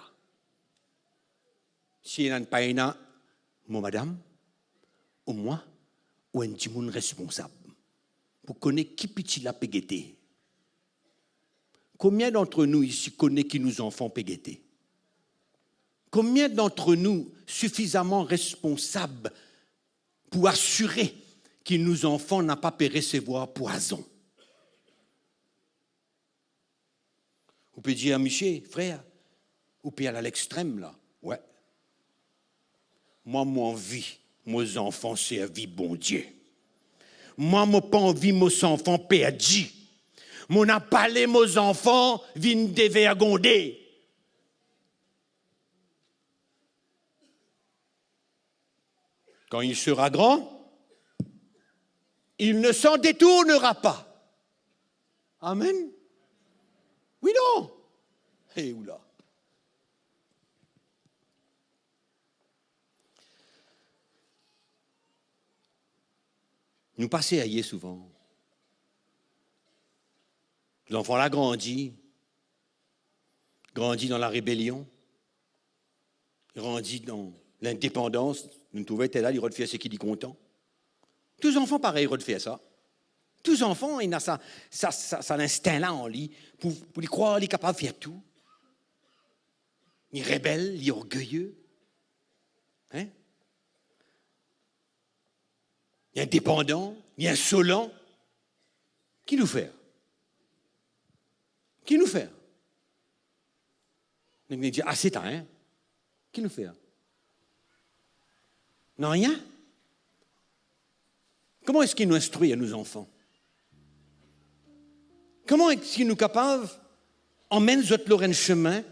Si ena, pa ena mo madam, ou mwa, ou enn dimoun responsab, pou kone ki piti la pe gete. Combien d'entre nous ici connaît ki nou zanfan pe gete? Combien d'entre nous suffisamment responsables pour assurer ki nou zanfan napa pe resevwar pwazon? Ou pe dir, "Misie, frer, ou pe al a lextrem la." Wi. Mwa, mo anvi mo zanfan servi Bondie. Mwa, mo pa anvi mo zanfan perdi. Mo napa le mo zanfan vinn devergonde. Quand il sera grand, il ne s'en détournera pas. Amen. Wi non? Hey, oula. Nou pa serye souvan. Zanfan la grandi, grandi dan larebelion, grandi dan lindepandans, nou trouve tel la, li rod fer seki li kontan. Tou zanfan parey rod fer sa. Tou zanfan ena sa, sa, sa linstin la an li, pou, pou li krwar li kapav fer tou. Li rebel, li orgeye. Hein? li indepandan, li insolan. Ki nou fer? Ki nou fer? Nou dir, "Ase ta, hein?" Ki nou fer? Nanye. Kouma eski nou instrir nou zanfan? Kouma eski nou kapav amenn zot lor enn sime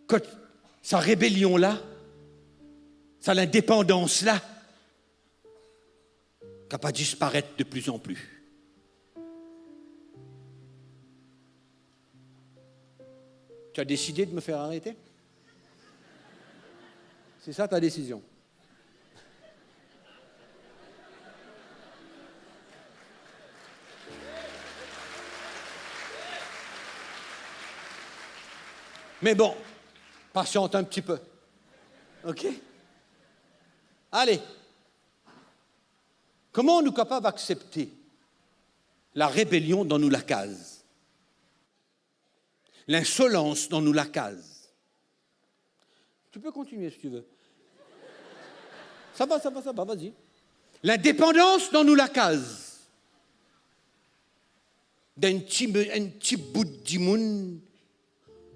kot sa rebelion la, sa lindepandans la, kapav disparet de plus en plus? Tu as décidé de me faire arrêter? C'est ça ta décision? Mais bon, patiente un petit peu. OK? Allez. Kouma nou kapav aksepte larebelion dan nou lakaz? Linsolans dan nou lakaz? Tu peux continuer si tu veux. Ça va, ça va, ça va, vas-y. Lindepandans dan nou lakaz. Dan enn ti, enn ti bout dimoun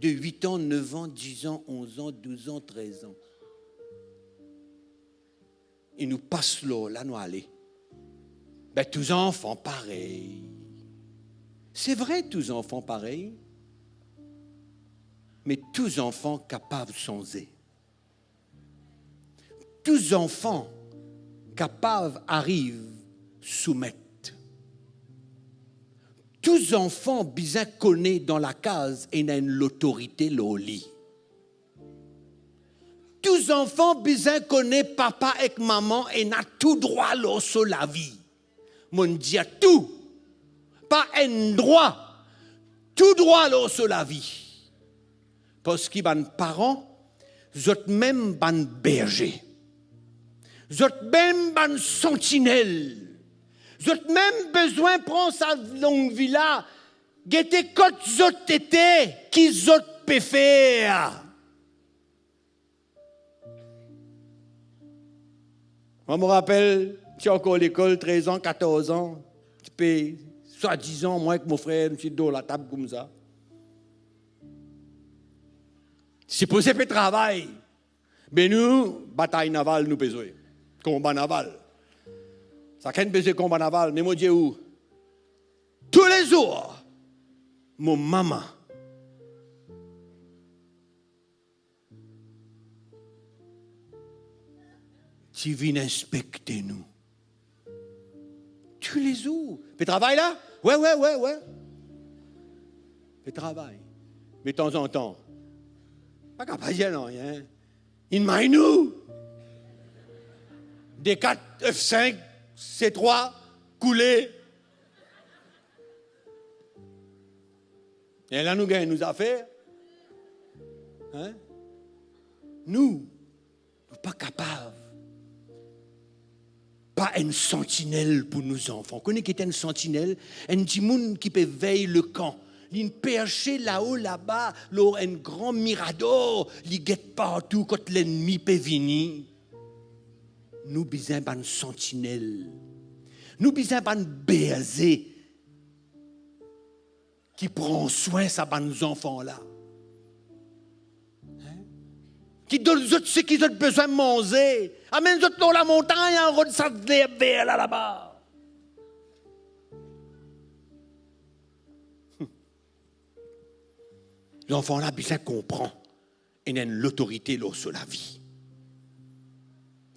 de wit an, nef an, diz an, onz an, douz an, trez an. E nou pas lor la, nou ale. Be, tou zanfan parey. Se vre, tou zanfan parey. Me tou zanfan kapav sanze. Tou zanfan kapav ariv soumet. Tou zanfan bizin kone dan lakaz ena enn lotorite lor li. Tou zanfan bizin kone papa ek mama ena tou drwa lor so lavi. Mo'nn dir tou, pa enn drwa, tou drwa lor so lavi. Parski bann paran, zot mem bann berze. Zot mem bann santinel. Zot mem bizin pran sa longvi la, gete kot zot ete, ki zot pe fer. Mwa, mo rapel, ti ankor lekol, trez an, katorz an, ti pe, swadizan, mwa ek mo frer, nou ti dor latab koumsa. Sipoze pe travay. Be nou, batay naval nou pe zwe. Konba naval. Sakenn pe zwe konba naval, me mo dir ou, toulezour, mo mama ti vinn inspekte nou. Toulezour. Pe travay la? Wi, wi, wi, wi. Pe travay. Me tanzantan, pa kapav dir nanye. Inn may nou. D kat, F sink, C trwa, koule. E la nou gagn nou zafer. Hein? Nou, nou pa kapav pa enn santinel pou nou zanfan. Kone ki ete enn santinel? Enn dimoun ki pe vey lekan. Li perse lao laba, lor enn gran mirador, li get partou kot lennmi pe vini. Nou bizin bann santinel. Nou bizin bann berze ki pran swin sa bann zanfan la. Hein? Ki donn zot seki zot bizin manze. Amenn zot lor lamontagn, al rod sa lerb ver la, laba. Zanfan la bizin konpran ena enn lotorite lor so lavi.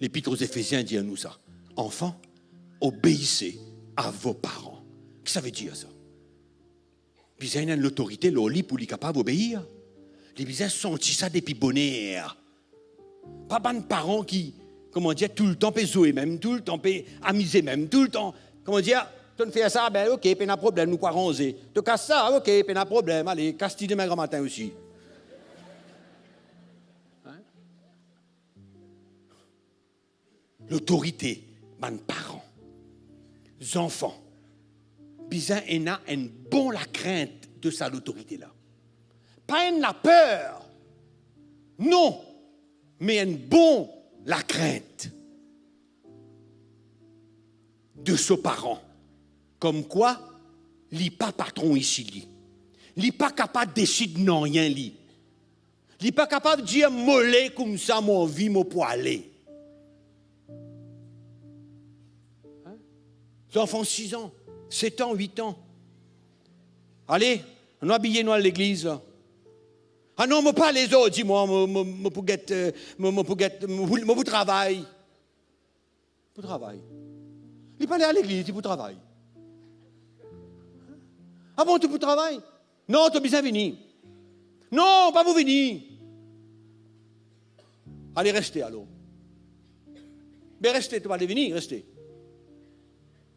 Lepit o Zefezien dir nou sa, "Enfants, obéissez à vos parents." Ki sa ve dir sa? Bizin ena enn lotorite lor li pou li kapav obeir. Li bizin santi sa depi boner. Pa bann paran ki, kouma dir, toultan pe zwe mem, toultan pe amize mem, toultan, kouma dir, to'nn fer sa, be ok, pena problem, nou pou aranze. To kas sa, ok, pena problem, ale, kas li demin gramatin osi. Hein? Lotorite bann paran. Zanfan bizin ena enn bon lakrint de sa lotorite la. Pa enn laper, non, me enn bon lakrint. de so paran. Komkwa, li pa patron isi li. Li pa kapav desid nanye li. Li pa kapav dir, "Mo le koumsa, mo anvi, mo pou ale." Hein? Zanfan siz an, set an, wit an. Ale, nou abiye, nou al legliz la. "Ah non, mo pa ale zordi, mwa, mo, mo, mo pou get, eh, mo, mo pou get, mo pou, mo pou travay." Pou travay. Li pa ale legliz, li pou travay. "Ah bon, to pou travay?" "Non, to bizin vini." "Non, pa pou vini." "Ale, reste alor." "Be reste, to pa le vini, reste."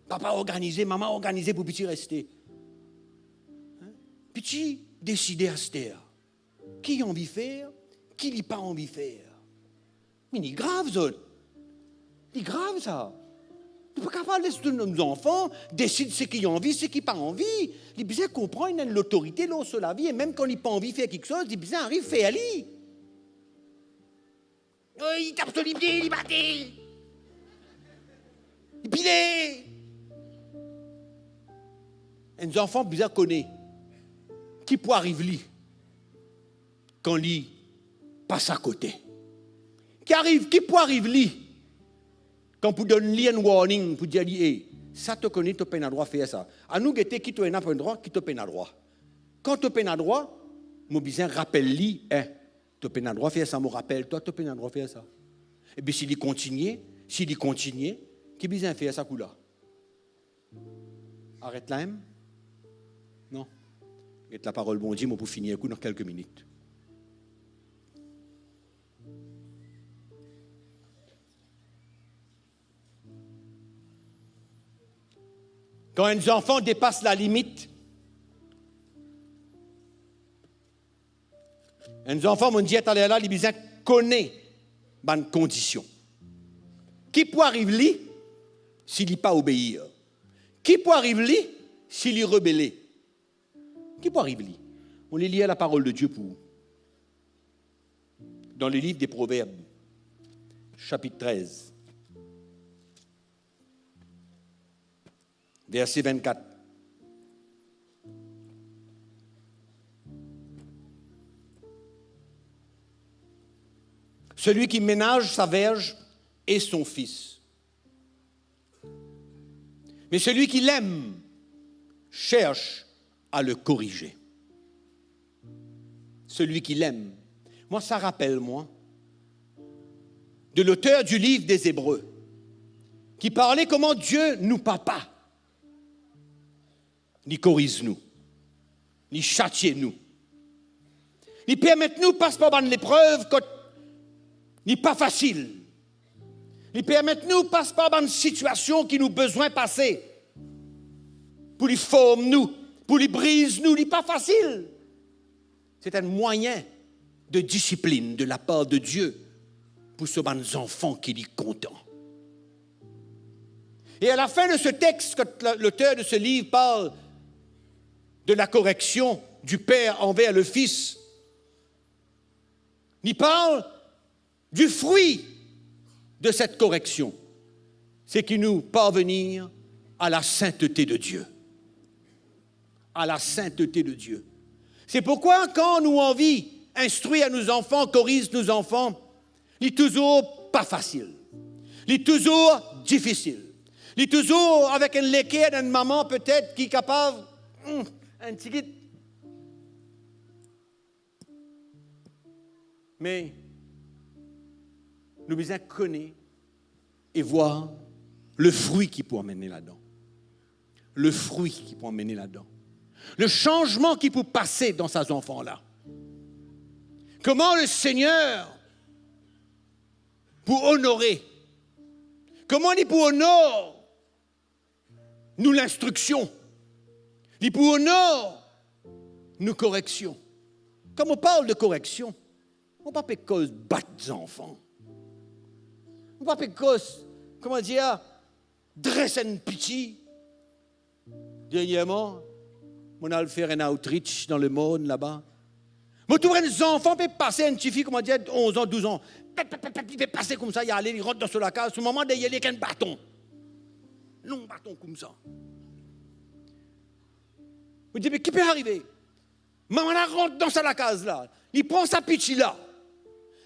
Papa organize, mama organize pou piti reste. Hein? Piti deside aster ki li anvi fer, ki li pa anvi fer. Me li grav, zot. Li grav, sa. Nou pa kapav les nou zanfan desid seki li anvi, seki li pa anvi. Li bizin konpran li ena enn lotorite lor so lavi, e mem kan li pa anvi fer kiksoz, li bizin ariv fer li. Oh, li tap so lipie, li bate, li pile. Enn zanfan bizin kone ki pou ariv li kan li pas akote. Ki ariv, ki pou ariv li kan pou donn li enn warning, pou dir li, "Ey, sa to kone, to pena drwa fer sa." Anou gete ki to ena, pena drwa, ki to pena drwa. Kan to pena drwa, mo bizin rapel li, eh, "To pena drwa fer sa, mo rapel twa, to pena drwa fer sa." Epi si li kontinie, si li kontinie, ki bizin fer sa kou la? Aret la mem? Non. Get laparol Bondie, mo pou fini ek ou dan kelke minit. Kan enn zanfan depas lalimit, enn zanfan, mo dir taler la, li bizin kone bann kondision. Ki pou ariv li si li pa obeir? Ki pou ariv li si li rebele? Ki pou ariv li? Mo le lir laparol de Die pou ou. Dan le liv de Proverb, sapit trez, verse vennkat. Celui qui ménage sa verge est son fils. Mais celui qui l'aime cherche à le corriger. Celui qui l'aime. Mwa, sa rapel mwa de loter di liv de Zebre, ki parle kouma Die, nou Papa, li koriz nou, li satie nou, li permet nou pas par bann leprev kot li pa fasil, li permet nou pas par bann sitiasion ki nou bizin pase pou li form nou, pou li briz nou, li pa fasil. Se enn mwayin de disiplinn de lapar de Die pou so bann zanfan ki li kontan. Et à la fin de ce texte, quand le- l'auteur de ce livre parle de la correction du père envers le fils, il parle du fruit de cette correction, c'est que nous parvenir à la sainteté de Dieu. À la sainteté de Dieu. C'est pourquoi, kan nou anvi instrir nou zanfan, koriz nou zanfan, li touzour pa fasil. Li touzour difisil. Li touzour avek enn leker, enn mama petet ki kapav, hmm, enn tigit. Me nou bizin kone e vwar le frui ki pou amene ladan. Le frui ki pou amene ladan. Le sanzman ki pou pase dan sa zanfan la. Kouma Lesegner pou onore? Kouma li pou onor nou linstriksion? Li pou onor nou koreksion. Kan mo parl de koreksion, mo pa pe koz bat zanfan. Mo pa pe koz, kouma dir, dres enn piti. Dernyerman, mo al fer enn outreach dan Lemorn laba. Mo trouv enn zanfan pe pase, enn tifi, kouma dir, onz an, douz an. Pep, pep, pep, pep, li pe pase koumsa, li ale, li rant dan so lakaz, so mama deryer li ek enn baton. long baton koumsa. Mo dir, "Me ki pe arive?" Mama la rant dan sa lakaz la, li pran sa piti la,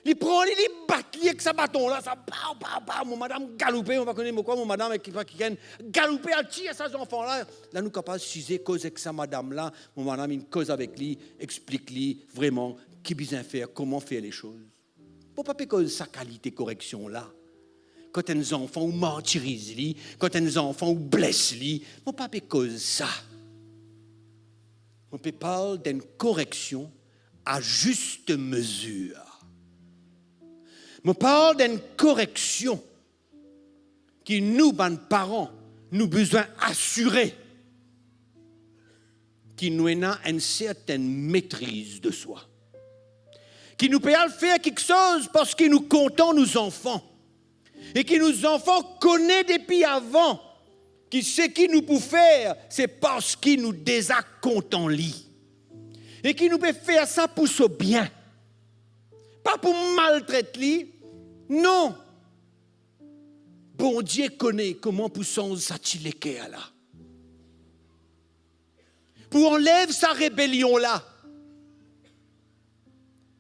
li pran li, li bat li ek sa baton la, sa paw, paw, paw, mo madam galoupe, mo pa kone mo kwa, mo madam ek kikenn galoupe al tir sa zanfan la. La nou kapav size koz ek sa madam la, mo madam inn koz avek li, explik li vreman ki bizin fer, kouma fer lesoz. Mo pa pe koz sa kalite koreksion la. Kan enn zanfan ou martiriz li, kan enn zanfan ou bles li, mo pa pe koz sa. Mo pe parl d'enn koreksion a zis mezir. Mo parl d'enn koreksion ki nou bann paran, nou bizin asire ki nou ena enn sertenn metriz de swa. Ki nou pe al fer kiksoz parski nou kontan nou zanfan. E ki nou zanfan kone depi avan ki seki nou pou fer, se parski nou deza kontan li. E ki nou pe fer sa pou so bien. Pa pou maltret li, non. Bondie kone kouma pou sanz sa ti leker la. Pou anlev sa rebelion la.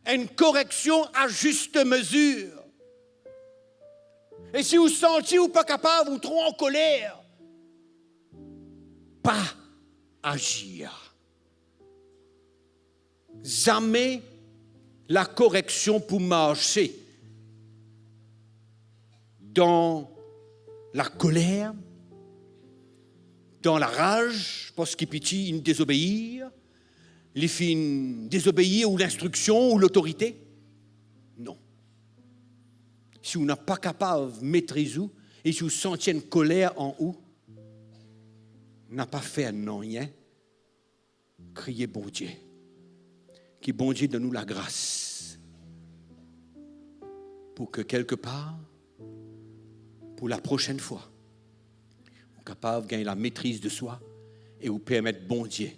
Enn koreksion a zis mezir. E si ou santi ou pa kapav, ou tro ankoler, pa azir. Zame lakoreksion pou marse dan lakoler, dan laraz, parski piti inn dezobeir, li finn dezobeir ou linstriksion ou lotorite. Non. Si ou napa kapav metriz ou, e si ou santi enn koler an ou, napa fer nanye, kriye Bondie. Ki Bondie donn nou lagras pou ke kelkepar, pou laprosenn fwa, ou kapav gagn lametriz de swa e ou permet Bondie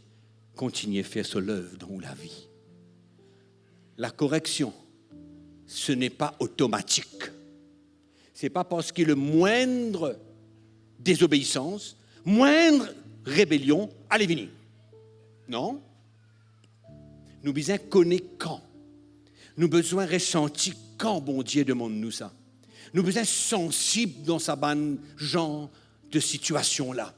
kontinie fer so lev dan ou lavi. Lakoreksion, ce n'est pas automatique. Se pa parski le moindre désobéissance, moindre rébellion, ale vini. Non. Nou bizin kone kan. Nou bizin resanti kan Bondie demann nou sa. Nou bizin sansib dan sa bann zan de sitiasion la.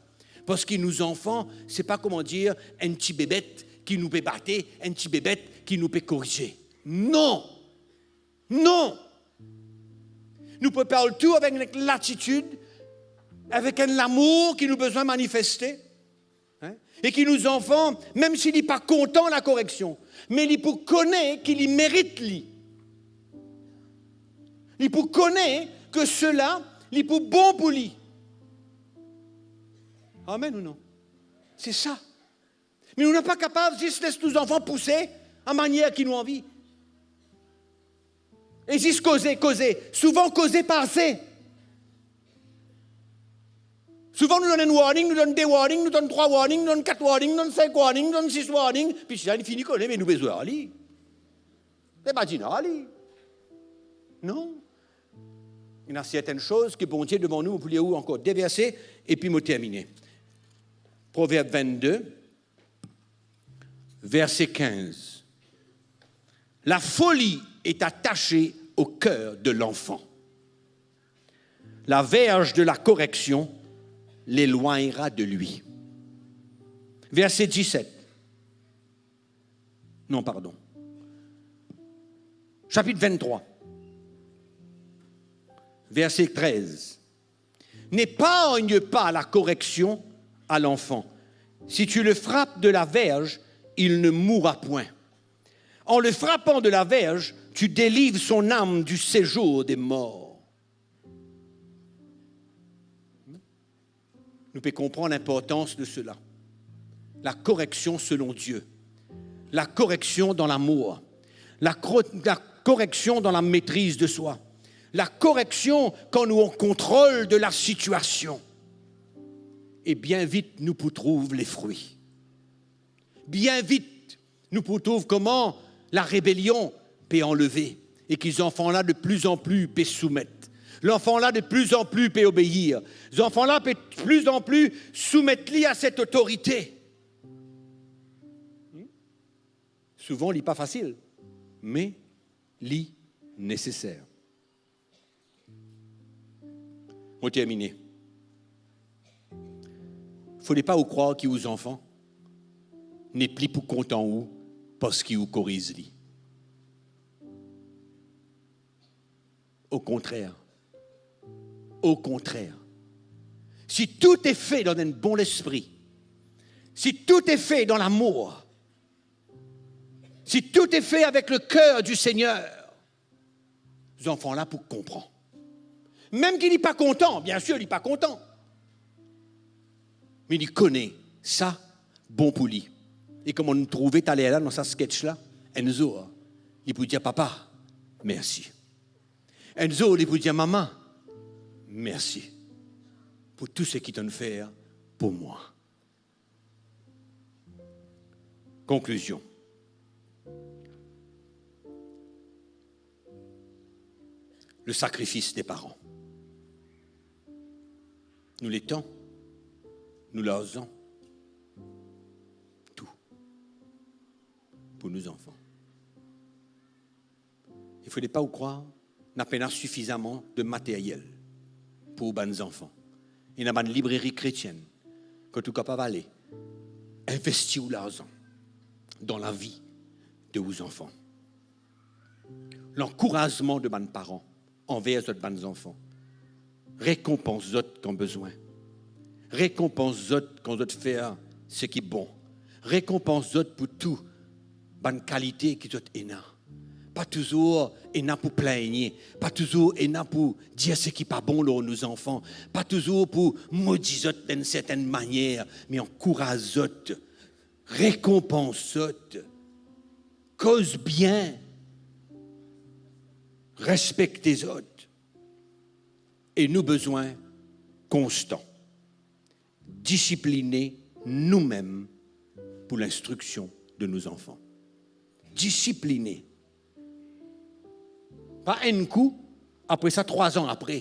Parski nou zanfan, se pa, kouma dir, enn ti bebet ki nou pe bate, enn ti bebet ki nou pe korize. Non! Non! Nou pe parl tou avek enn latitid, avek enn lamour ki nou bizin manifeste, hein? E ki nou zanfan, mem si li pa kontan lakoreksion, me li pou kone ki li merit li. Li pou kone ke sela, li pou bon pou li. Amen ou non? Se sa. Me nou napa kapav zis les nou zanfan pouse a manier ki nou anvi. E zis koze, koze. Souvan koze pa ase. Souvan nou donn enn warning, nou donn de warning, nou donn trwa warning, nou donn kat warning, nou donn sink warning, nou donn sis warning. Pi sa, li fini kone, me nou bezwar li. Se pa dinar li. Non. Ena sertenn soz ki Bondie demann nou, mo pou lir ou ankor de verse, epi mo termine. Proverb vennde, verse kinz. La folie est attachée au cœur de l'enfant. La verge de la correction l'éloignera de lui. Verset dix-sept. Non, pardon. Chapitre vingt-trois, verset treize. N'épargne pas la correction à l'enfant. Si tu le frappes de la verge, il ne mourra point. En le frappant de la verge, tu délivres son âme du séjour des morts. Nou pe konpran linportans de sela. La correction selon Dieu. La correction dans l'amour. La cro-, la correction dans la maîtrise de soi. La correction quand nous avons contrôle de la situation. E bien vit, nou pou trouv lefri. Bien vit, nou pou trouv kouma larebelion pe anleve e ki zanfan la de pli an pli pe soumet. Lanfan la de pli an pli pe obeir. Zanfan la pe pli an pli soumet li a set otorite. Souvan, li pa fasil, me li neseser. Mo termine. Fode pa ou krwar ki ou zanfan nepli pou kontan ou parski ou koriz li. Okontrer. Okontrer. Si tou e fe dan enn bon lespri, si tou e fe dan lamour, si tou e fe avek le ker di Segner, zanfan la pou konpran. Mem ki li pa kontan, biensir, li pa kontan. Me li kone sa bon pou li. E kouma nou trouve taler la dan sa sketch la, enn zour, li pou dir, "Papa, mersi." Enn zour, li pou dir, "Mama, mersi pou tou seki to'nn fer pou mwa." Konklizion. Le sakrifis de paran. Nou letan, nou larzan, tou pou nou zanfan. Fode pa ou krwar, nou pena sifizaman de materyel pou bann zanfan. Ena bann libreri kretienn kot ou kapav ale, investi ou larzan dan lavi de ou zanfan. Lankourazman de bann paran anver zot bann zanfan. Rekonpans zot kan bezwin. Rekonpans zot kan zot fer seki bon. Rekonpans zot pou tou bann kalite ki zot ena. Pa touzour ena pou pligne, pa touzour ena pou dir seki pa bon lor nou zanfan, pa touzour pou modi zot dan enn sertenn manier, me ankouraz zot, rekonpans zot, koz bien, respekte zot. E nou bezwin konstan, disipline noumem pou linstriksion de nou zanfan. Disipline. Pa enn kou, apre sa, trwa zan apre.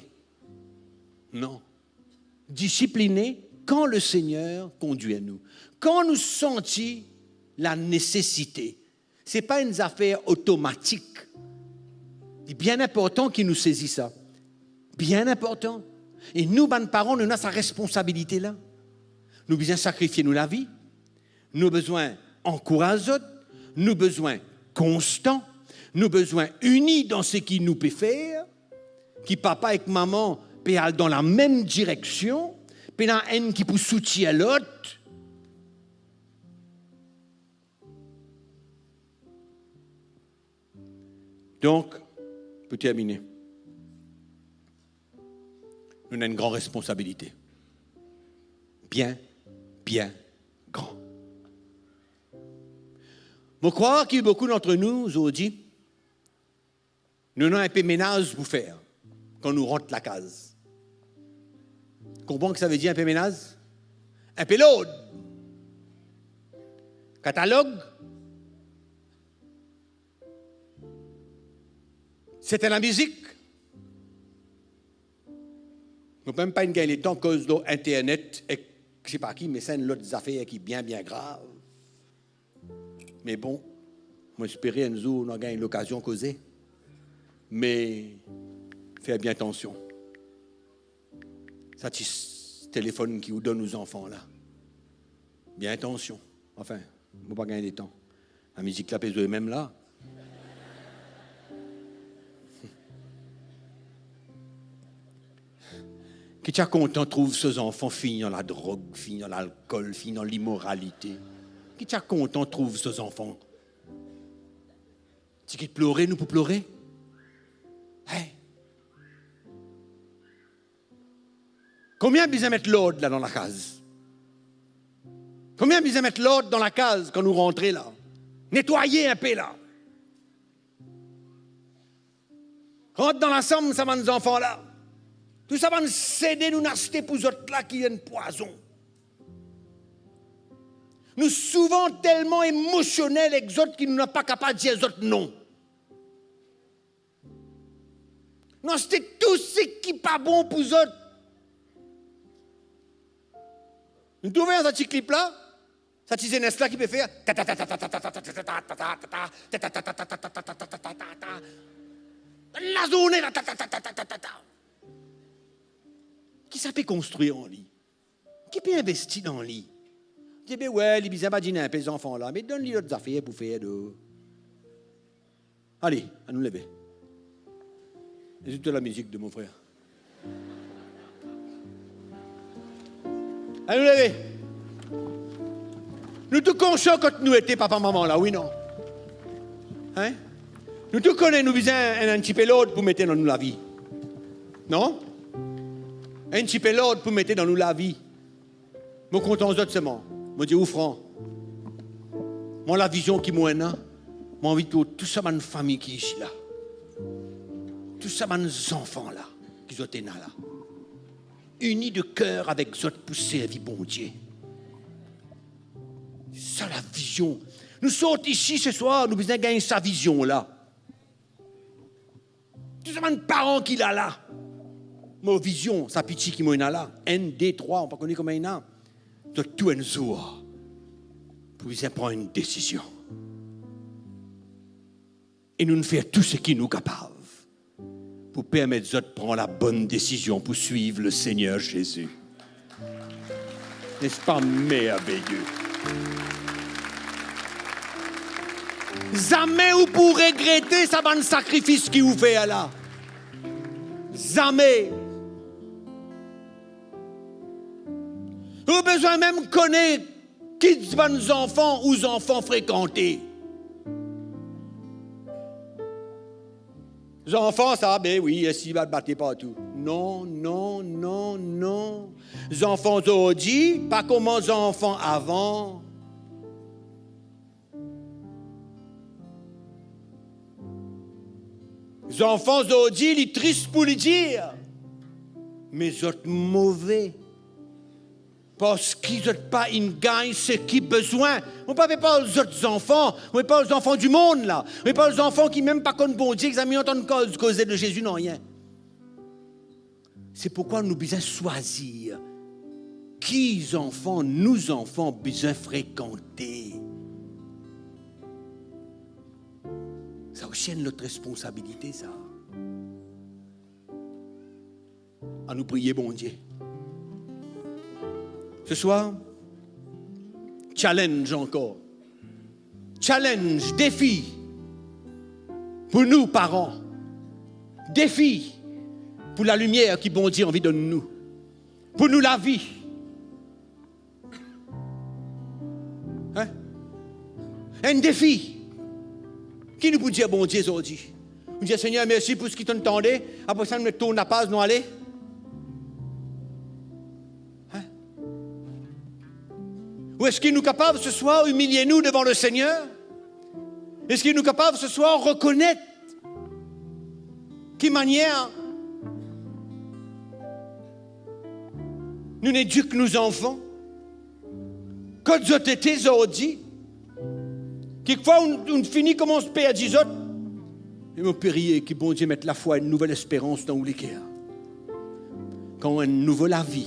Non. Disipline kan Lesegner kondwir nou. Kan nou santi lanesesite. Se pa enn zafer otomatik. Li bien inportan ki nou sezi sa. Bien inportan. E nou, bann paran, nou ena sa responsabilite la. Nou bizin sakrifie nou lavi. Nou bizin ankouraz zot. Nou bizin konstan. Nou bizin ini dan seki nou pe fer. Ki papa ek mama pe al dan lamem direksion. Pena enn ki pou soutir lot. Donk, pou termine, nou ena enn gran responsabilite. Bien, bien gran. Mo krwar ki boukou dantre nou zordi, nou ena inpe menaz pou fer kan nou rant lakaz. Konpran ki sa ve dir inpe menaz? Inpe lord. Katalog. Sete lamizik. Mo mem pa inn gagn letan koz lor internet ek sepa ki, me sa enn lot zafer ki bien, bien grav. Me bon, mo espere enn zour nou a gagn lokazion koze. Me fer bien atansion. Sa ti s-, telefonn ki ou donn ou zanfan la. Bien atansion. Anfin, mo pa gagn letan. Lamizik la pe zwe mem la. Ki ti a kontan trouv so zanfan fini dan ladrog, fini dan lalkol, fini dan limoralite? Ki ti a kontan trouv so zanfan? Ti kit plore, nou pou plore? Hey! Konbien bizin met lord la dan lakaz? Konbien bizin met lord dan lakaz kan nou rantre la? Netwaye inpe la. Rant dan lasam sa bann zanfan la. Tou sa bann sede nou aste pou zot la ki enn pwazon. Nou souvan telman emosionel ek zot ki nou napa kapav dir zot non. Nou aste tou seki pa bon pou zot. Nou trouve sa ti klip la, sa ti zenes la ki pe fer lazourne la. Ki sa pe konstrir an li? Ki pe investi dan li? Dir be, we, li bizin badinn inpe zanfan la, me donn li lot zafer pou fer do. Ale, anou leve. Ezout to lamizik de mon frer. Anou leve. Nou tou konsian kot nou ete, papa, mama la, wi, non? Hein? Nou tou kone nou bizin enn, enn tipe lord pou mete dan nou lavi. Non? Enn tipe lord pou mete dan nou lavi. Mo kontan zot selman. Mo dir ou fran, mwa, lavizion ki mo ena, mo anvi trouv tou sa bann fami ki isi la, tou sa bann zanfan la ki zot ena la, ini de ker avek zot pou servi Bondie. Sa lavizion. Nou sort isi se swar, nou bizin gagn sa vizion la. Tou sa bann paran ki la la, mo vizion, sa piti ki mo ena la, enn, de, trwa, mo pa kone konbien ena, zot tou enn zour pou bizin pran enn desizion. E nou, nou fer tou seki nou kapav pou permet zot pran labonn desizion pou swiv Lesegner Zezi. N'est-ce pas merveilleux? Zame ou pou regrete sa bann sakrifis ki ou fer la. Zame. Ou bizin mem kone ki bann zanfan ou zanfan frekante. Zanfan sa, be wi, esi bat, bate partou. Non, non, non, non. Zanfan zordi pa kouma zanfan avan. Zanfan zordi, li tris pou li dir, me zot move. Parski zot pa inn gagn seki bizin. Mo pa pe parl zot zanfan, mo pe parl zanfan dimond la. Mo pe parl zanfan ki mem pa konn Bondie, ki zame antann koz, koze de Zezi, nanye. Se pourkwa nou bizin swazir ki zanfan nou zanfan bizin frekante. Sa osi enn lot responsabilite, sa. Anou priye Bondie. Se swar, challenge ankor. Challenge, defi pou nou paran. Defi pou lalimier ki Bondie anvi donn nou. Pou nou lavi. Hein? Enn defi. Ki nou pou dir Bondie zordi? Nou dir, Segner, mersi pou seki to'nn tande. Apre sa, nou tourn lapaz, nou ale. Hein? Ou eski nou kapav se swar imilie nou devan Lesegner? Eski nou kapav se swar rekonet ki manier nou edik nou zanfan? Kot zot ete zordi? Kikfwa ou, ou fini koumans perdi zot. E mo priye ki Bondie met lafwa, enn nouvel esperans dan ou leker. Kan enn nouvo lavi,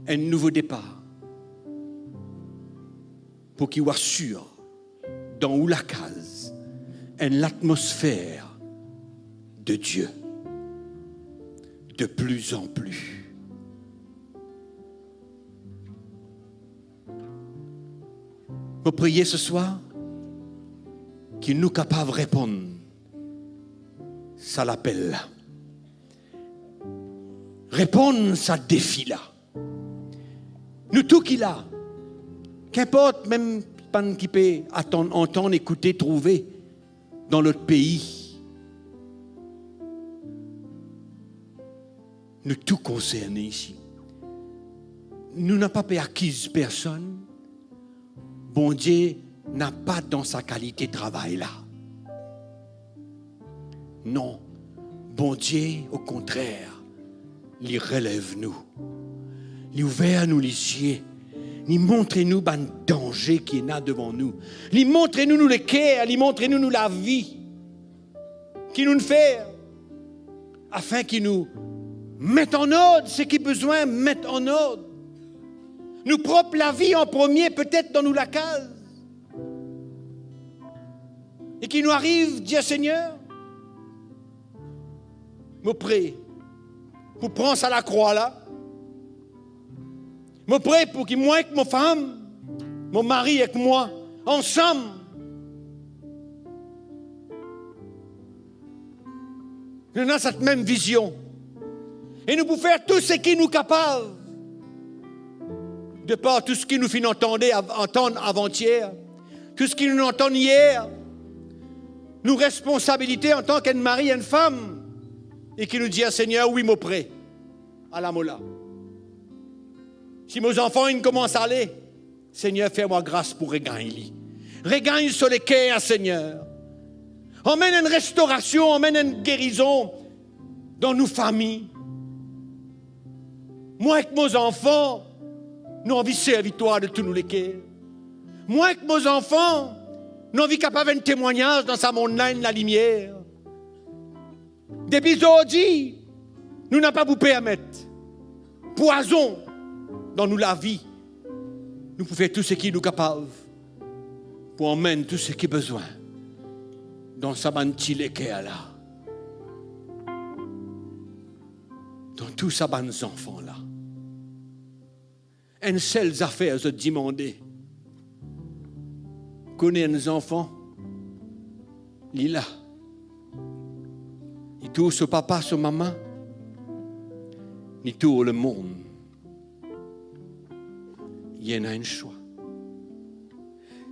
enn nouvo depar, pou ki ou asir dan ou lakaz enn latmosfer de Die de pli an pli. Mo priye se swar ki nou kapav reponn sa lapel la. Reponn sa defi la. Nou tou ki la, kinport mem bann ki pe atann, antann, ekoute, trouve dan lot pei, nou tou konserne isi. Nou napa pe akiz personn. Bondie napa dan sa kalite travay la. Non, Bondie, okontrer, li relev nou. Li ouver nou lizie. Li montre nou bann danze ki ena devan nou. Li montre nou nou leker, li montre nou nou lavi. Ki nou'nn fer? afin ki nou met an ord seki bizin met an ord. Nou prop lavi an premie, petet dan nou lakaz. E ki nou ariv dir, Segner, mo pre pou pran sa lakrwa la. Mo pre pou ki mwa ek mo fam, mo mari ek mwa, ansam, nou ena sa mem vizion. E nou pou fer tou seki nou kapav, de par tou seki nou finn antande, av-, antann avantier, tou seki nou antann yer, nou responsabilite antan ki enn mari, enn fam, e ki nou dir, Segner, wi, mo pre. Ala mo la. Si mo zanfan inn koumans ale, Segner, fer mwa gras pou regagn li. Regagn so leker, Segner. Anmenn enn restorasion, anmenn enn gerizon dan nou fami. Mwa ek mo zanfan, nou anvi servi twa de tou nou leker. Mwa ek mo zanfan, nou anvi kapav enn temwagnaz dan sa mond la, enn lalimier. Depi zordi, nou napa pou permet pwazon dan nou lavi. Nou pou fer tou seki nou kapav pou anmenn tou seki bizin dan sa bann ti leker la, dan tou sa bann zanfan la. Enn sel zafer zot dimande. Kone enn zanfan, li la. Li tour so papa, so mama, li tour lemonn. Li ena enn swa.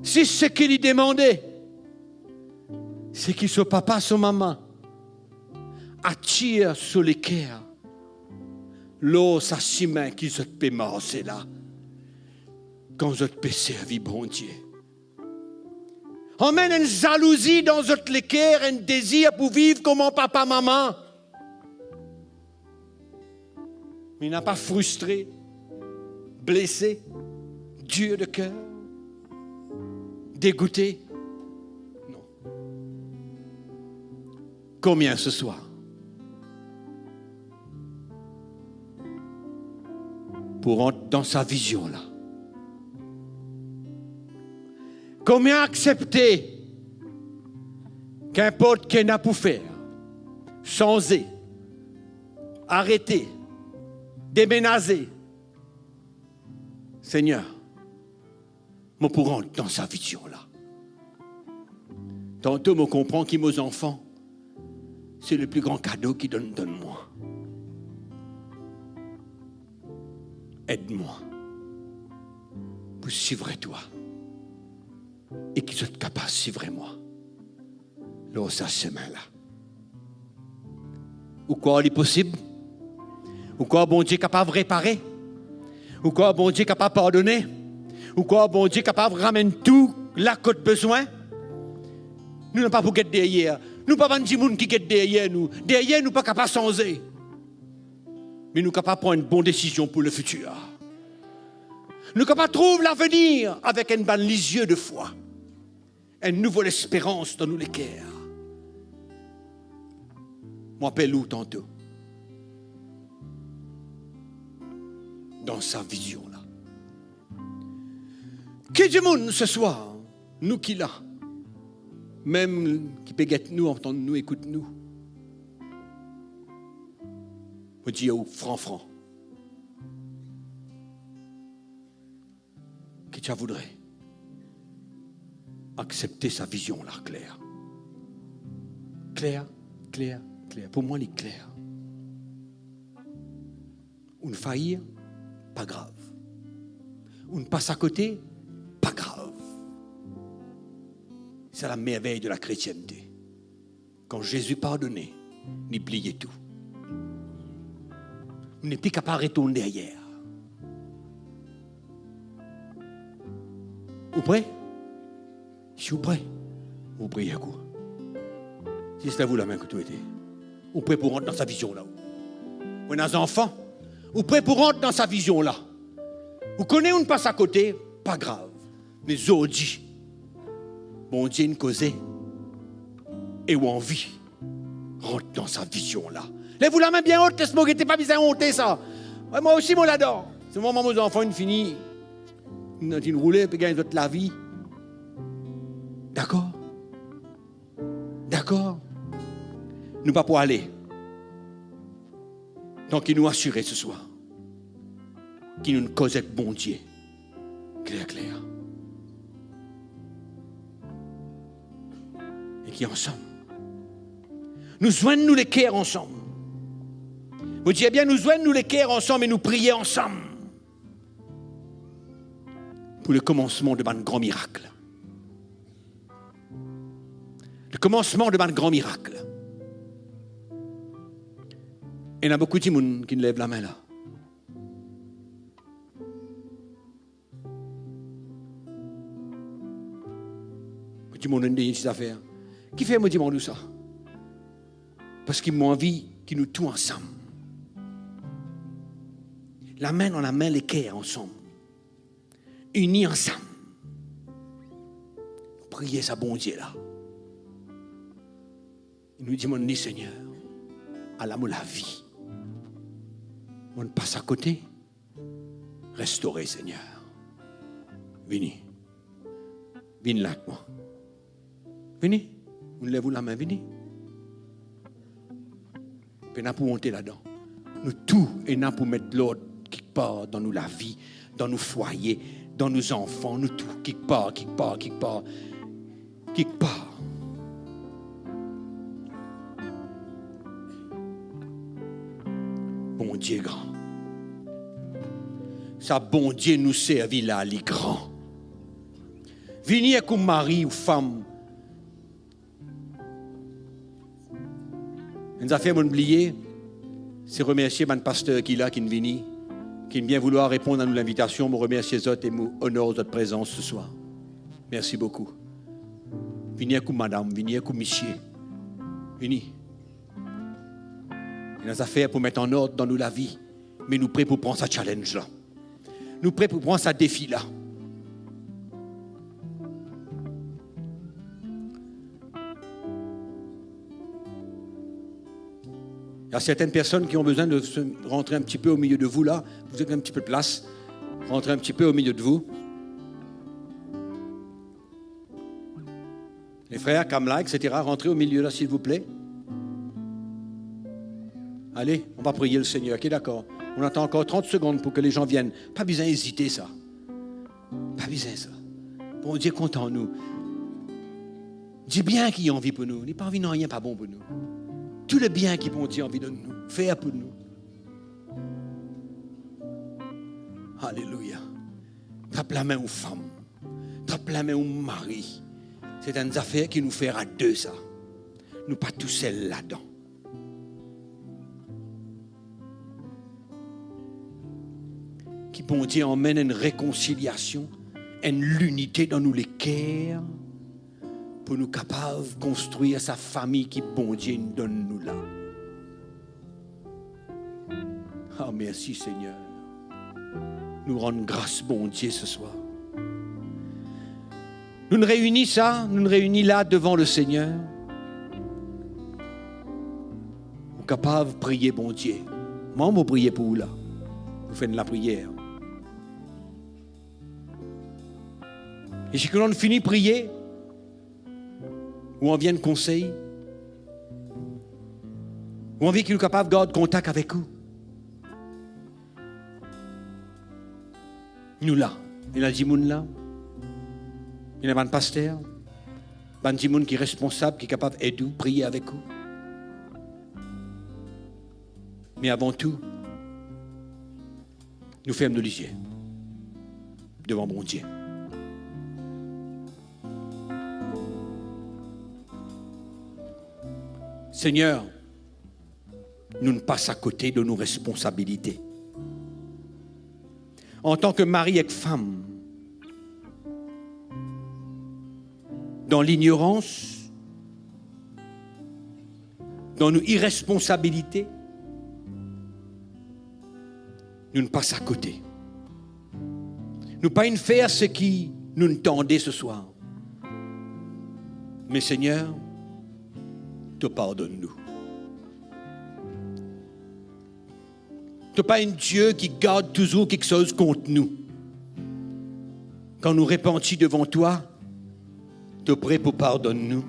Si seki li demande, seki so papa, so mama atir so leker lor sa simin ki zot pe marse la, kan zot pe servi Bondie. Anmenn enn zalouzi dan zot leker, enn dezir pou viv kouma papa, mama. Me napa fristre, blese, dir de ker, degoute. Non. Komie seswar pou rant dan sa vizion la? Komie aksepte ki inport ki ena pou fer, sanze, arete, demenaze, Segner, mo pou rant dan sa vizion la. Tanto mo konpran ki mo zanfan, se le pli gran kado ki donn, donn mwa. Ed mwa pou sivre twa e ki zot kapav sivre mwa lor sa semin la. Ou krwar li posib? Ou krwar Bondie kapav repare? Ou krwar Bondie kapav pardone? Ou krwar Bondie kapav ramenn tou la kot bizin? Nou napa pou get deryer. Nou pa bann dimoun ki get deryer nou. Deryer nou pa kapav sanze. Me nou kapav pran enn bon desizion pou lefitir. Nou kapav trouv lavenir avek enn bann lizie de fwa, enn nouvo lesperans dan nou leker. Mo apel ou tanto dan sa vizion la. Ki dimoun seswar, nou ki la, mem ki pe get nou, antann nou, ekout nou, mo dir ou fran fran, ki ti a voudre aksepte sa vizion la kler. Kler, kler, kler. Pou mwa, li kler. Ou'nn fail, pa grav. Ou'nn pas akote, pa grav. Se la mervey de la kretiennte. Kan Zezi pardone, li bliye tou. Li nepli kapav retourn deryer. Ou pre? Si ou pre, ou priye ek ou. Zis lev ou lame kot ou ete. Ou pre pou rant dan sa vizion la? Ou ena zanfan? Ou pre pou rant dan sa vizion la? Ou kone ou'nn pas akote, pa grav. Me zordi, Bondie inn koze e ou anvi rant dan sa vizion la. Lev ou lame bien ot, les mo gete, pa bizin onte sa. Wi, mwa osi mo ladan. Selman mwa mo zanfan inn fini, inn, inn roule, pe gagn zot lavi. Dakor? Dakor? Nou pa pou ale tan ki nou asire seswar ki nou koz ek Bondie kler kler. E ki ansam nou zwenn nou leker ansam. Mo dir bien, nou zwenn nou leker ansam e nou priye ansam pou le komansman de bann gran mirak. Le komansman de bann gran mirak. Ena boukou dimoun ki lev lame la. Mo dimann enn dernie ti zafer. Kifer mo dimann ou sa? Parski mo anvi ki nou tou ansam, lame dan lame, leker ansam, ini ansam, nou priye sa Bondie la. Nou dimann li, Segner, ala mo lavi. Mo'nn pas akote. Restore, Segner. Vini. Vinn la ek mwa. Vini. Ou lev ou lame, vini. Pena pou onte ladan. Nou tou ena pou met lord kikpar dan nou lavi, dan nou fwaye, dan nou zanfan, nou tou, kikpar, kikpar, kikpar, kikpar. Bondie gran. Sa Bondie nou servi la, li gran. Vini ek ou mari, ou fam. Enn zafer mo'nn bliye, se remersie bann paster ki la, ki'nn vini, ki'nn bien voulwar reponn a nou linvitasion. Mo remersie zot e mo onor zot prezans seswar. Mersi boukou. Vini ek ou madam, vini ek ou misie. Vini. Ena zafer pou met an ord dan nou lavi, me nou pre pou pran sa challenge la. Nou pre pou pran sa defi la. Il y a certaines personnes qui ont besoin de se, rentrer un petit peu au milieu de vous là. Vous avez un petit peu de place. Rentrer un petit peu au milieu de vous. Les frères, Kamla, et cetera, rentrez au milieu là, s'il vous plaît. Allez, on va prier le Seigneur, ok, d'accord. On attend encore trente secondes pour que les gens viennent. Pa bizin ezite sa. Pa bizin sa. Bondie kontan nou. Dibien ki li anvi pou nou. Li pa anvi nanye pa bon pou nou. Tou lebien ki Bondie anvi donn nou, fer pou nou. Alelouya. Trap lame ou fam. Trap lame ou mari. Se enn zafer ki nou fer a de sa. Nou pa tousel ladan. Ki Bondie anmenn enn rekonsiliasion, enn linite dan nou leker, pou nou kapav konstrir sa fami ki Bondie inn donn nou la. Ah, mersi, Segner. Nou rann gras Bondie seswar. Nou'nn reini sa, nou'nn reini la devan Lesegner. Ou kapav priye Bondie. Mwa, mo priye pou ou la. Nou fer enn lapriyer. E si nou fini priye, ou anvi enn konsey, ou anvi ki nou kapav gard kontak avek ou, nou la. Ena dimoun la, ena bann paster, bann dimoun ki responsab, ki kapav ed ou, priye avek ou. Me avan tou, nou ferm nou lizie devan Bondie. Segner, nou'nn pas akote de nou responsabilite. Antan ki mari ek fam, dan lignorans, dan nou iresponsabilite, nou'nn pas akote. Nou pa inn fer seki nou'nn tande seswar. Me Segner, to pardonn nou. To pa enn Die ki gard touzour kiksoz kont nou. Kan nou repanti devan twa, to pre pou pardonn nou.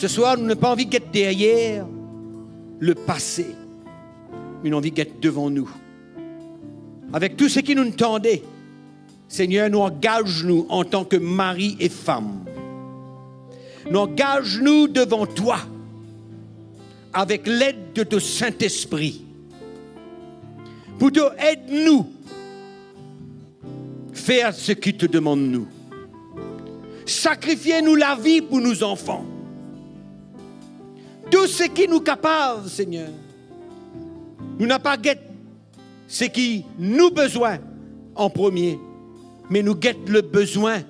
Seswar, nou napa anvi get deryer lepase, me nou anvi get devan nou. Avek tou seki nou tande, Segner, nou angaz nou antan ki mari e fam. Nou angaz nou devan twa avek led de to Sintespri pou to ed nou fer seki to demann nou. Sakrifie nou lavi pou nou zanfan. Tou seki nou kapav, Segner. Nou napa get seki nou bezwin an premie, me nou get lebezwin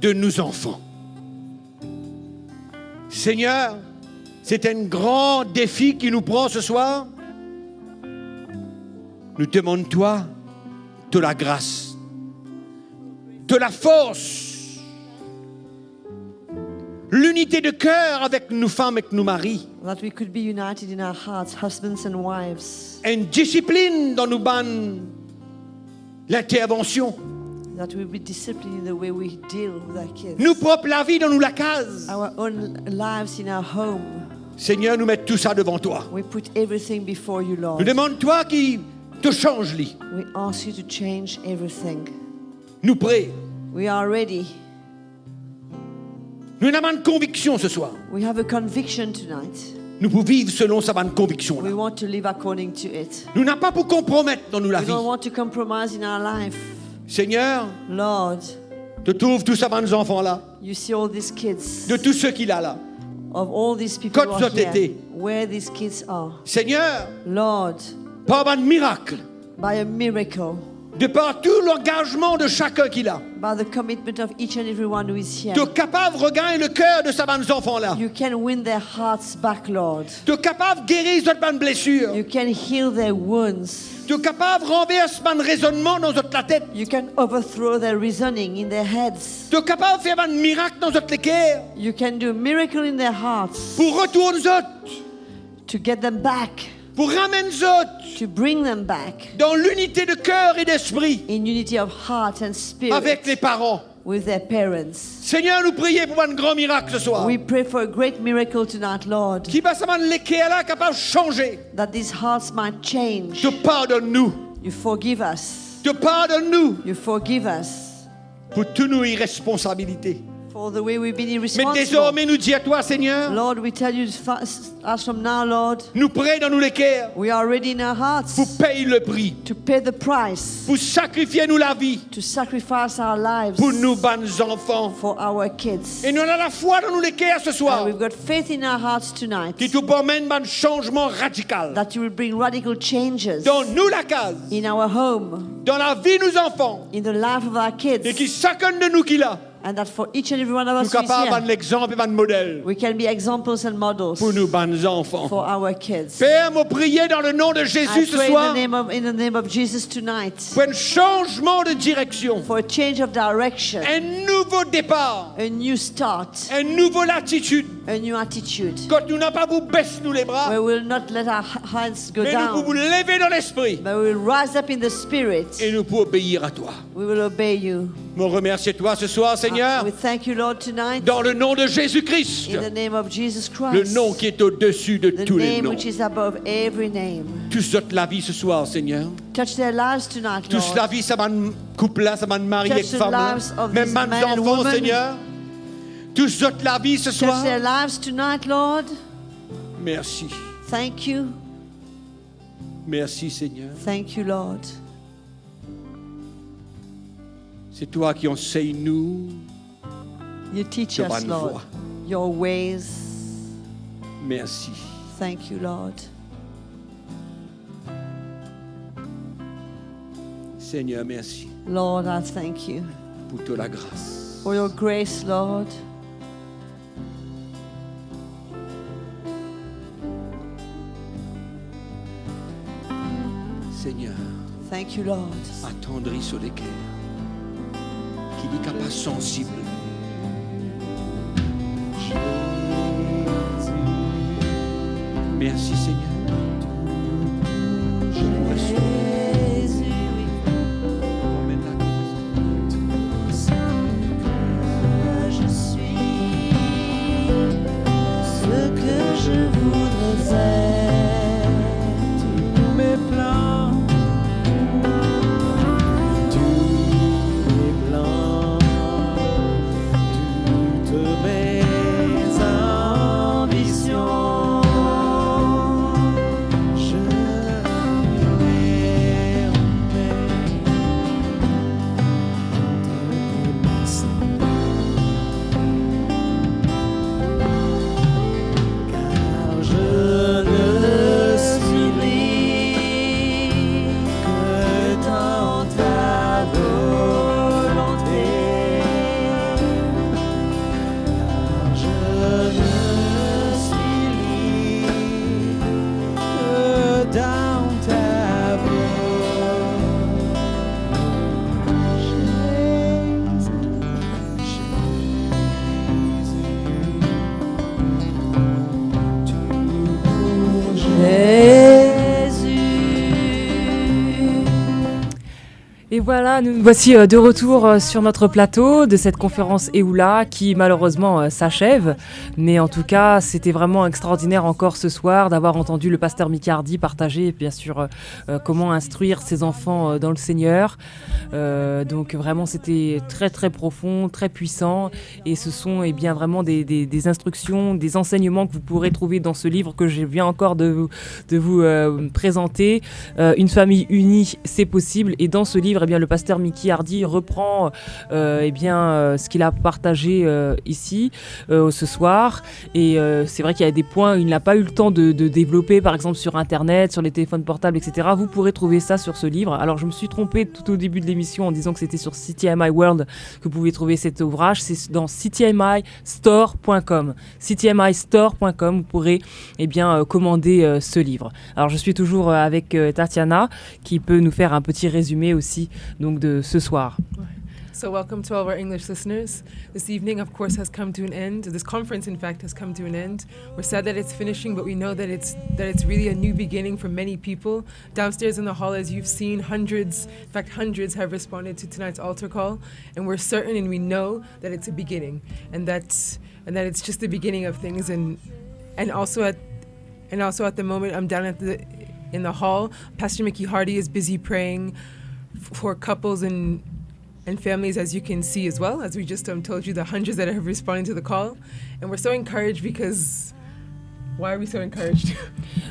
de nou zanfan. Segner, se enn gran defi ki nou pran seswar. Nou demann twa to lagras, to lafors, linite de ker avek nou fam ek nou mari. That we could be united in our hearts, husbands and wives. Enn disiplin dan nou bann lintervansion. That we be disciplined in the way we deal with our kids. Nou prop lavi dan nou lakaz. Our own lives in our home. Segner, nou met tou sa devan twa. We put everything before you, Lord. Nou demann twa ki to sanz li. We ask you to change everything. Nou pre. We are ready. Nou ena bann konviksion seswar. We have a conviction tonight. Nou pou viv selon sa bann konviksion la. We want to live according to it. Nou napa pou konpromet dan nou lavi. We don't want to compromise in our life. Segner, Lord, to trouv tou sa bann zanfan la. You see all these kids. De tou seki la la. Of all these people who are here. Kot zot ete? Where these kids are. Segner, Lord, par bann mirak, by a miracle, de par tou langazman de sakenn ki la, by the commitment of each and every one who is here, to kapav regagn leker de sa bann zanfan la. You can win their hearts back, Lord. To kapav geri zot bann blesir. You can heal their wounds. To kapav ranvers bann rezonnman dan zot latet. You can overthrow their reasoning in their heads. To kapav fer bann mirak dan zot leker. You can do a miracle in their hearts. Pou retourn zot. To get them back. Pou ramenn zot. To bring them back. Dan linite de ker e lespri. In unity of heart and spirit. Avek le paran. With their parents. Segner, nou priye pou bann gran mirak seswar. We pray for a great miracle tonight, Lord. Ki bann sa bann leker la kapav sanze. That these hearts might change. To pardonn nou. You forgive us. To pardonn nou. You forgive us. Pou tou nou iresponsabilite. For the way we've been irresponsible. Me dezorme nou dir twa, Segner. Lord, we tell you fa-, s-, as from now, Lord, nou pre dan nou leker. We are ready in our hearts. Pou pey lepri. To pay the price. Pou sakrifie nou lavi. To sacrifice our lives. Pou nou bann zanfan. For our kids. E nou ena lafwa dan nou leker seswar. And we've got faith in our hearts tonight. Ki to pou amenn bann sanzman radikal. That you will bring radical changes. Dan nou lakaz. In our home. Dan lavi nou zanfan. In the life of our kids. E ki sakenn de nou ki la. And that for each and every one of us who is here, nou kapav bann lexanp e bann model. We can be examples and models. Pou nou bann zanfan. For our kids. Per, mo priye dan le non de Zezi seswar. I pray in the name of, in the name of Jesus tonight. Pou enn sanzman de direksion. For a change of direction. Enn nouvo depar. A new start. Enn nouvo latitid. A new attitude. Kot nou napa pou bes nou lebra. Where we will not let our h-, hands go down. Me nou pou leve dan lespri. But we will rise up in the spirit. E nou pou obeir a twa. We will obey you. Mo remersie twa seswar, Segner. Uh, we thank you, Lord, tonight. Dan le non de Zezi Kri. In the name of Jesus Christ. Le nom qui est au-dessus de tous les noms. The name which is above every name. Tous zot lavi seswar, Segner. Touch their lives tonight, Lord. Tous lavi sa bann koup la, sa bann mari ek fam la. Touch the lives of these men and women. Mem bann zanfan, Segner. Tous zot lavi seswar. Touch their lives tonight, Lord. Mersi. Thank you. Mersi, Segner. Thank you, Lord. Se twa ki ansegn nou to bann vwa. You teach us, Lord, your ways. Mersi. Thank you, Lord. Segner, mersi. Lord, I thank you. Pou to lagras. For your grace, Lord. Segner, thank you, Lord. Atandri so leker, ki li kapav sansib. Mersi, Segner. Voilà, nous nous voici euh, de retour euh, sur notre plateau de cette conférence Eoula qui malheureusement euh, s'achève. Mais en tout cas, c'était vraiment extraordinaire encore ce soir d'avoir entendu le pasteur Mickey Hardy partager, bien sûr, euh, euh, comment instruire ses enfants euh, dans le Seigneur. Euh, donc vraiment, c'était très, très profond, très puissant. Et ce sont eh bien, vraiment des, des- des instructions, des enseignements que vous pourrez trouver dans ce livre que je viens encore de, de vous euh, présenter. Euh, Une famille unie, c'est possible. Et dans ce livre, eh bien, le pasteur Mickey Hardy reprend euh, eh bien, euh, ce qu'il a partagé euh, ici euh, ce soir. Et euh, c'est vrai qu'il y a des points, il n'a pas eu le temps de, de développer, par exemple sur Internet, sur les téléphones portables, et cetera. Vous pourrez trouver ça sur ce livre. Alors, je me suis trompée tout au début de l'émission en disant que c'était sur C T M I World que vous pouvez trouver cet ouvrage. C'est dans C T M I store point com. C T M I store point com, vous pourrez eh bien, euh, commander euh, ce livre. Alors, je suis toujours euh, avec euh, Tatiana, qui peut nous faire un petit résumé aussi donc, de ce soir. So welcome to all of our English listeners. This evening, of course, has come to an end. This conference, in fact, has come to an end. We're sad that it's finishing, but we know that it's that it's really a new beginning for many people. Downstairs in the hall, as you've seen, hundreds, in fact, hundreds have responded to tonight's altar call, and we're certain and we know that it's a beginning, and that's and that it's just the beginning of things, and and also at and also at the moment, I'm down at the in the hall. Pastor Mickey Hardy is busy praying f- for couples and and families, as you can see as well, as we just um, told you, the hundreds that have responded to the call. And we're so encouraged because why are we so encouraged?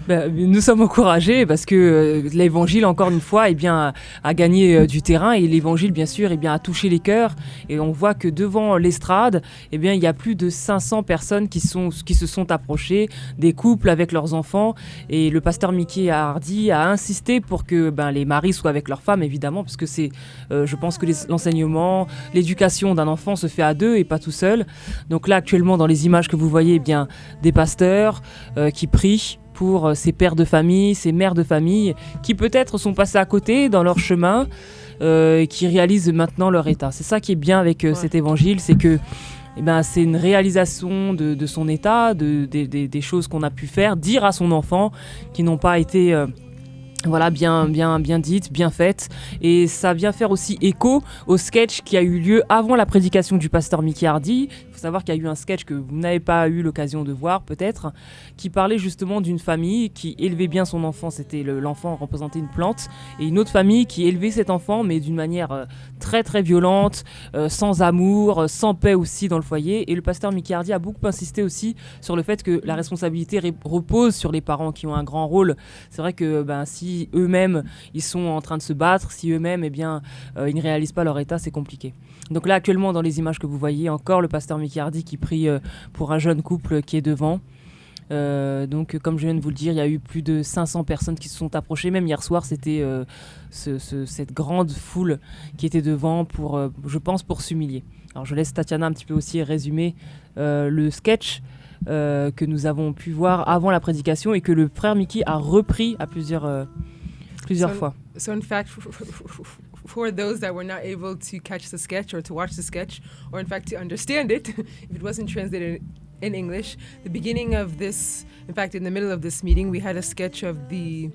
Ben, nous sommes encouragés parce que euh, l'évangile, encore une fois, eh bien, a gagné euh, du terrain et l'évangile, bien sûr, eh bien, a touché les cœurs. Et on voit que devant l'estrade, eh bien, il y a plus de cinq cents personnes qui, sont, qui se sont approchées, des couples avec leurs enfants. Et le pasteur Mickey Hardy a insisté pour que ben, les maris soient avec leurs femmes, évidemment, parce que c'est, euh, je pense que les- l'enseignement, l'éducation d'un enfant se fait à deux et pas tout seul. Donc là, actuellement, dans les images que vous voyez, eh bien, des pasteurs euh, qui prient pour euh, ces pères de famille, ces mères de famille, qui peut-être sont passés à côté dans leur chemin euh, et qui réalisent maintenant leur état. C'est ça qui est bien avec euh, Ouais. cet évangile, c'est que eh ben, c'est une réalisation de, de son état, de, des- des- des choses qu'on a pu faire, dire à son enfant, qui n'ont pas été euh, voilà, bien, bien, bien dites, bien faites. Et ça vient faire aussi écho au sketch qui a eu lieu avant la prédication du pasteur Mickey Hardy. Il faut savoir qu'il y a eu un sketch que vous n'avez pas eu l'occasion de voir peut-être, qui parlait justement d'une famille qui élevait bien son enfant. C'était le- l'enfant représentait une plante. Et une autre famille qui élevait cet enfant, mais d'une manière euh, très, très violente, euh, sans amour, euh, sans paix aussi dans le foyer. Et le pasteur Mickey Hardy a beaucoup insisté aussi sur le fait que la responsabilité re- repose sur les parents qui ont un grand rôle. C'est vrai que ben, si eux-mêmes, ils sont en train de se battre, si eux-mêmes, eh bien, euh, ils ne réalisent pas leur état, c'est compliqué. Donc là, actuellement, dans les images que vous voyez, encore le pasteur Mickey Hardy qui prie euh, pour un jeune couple qui est devant. Euh, donc, comme je viens de vous le dire, il y a eu plus de cinq cents personnes qui se sont approchées. Même hier soir, c'était euh, ce- ce- cette grande foule qui était devant pour, euh, je pense, pour s'humilier. Alors, je laisse Tatiana un petit peu aussi résumer euh, le sketch euh, que nous avons pu voir avant la prédication et que le frère Mickey a repris à plusieurs, euh, plusieurs So- fois. So, in fact, for those that were not able to catch the sketch or to watch the sketch, or in fact to understand it, if it wasn't translated in English, the beginning of this, in fact, in the middle of this meeting, we had a sketch of the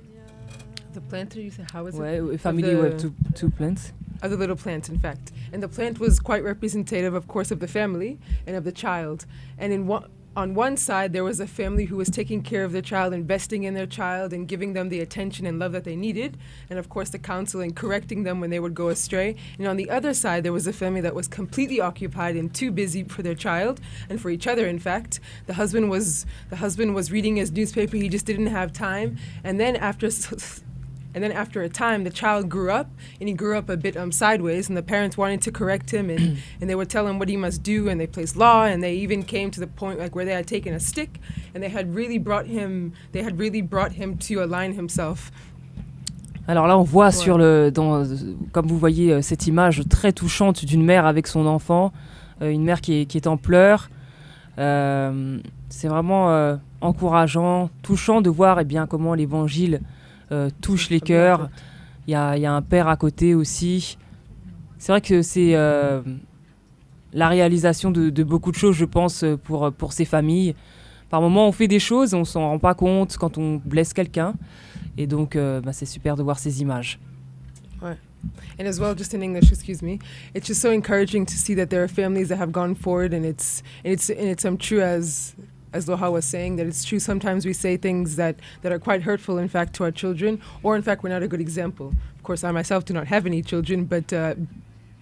the planter. You said, how is it? Ouais, a family The- with two, two plants. Of the little plant, in fact. And the plant was quite representative, of course, of the family and of the child. And in one, on one side, there was a family who was taking care of their child, investing in their child, and giving them the attention and love that they needed, and of course, the counsel and correcting them when they would go astray. And on the other side, there was a family that was completely occupied and too busy for their child and for each other. In fact, the husband was the husband was reading his newspaper; he just didn't have time. And then after s- and then after a time, the child grew up, and he grew up a bit um, sideways, and the parents wanted to correct him, and, and they would tell him what he must do, and they placed law, and they even came to the point like where they had taken a stick, and they had really brought him, they had really brought him to align himself. Alors là, on voit Ouais. sur le, dans, comme vous voyez euh, cette image très touchante d'une mère avec son enfant, euh, une mère qui est, qui est en pleurs. Euh, c'est vraiment euh, encourageant, touchant de voir eh bien, comment l'évangile euh, touche les cœurs. Il y a, il y a un père à côté aussi. C'est vrai que c'est euh, la réalisation de, de beaucoup de choses, je pense, pour, pour ces familles. Par moments, on fait des choses et on s'en rend pas compte quand on blesse quelqu'un. Et donc, euh, bah, c'est super de voir ces images. Ouais. And as well, just in English, excuse me, it's just so encouraging to see that there are families that have gone forward, and it's and it's and it's um, true, as as Loha was saying, that it's true. Sometimes we say things that that are quite hurtful, in fact, to our children, or in fact, we're not a good example. Of course, I myself do not have any children, but uh,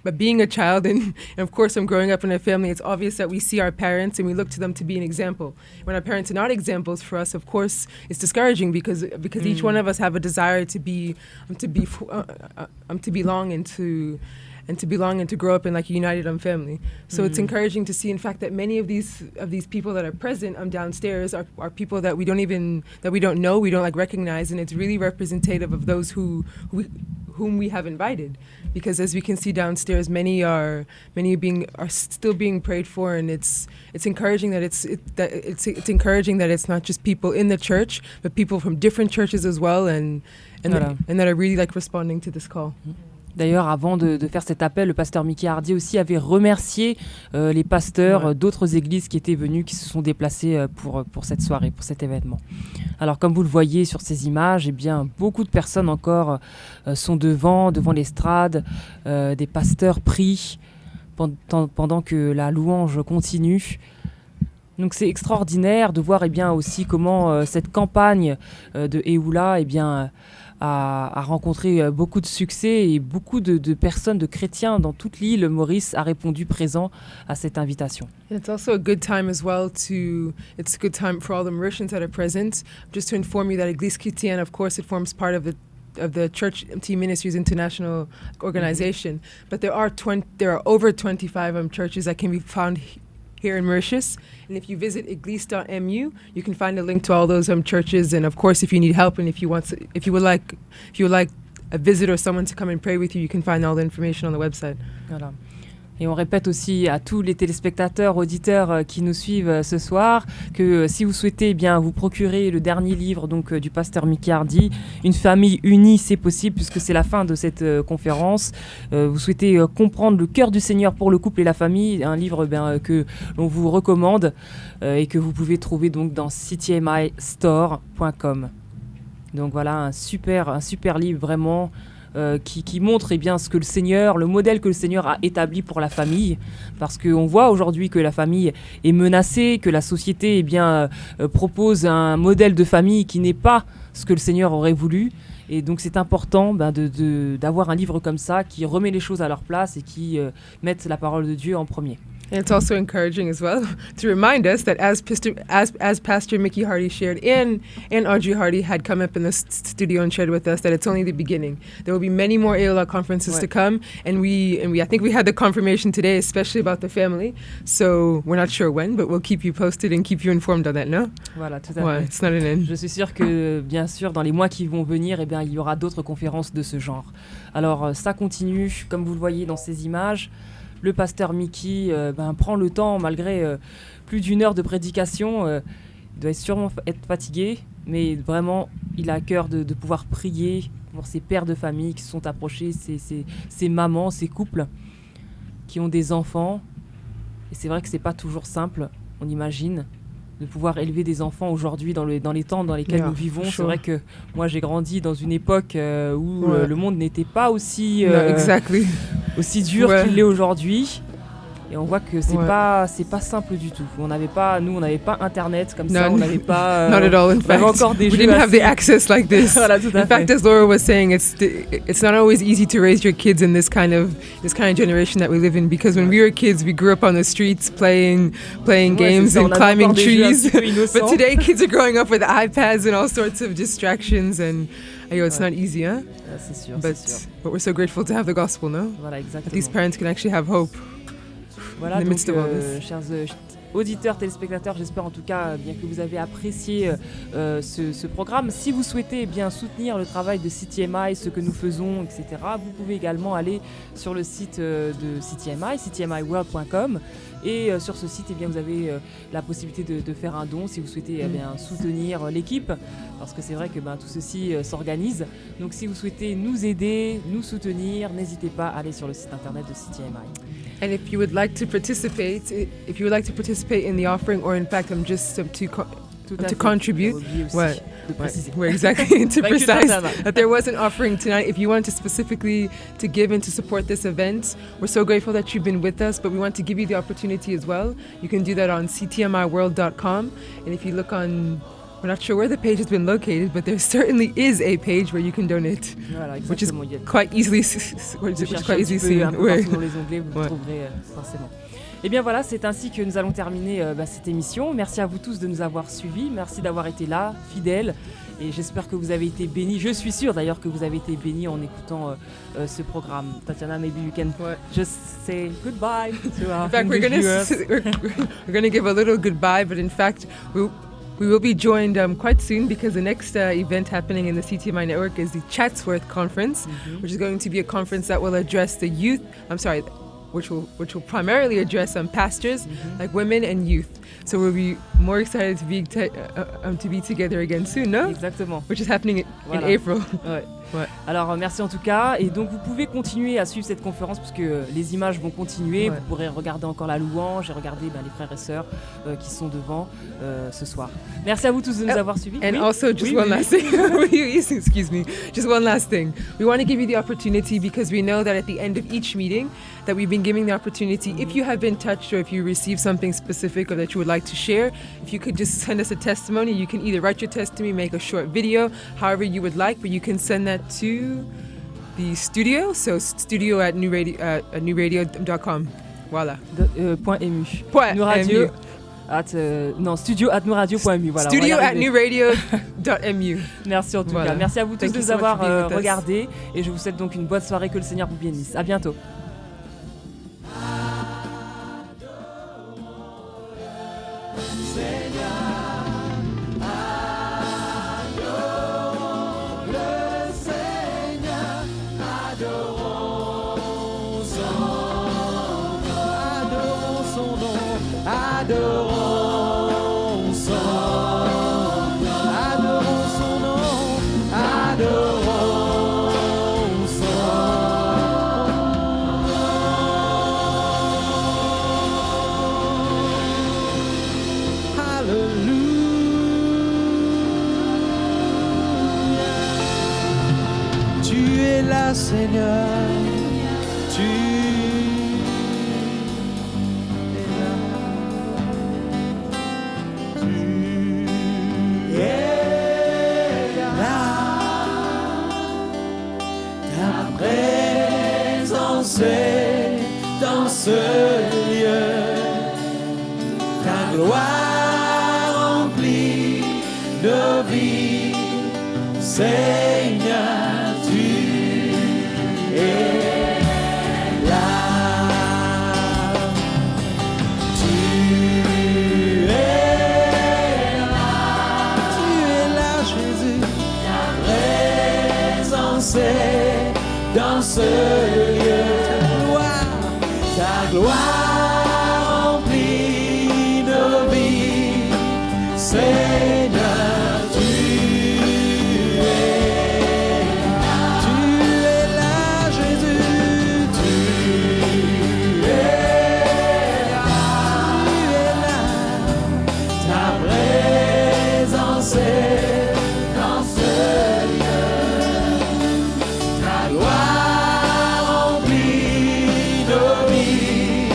but being a child, and, and of course, I'm growing up in a family, it's obvious that we see our parents and we look to them to be an example. When our parents are not examples for us, of course, it's discouraging because because each one of us have a desire to be um, to be uh, uh, um, to belong and to and to belong and to grow up in, like, a united um, family. So it's encouraging to see, in fact, that many of these of these people that are present um, downstairs are, are people that we don't even that we don't know, we don't, like, recognize, and it's really representative of those who, who we, whom we have invited. Because as we can see downstairs, many are many are being are still being prayed for, and it's it's encouraging that it's it, that it's it's encouraging that it's not just people in the church, but people from different churches as well, and and, that, and that are really, like, responding to this call. D'ailleurs, avant de, de faire cet appel, le pasteur Mickey Hardy aussi avait remercié euh, les pasteurs euh, d'autres églises qui étaient venus, qui se sont déplacés euh, pour, pour cette soirée, pour cet événement. Alors, comme vous le voyez sur ces images, eh bien, beaucoup de personnes encore euh, sont devant, devant l'estrade, euh, des pasteurs prient pendant, pendant que la louange continue. Donc c'est extraordinaire de voir eh bien, aussi comment euh, cette campagne euh, de Eula eh bien, a, a rencontré euh, beaucoup de succès et beaucoup de, de personnes, de chrétiens dans toute l'île Maurice a répondu présent à cette invitation. And it's also a good time as well to, it's a good time for all the Mauritians that are present, just to inform you that Eglise Chrétienne, of course, it forms part of the of the Church Team Ministries International organization, but there are twenty, there are over twenty-five um, churches that can be found he- here in Mauritius. And if you visit eglise dot M U, you can find a link to all those um, churches. And of course, if you need help and if you want, to, if you would like, if you would like a visit or someone to come and pray with you, you can find all the information on the website. Voilà. Et on répète aussi à tous les téléspectateurs, auditeurs euh, qui nous suivent euh, ce soir que euh, si vous souhaitez eh bien vous procurer le dernier livre donc euh, du pasteur Mickey Hardy, Une famille unie, c'est possible, puisque c'est la fin de cette euh, conférence. Euh, vous souhaitez euh, comprendre le cœur du Seigneur pour le couple et la famille, un livre eh bien, euh, que l'on vous recommande euh, et que vous pouvez trouver donc dans C T M I store point com. Donc voilà un super, un super livre vraiment euh, qui, qui montre eh bien, ce que le Seigneur, le modèle que le Seigneur a établi pour la famille. Parce qu'on voit aujourd'hui que la famille est menacée, que la société eh bien, euh, propose un modèle de famille qui n'est pas ce que le Seigneur aurait voulu. Et donc c'est important ben, de, de, d'avoir un livre comme ça qui remet les choses à leur place et qui euh, met la parole de Dieu en premier. And it's also encouraging as well to remind us that as Pastor, as, as Pastor Mickey Hardy shared and, and Audrey Hardy had come up in the s- studio and shared with us, that it's only the beginning. There will be many more Eula conferences Ouais. to come, and we and we I think we had the confirmation today, especially about the family. So we're not sure when, but we'll keep you posted and keep you informed on that. No, Voilà, tout à ouais, fait. It's not an end. Je suis sûre que, bien sûr, dans les mois qui vont venir, eh bien, il y aura d'autres conférences de ce genre. Alors, euh, ça continue, comme vous le voyez dans ces images. Le pasteur Mickey euh, ben, prend le temps, malgré euh, plus d'une heure de prédication. Euh, il doit sûrement fa- être fatigué, mais vraiment, il a à cœur de, de pouvoir prier pour ces pères de famille qui se sont approchés, ces, ces, ces mamans, ces couples qui ont des enfants. Et c'est vrai que c'est pas toujours simple, on imagine, de pouvoir élever des enfants aujourd'hui dans, le, dans les temps dans lesquels Yeah, nous vivons. for C'est sure. Vrai que moi, j'ai grandi dans une époque euh, où Ouais. euh, le monde n'était pas aussi, No, euh, exactly. aussi dur Ouais. Qu'il l'est aujourd'hui. Et on voit que c'est Ouais. pas c'est pas simple du tout. On n'avait pas, nous, on n'avait pas Internet comme ça, None. On n'avait pas, euh, Not at all. In on avait fact, encore des we jeux didn't à have the six. Access like this. Voilà, tout à In fact, fait. As Laura was saying, it's it's not always easy to raise your kids in this kind of this kind of generation that we live in, because when we were kids, we grew up on the streets playing playing Ouais, games c'est ça, and on avait climbing encore des jeux un trees. Petit peu innocents. But today, kids are growing up with iPads and all sorts of distractions, and you know, it's Ouais. Not easy, huh? Ah, c'est sûr, But c'est sûr. But we're so grateful to have the gospel, no? Voilà, That exactement. These parents can actually have hope. Voilà, In the donc, midst of all euh, this. Chers euh, auditeurs, téléspectateurs, j'espère en tout cas euh, bien que vous avez apprécié euh, euh, ce, ce programme. Si vous souhaitez eh bien soutenir le travail de C T M I, ce que nous faisons, et cetera, vous pouvez également aller sur le site euh, de C T M I, C T M I world point com. Et euh, sur ce site, eh bien, vous avez euh, la possibilité de, de faire un don si vous souhaitez eh bien, soutenir euh, l'équipe, parce que c'est vrai que ben, tout ceci euh, s'organise. Donc si vous souhaitez nous aider, nous soutenir, n'hésitez pas à aller sur le site internet de C T M I. And if you would like to participate, i- if you would like to participate in the offering, or in fact, I'm just um, to co- Tout à fait. To contribute. On a oublié aussi de préciser. Ouais, exactly. To precise that there was an offering tonight. If you want to specifically to give and to support this event, we're so grateful that you've been with us, but we want to give you the opportunity as well. You can do that on C T M I world dot com. And if you look on, we're not sure where the page has been located, but there certainly is a page where you can donate, which is quite easily, which is quite easily seen. Cherchez un petit peu un peu partout dans les onglets, vous le trouverez, euh, forcément. Eh bien voilà, c'est ainsi que nous allons terminer, euh, bah, cette émission. Merci à vous tous de nous avoir suivis. Merci d'avoir été là, fidèles. Et j'espère que vous avez été bénis. Je suis sûre d'ailleurs que vous avez été bénis en écoutant, euh, euh, ce programme. Tatiana, maybe you can just say goodbye to our English viewers. In fact, we're gonna s-, we're, we're gonna give a little goodbye, but in fact, we, we will be joined, um, quite soon, because the next, uh, event happening in the C T M I network is the Chatsworth Conference, which is going to be a conference that will address the youth, I'm sorry, which will, which will primarily address, um, pastors, like women and youth. So we'll be more excited to be te-, uh, uh, um, to be together again soon, no? Exactement. Which is happening in April. Ouais. Alors, euh, merci en tout cas. Et donc, vous pouvez continuer à suivre cette conférence puisque, euh, les images vont continuer. Vous pourrez regarder encore la louange et regarder, ben, les frères et sœurs, euh, qui sont devant, euh, ce soir. Merci à vous tous de nous avoir suivis. And also, just one last thing. Oui, oui, excuse me. Just one last thing. We want to give you the opportunity because we know that at the end of each meeting, that we've been giving the opportunity. If you have been touched or if you received something specific or that you would like to share, if you could just send us a testimony, you can either write your testimony, make a short video, however you would like, but you can send that to the studio, so studio at new radio, uh, at new radio dot com. Voilà. De, euh, point M U. Point New Radio M U. At, euh, non, studio at new radio point M U, voilà, on va y arriver. Studio at new radio dot M U. Merci en tout cas. Voilà. Merci à vous tous de nous avoir, euh, regardés et je vous souhaite donc une bonne soirée, que le Seigneur vous bénisse. À bientôt. Adorons son nom, adorons son nom, adorons son nom, adorons son nom, adorons son nom. Alléluia. Tu es là, Seigneur. Tu es là. Tu es là. Ta présence est dans ce lieu. Ta gloire remplit nos vies. Seigneur, tu es là. Tu es là. Tu es là, Jésus. Ta présence est dans ce lieu. Ta gloire, ta gloire remplit nos vies. Seigneur, tu es là. Tu es là, Jésus. Tu es là. Tu es là. Ta présence est dans ce lieu. Ta gloire remplit nos vies.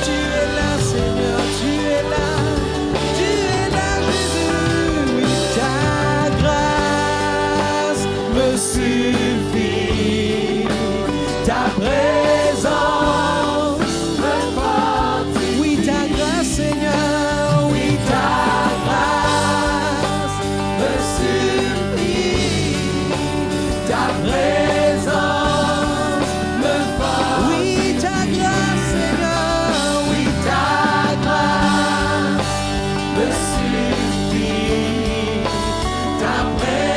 Tu es là, Seigneur, tu es là, tu es là, Jésus. Oui, ta grâce me suffit, ta présence me fortifie. Oui, ta grâce, Seigneur, oui, ta grâce me suffit, ta présence me fortifie. Oui, ta grâce, Seigneur, oui, ta grâce me suffit, ta présence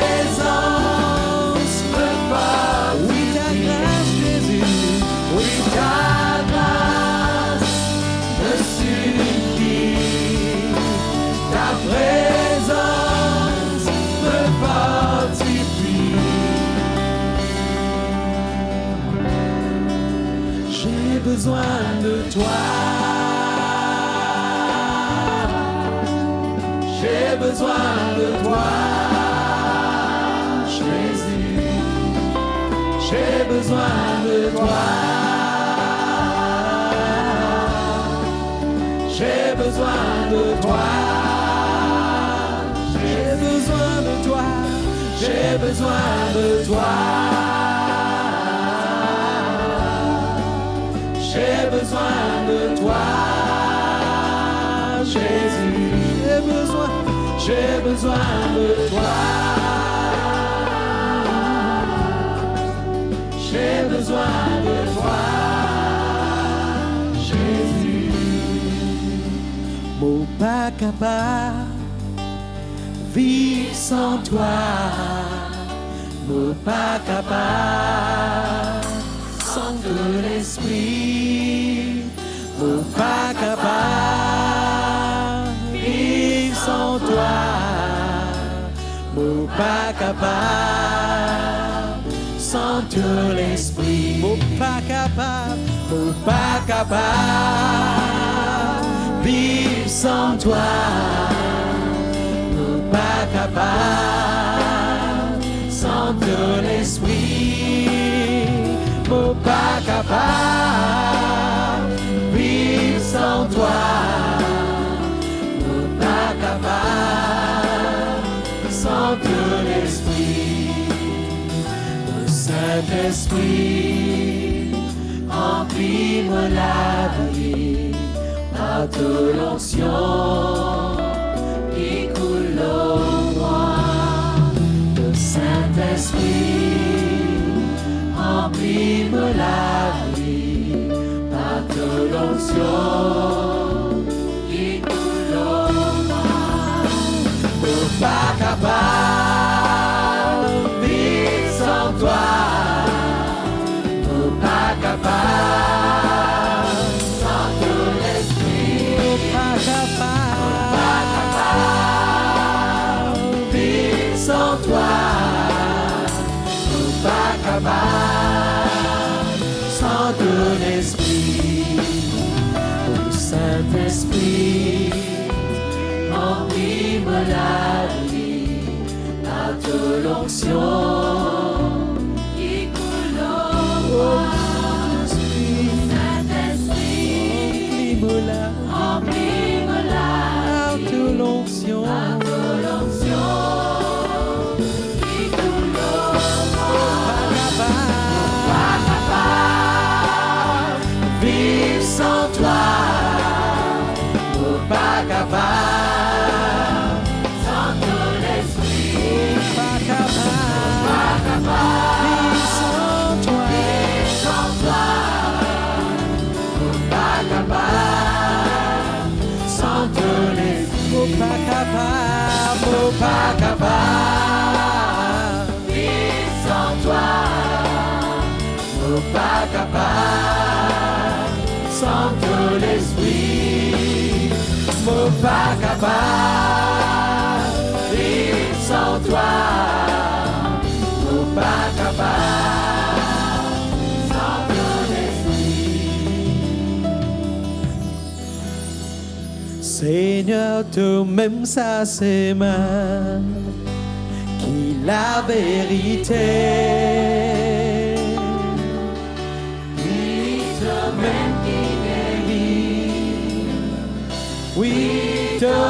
me fortifie. Oui, ta grâce, Jésus, oui, ta grâce me suffit, ta présence me fortifie. J'ai besoin de toi. J'ai besoin de toi, Jésus. J'ai besoin de toi. J'ai besoin de toi. J'ai besoin de toi. J'ai besoin de toi. J'ai besoin de toi, Jésus. J'ai besoin, j'ai besoin de toi. J'ai besoin de toi, Jésus. Mo pa kapav viv san twa, mo pa kapav san to Lespri, mo pa kapav viv san twa, mo pa kapav san to Lespri. Mo pa kapav, mo pa kapav viv san twa, mo pa kapav san to Lespri, mo pa kapav viv san twa, mo pa kapav san to Lespri. Mo Sintespri, ranpli mo lavi par to lonsion ki koul lor mwa. Mo Sintespri, ranpli mo lavi par to lonsion ki koul lor mwa. Mo pa kapav viv san twa, mo pa kapav san to Lespri, mo pa kapav viv san twa, mo pa kapav san to Lespri. Mo Sintespri, ranpli mo lavi par to lonsion ki koul lor mwa. Sintespri, ranpli mo lavi, ranpli mo lavi par to lonsion. Par to lonsion ki koul lor mwa. Pa kapav, pa kapav viv san twa, mo pa kapav san to Lespri, mo pa kapav viv san twa, viv san twa, mo pa kapav san to Lespri, mo pa kapav, mo pa kapav viv san twa, mo pa kapav san to Lespri, mo pa kapav viv san twa, mo pa kapav san to Lespri. Segner, tomem sa semin ki laverite.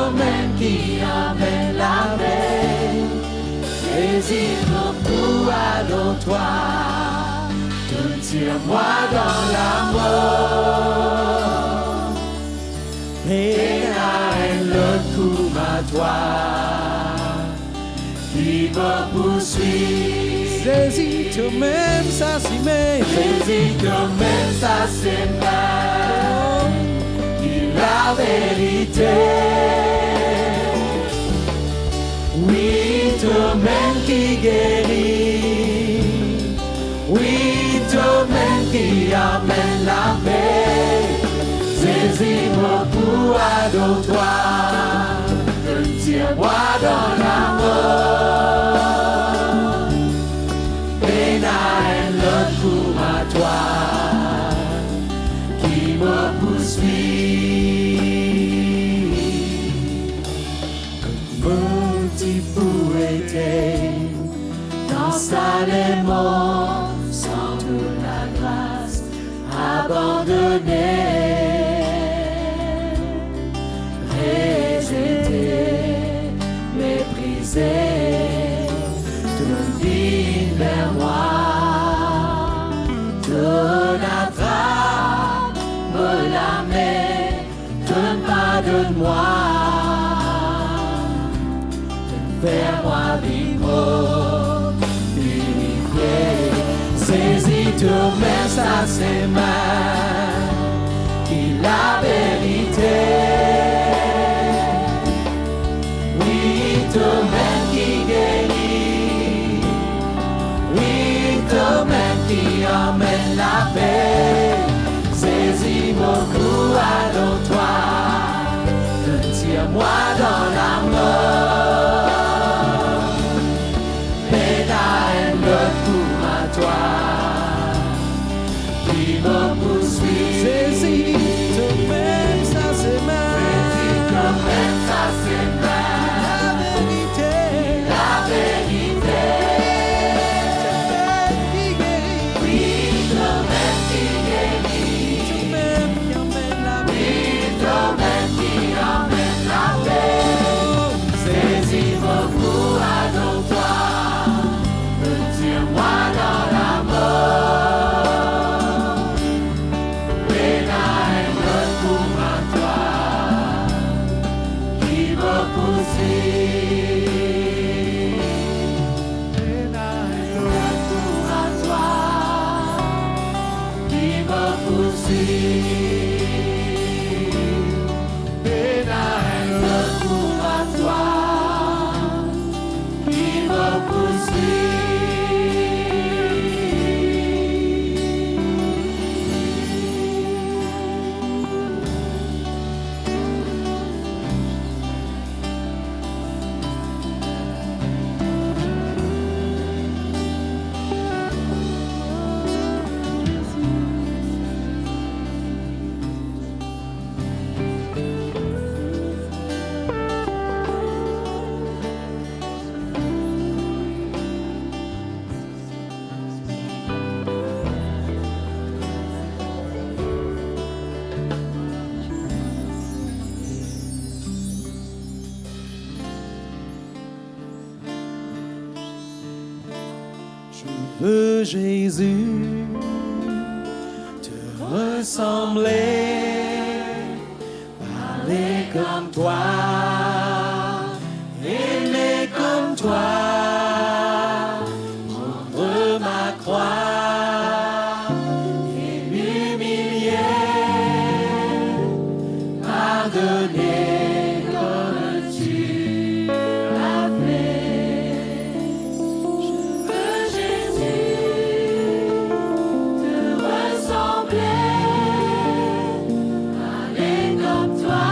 Tomem ki amenn lape, Zezi, mo krwar dan twa, to'nn tir mwa dan lamor. Pena enn lot kouma twa ki mo pou swiv. Zezi, tomem sa semin. Zezi, tomem sa semin ki laverite. Wi, tomem ki geri. Wi, tomem ki amenn lape. Zezi, mo krwar dan twa, to'nn tir mwa dan lamor. Pena enn lot kouma twa ki mo pou swiv. Kot mo ti pou ete dan sa lemond san to lagras, abandone, rezete, meprize, to'nn vinn ver mwa, to'nn atrap mo lame, to'nn pardonn mwa, to'nn fer mwa vinn prop, pirifie. Zezi, tomem sa semin ki laverite. Wi, tomem ki geri. Wi, tomem ki amenn lape. Zezi, mo krwar dan twa, to'nn tir mwa dan lamor. Pena enn lot kouma twa ki mo pou swiv. Zezi, tomem sa semin. Zezi, tomem sa semin. Laverite. Laverite. Tomem ki geri. Wi, tomem ki geri. Tomem ki amenn lape. Wi, tomem ki amenn lape. Zezi, mo krwar dan twa, to'nn tir mwa dan lamor. Pena enn lot kouma twa ki mo pou swiv. Pena enn lot kouma twa ki mo pou swiv. Pena enn lot kouma twa ki mo pou swiv. Je veux, Jésus, te ressembler, parler comme toi, aimer comme toi, prendre ma croix et m'humilier, pardonner comme tu l'as fait. Je veux, Jésus, te ressembler, parler comme toi,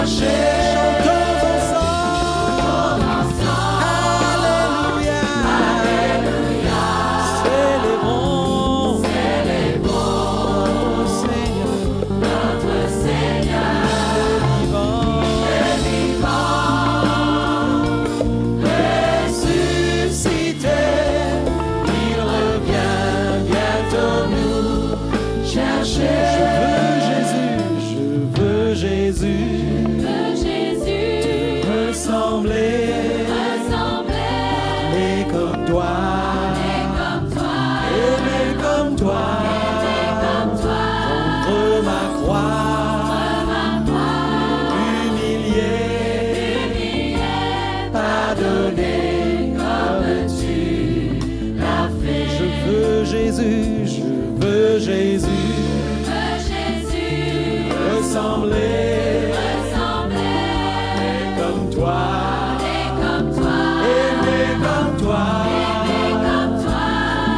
Chantons ensemble. Alléluia. Célébrons. Notre Seigneur. Notre Seigneur. Il est vivant. Il est vivant. Ressuscité. Il revient bientôt nous chercher. Je veux Jésus, je veux Jésus. Je veux Jésus. Te ressembler. Te ressembler. Parler comme toi. Parler comme toi. Aimer comme toi. Aimer comme toi. Prendre ma croix. Prendre ma croix. M'humilier. M'humilier. Pardonner comme tu l'as fait. Je veux Jésus, je veux Jésus. Je veux Jésus. Ressembler. Ressembler. Parler comme toi. Parler comme toi. Aimer comme toi. Aimer comme toi.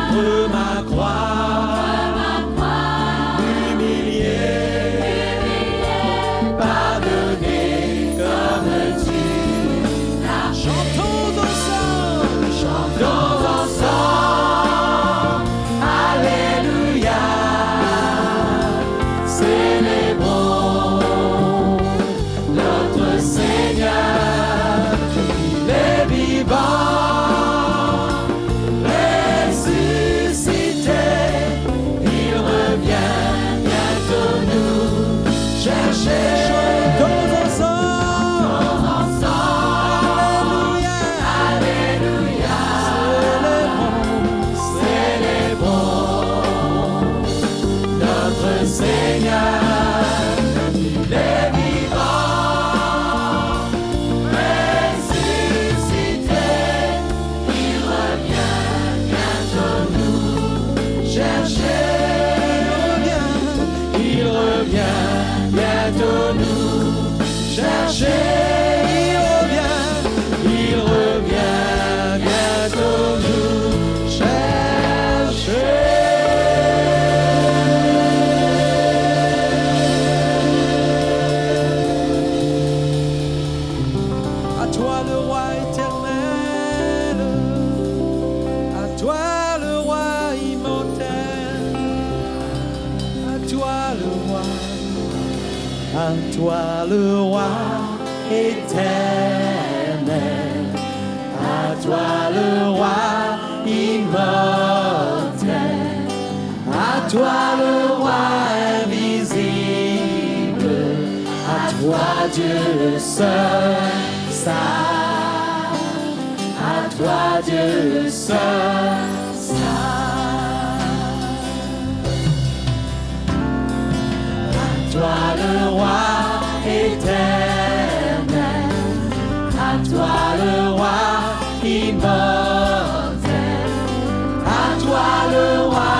Prendre ma croix. Prendre ma croix. M'humilier. M'humilier. Pardonner comme tu l'as fait. Chantons ensemble. Chantons ensemble. Alléluia. Célébrons notre Seigneur. Il est vivant. Ressuscité, il revient bientôt nous chercher. Chantons ensemble. Chantons ensemble. Alléluia. Alléluia. Célébrons, célébrons notre Seigneur. Il est vivant, ressuscité. Il revient bientôt nous chercher. Il revient, il revient bientôt nous chercher. Il revient, il revient bientôt nous chercher. À toi le roi éternel, à toi le roi immortel, à toi le roi, à toi le roi éternel, à toi le roi immortel. À toi le roi invisible, à toi Dieu le seul sage, à toi Dieu le seul sage. À toi le roi éternel, à toi le roi immortel, à toi le roi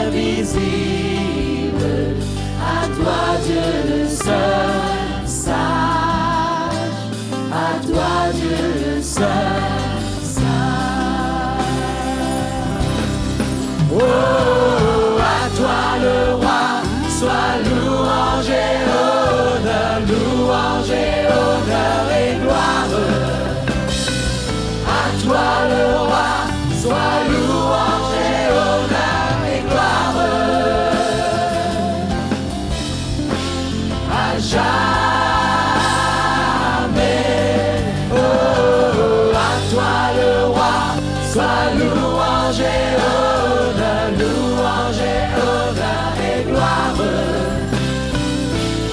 invisible, à toi Dieu le seul sage, à toi Dieu le seul sage. Oh, à toi le roi soit louange et honneur, louange et honneur et gloire. À toi le roi soit louange et honneur et gloire. À jamais. Oh, à toi le roi soit louange et honneur, louange et honneur et gloire.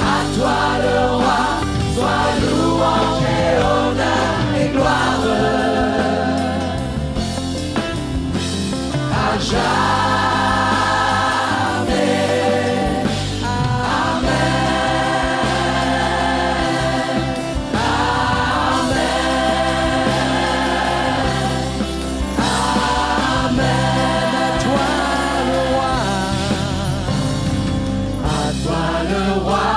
À toi le roi soit louange et honneur et gloire. À jamais. Amen. Amen. Amen. À toi le roi. À toi le roi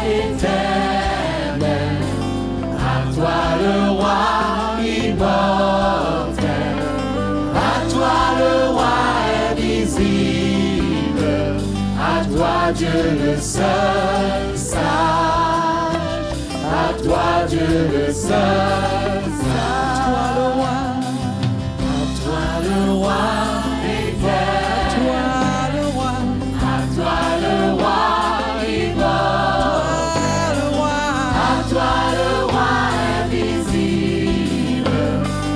éternel. À toi le roi immortel, à toi le roi invisible, à toi Dieu le seul sage, à Toi Dieu le seul saint. À toi le roi. À toi le roi éternel. À toi le roi. À toi le roi immortel. À toi le roi. À toi le roi invisible.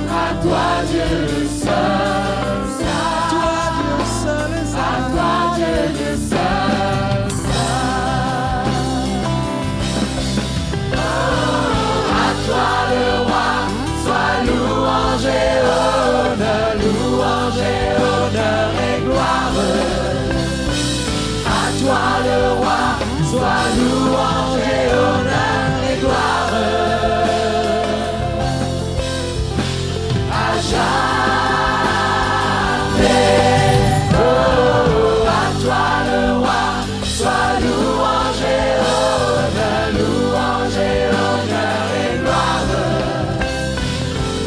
À toi Dieu le seul saint. À toi Dieu le seul saint. À toi Dieu le seul saint. À toi le roi, soit louange et honneur, louange et honneur et gloire. À toi le roi, soit louange et honneur et gloire. À jamais. Oh, à toi le roi, soit louange et honneur, louange et honneur et gloire.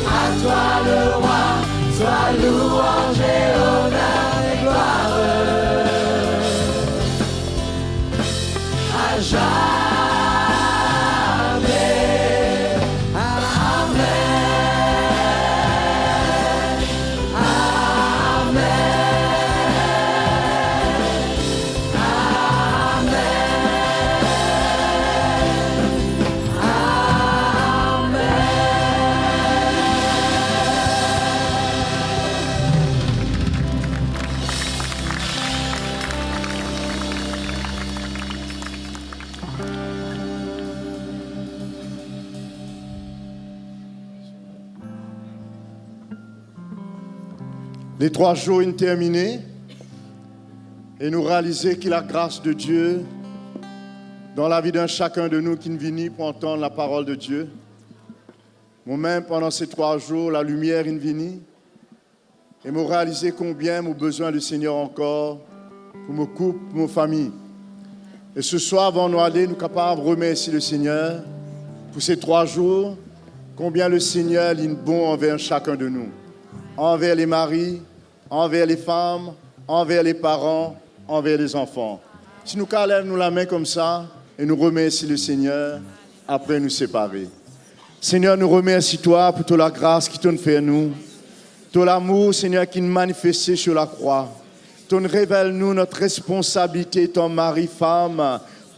À toi le roi, soit louange et honneur et gloire. À jamais. Amen. Amen. Amen. Amen. Letrwa zour inn termine e nou realize ki lagras de Die dan lavi de sakenn de nou ki vini pou antann laparol de Die. Momem, pandan se trwa zour, lalimier inn vini e mo realize konbien mo bizin Lesegner ankor pou mo koup, pou mo fami. E seswar, avan nou ale, nou kapav remersie Lesegner pou se trwa zour, konbien Lesegner linn bon anver sakenn de nou, anver lemari, anver lefam, anver leparan, anver lezanfan. Si nou kapav lev nou lame koumsa e nou remersie Lesegner, apre nou separe. Segner, nou remersie twa pou to lagras ki to'nn fer nou, to lamour, Segner, ki'nn manifeste sir lakrwa. To'nn revel nou nou responsabilite etan mari, fam,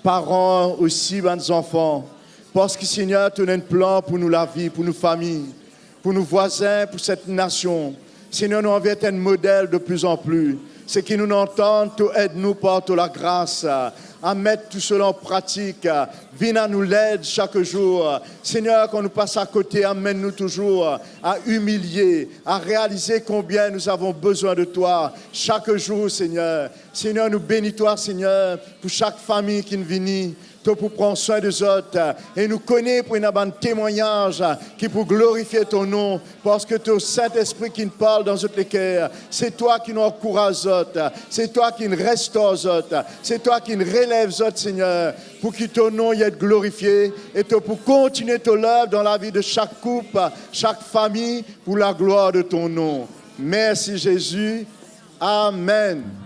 paran, osi bann zanfan. Parski, Segner, to'nn ena enn plan pou nou lavi, pou nou fami, pou nou vwazin, pou set nasion. Segner, nou anvi et enn model de pli an pli. Seki nou antann, to ed nou par to lagras a met tousala an pratik. Vinn a nou led sak zour. Segner, kan nou pas akote, amenn nou touzour a imilie, a realize konbien nou avon bizin de twa sak zour, Segner. Segner, nou beni twa, Segner, pou sak fami ki'nn vini. To pou pran swin de zot, e nou kone pou ena bann temwagnaz ki pou glorifie to nom, parski to Sintespri ki'nn parl dan zot leker. Se twa ki'nn ankouraz zot, se twa ki'nn restor zot, se twa ki'nn relev zot, Segner, pou ki to nom i et glorifie, e to pou kontigne to lev dan lavi de sak koup, sak fami, pou laglwar de to nom. Mersi, Zezi. Amen.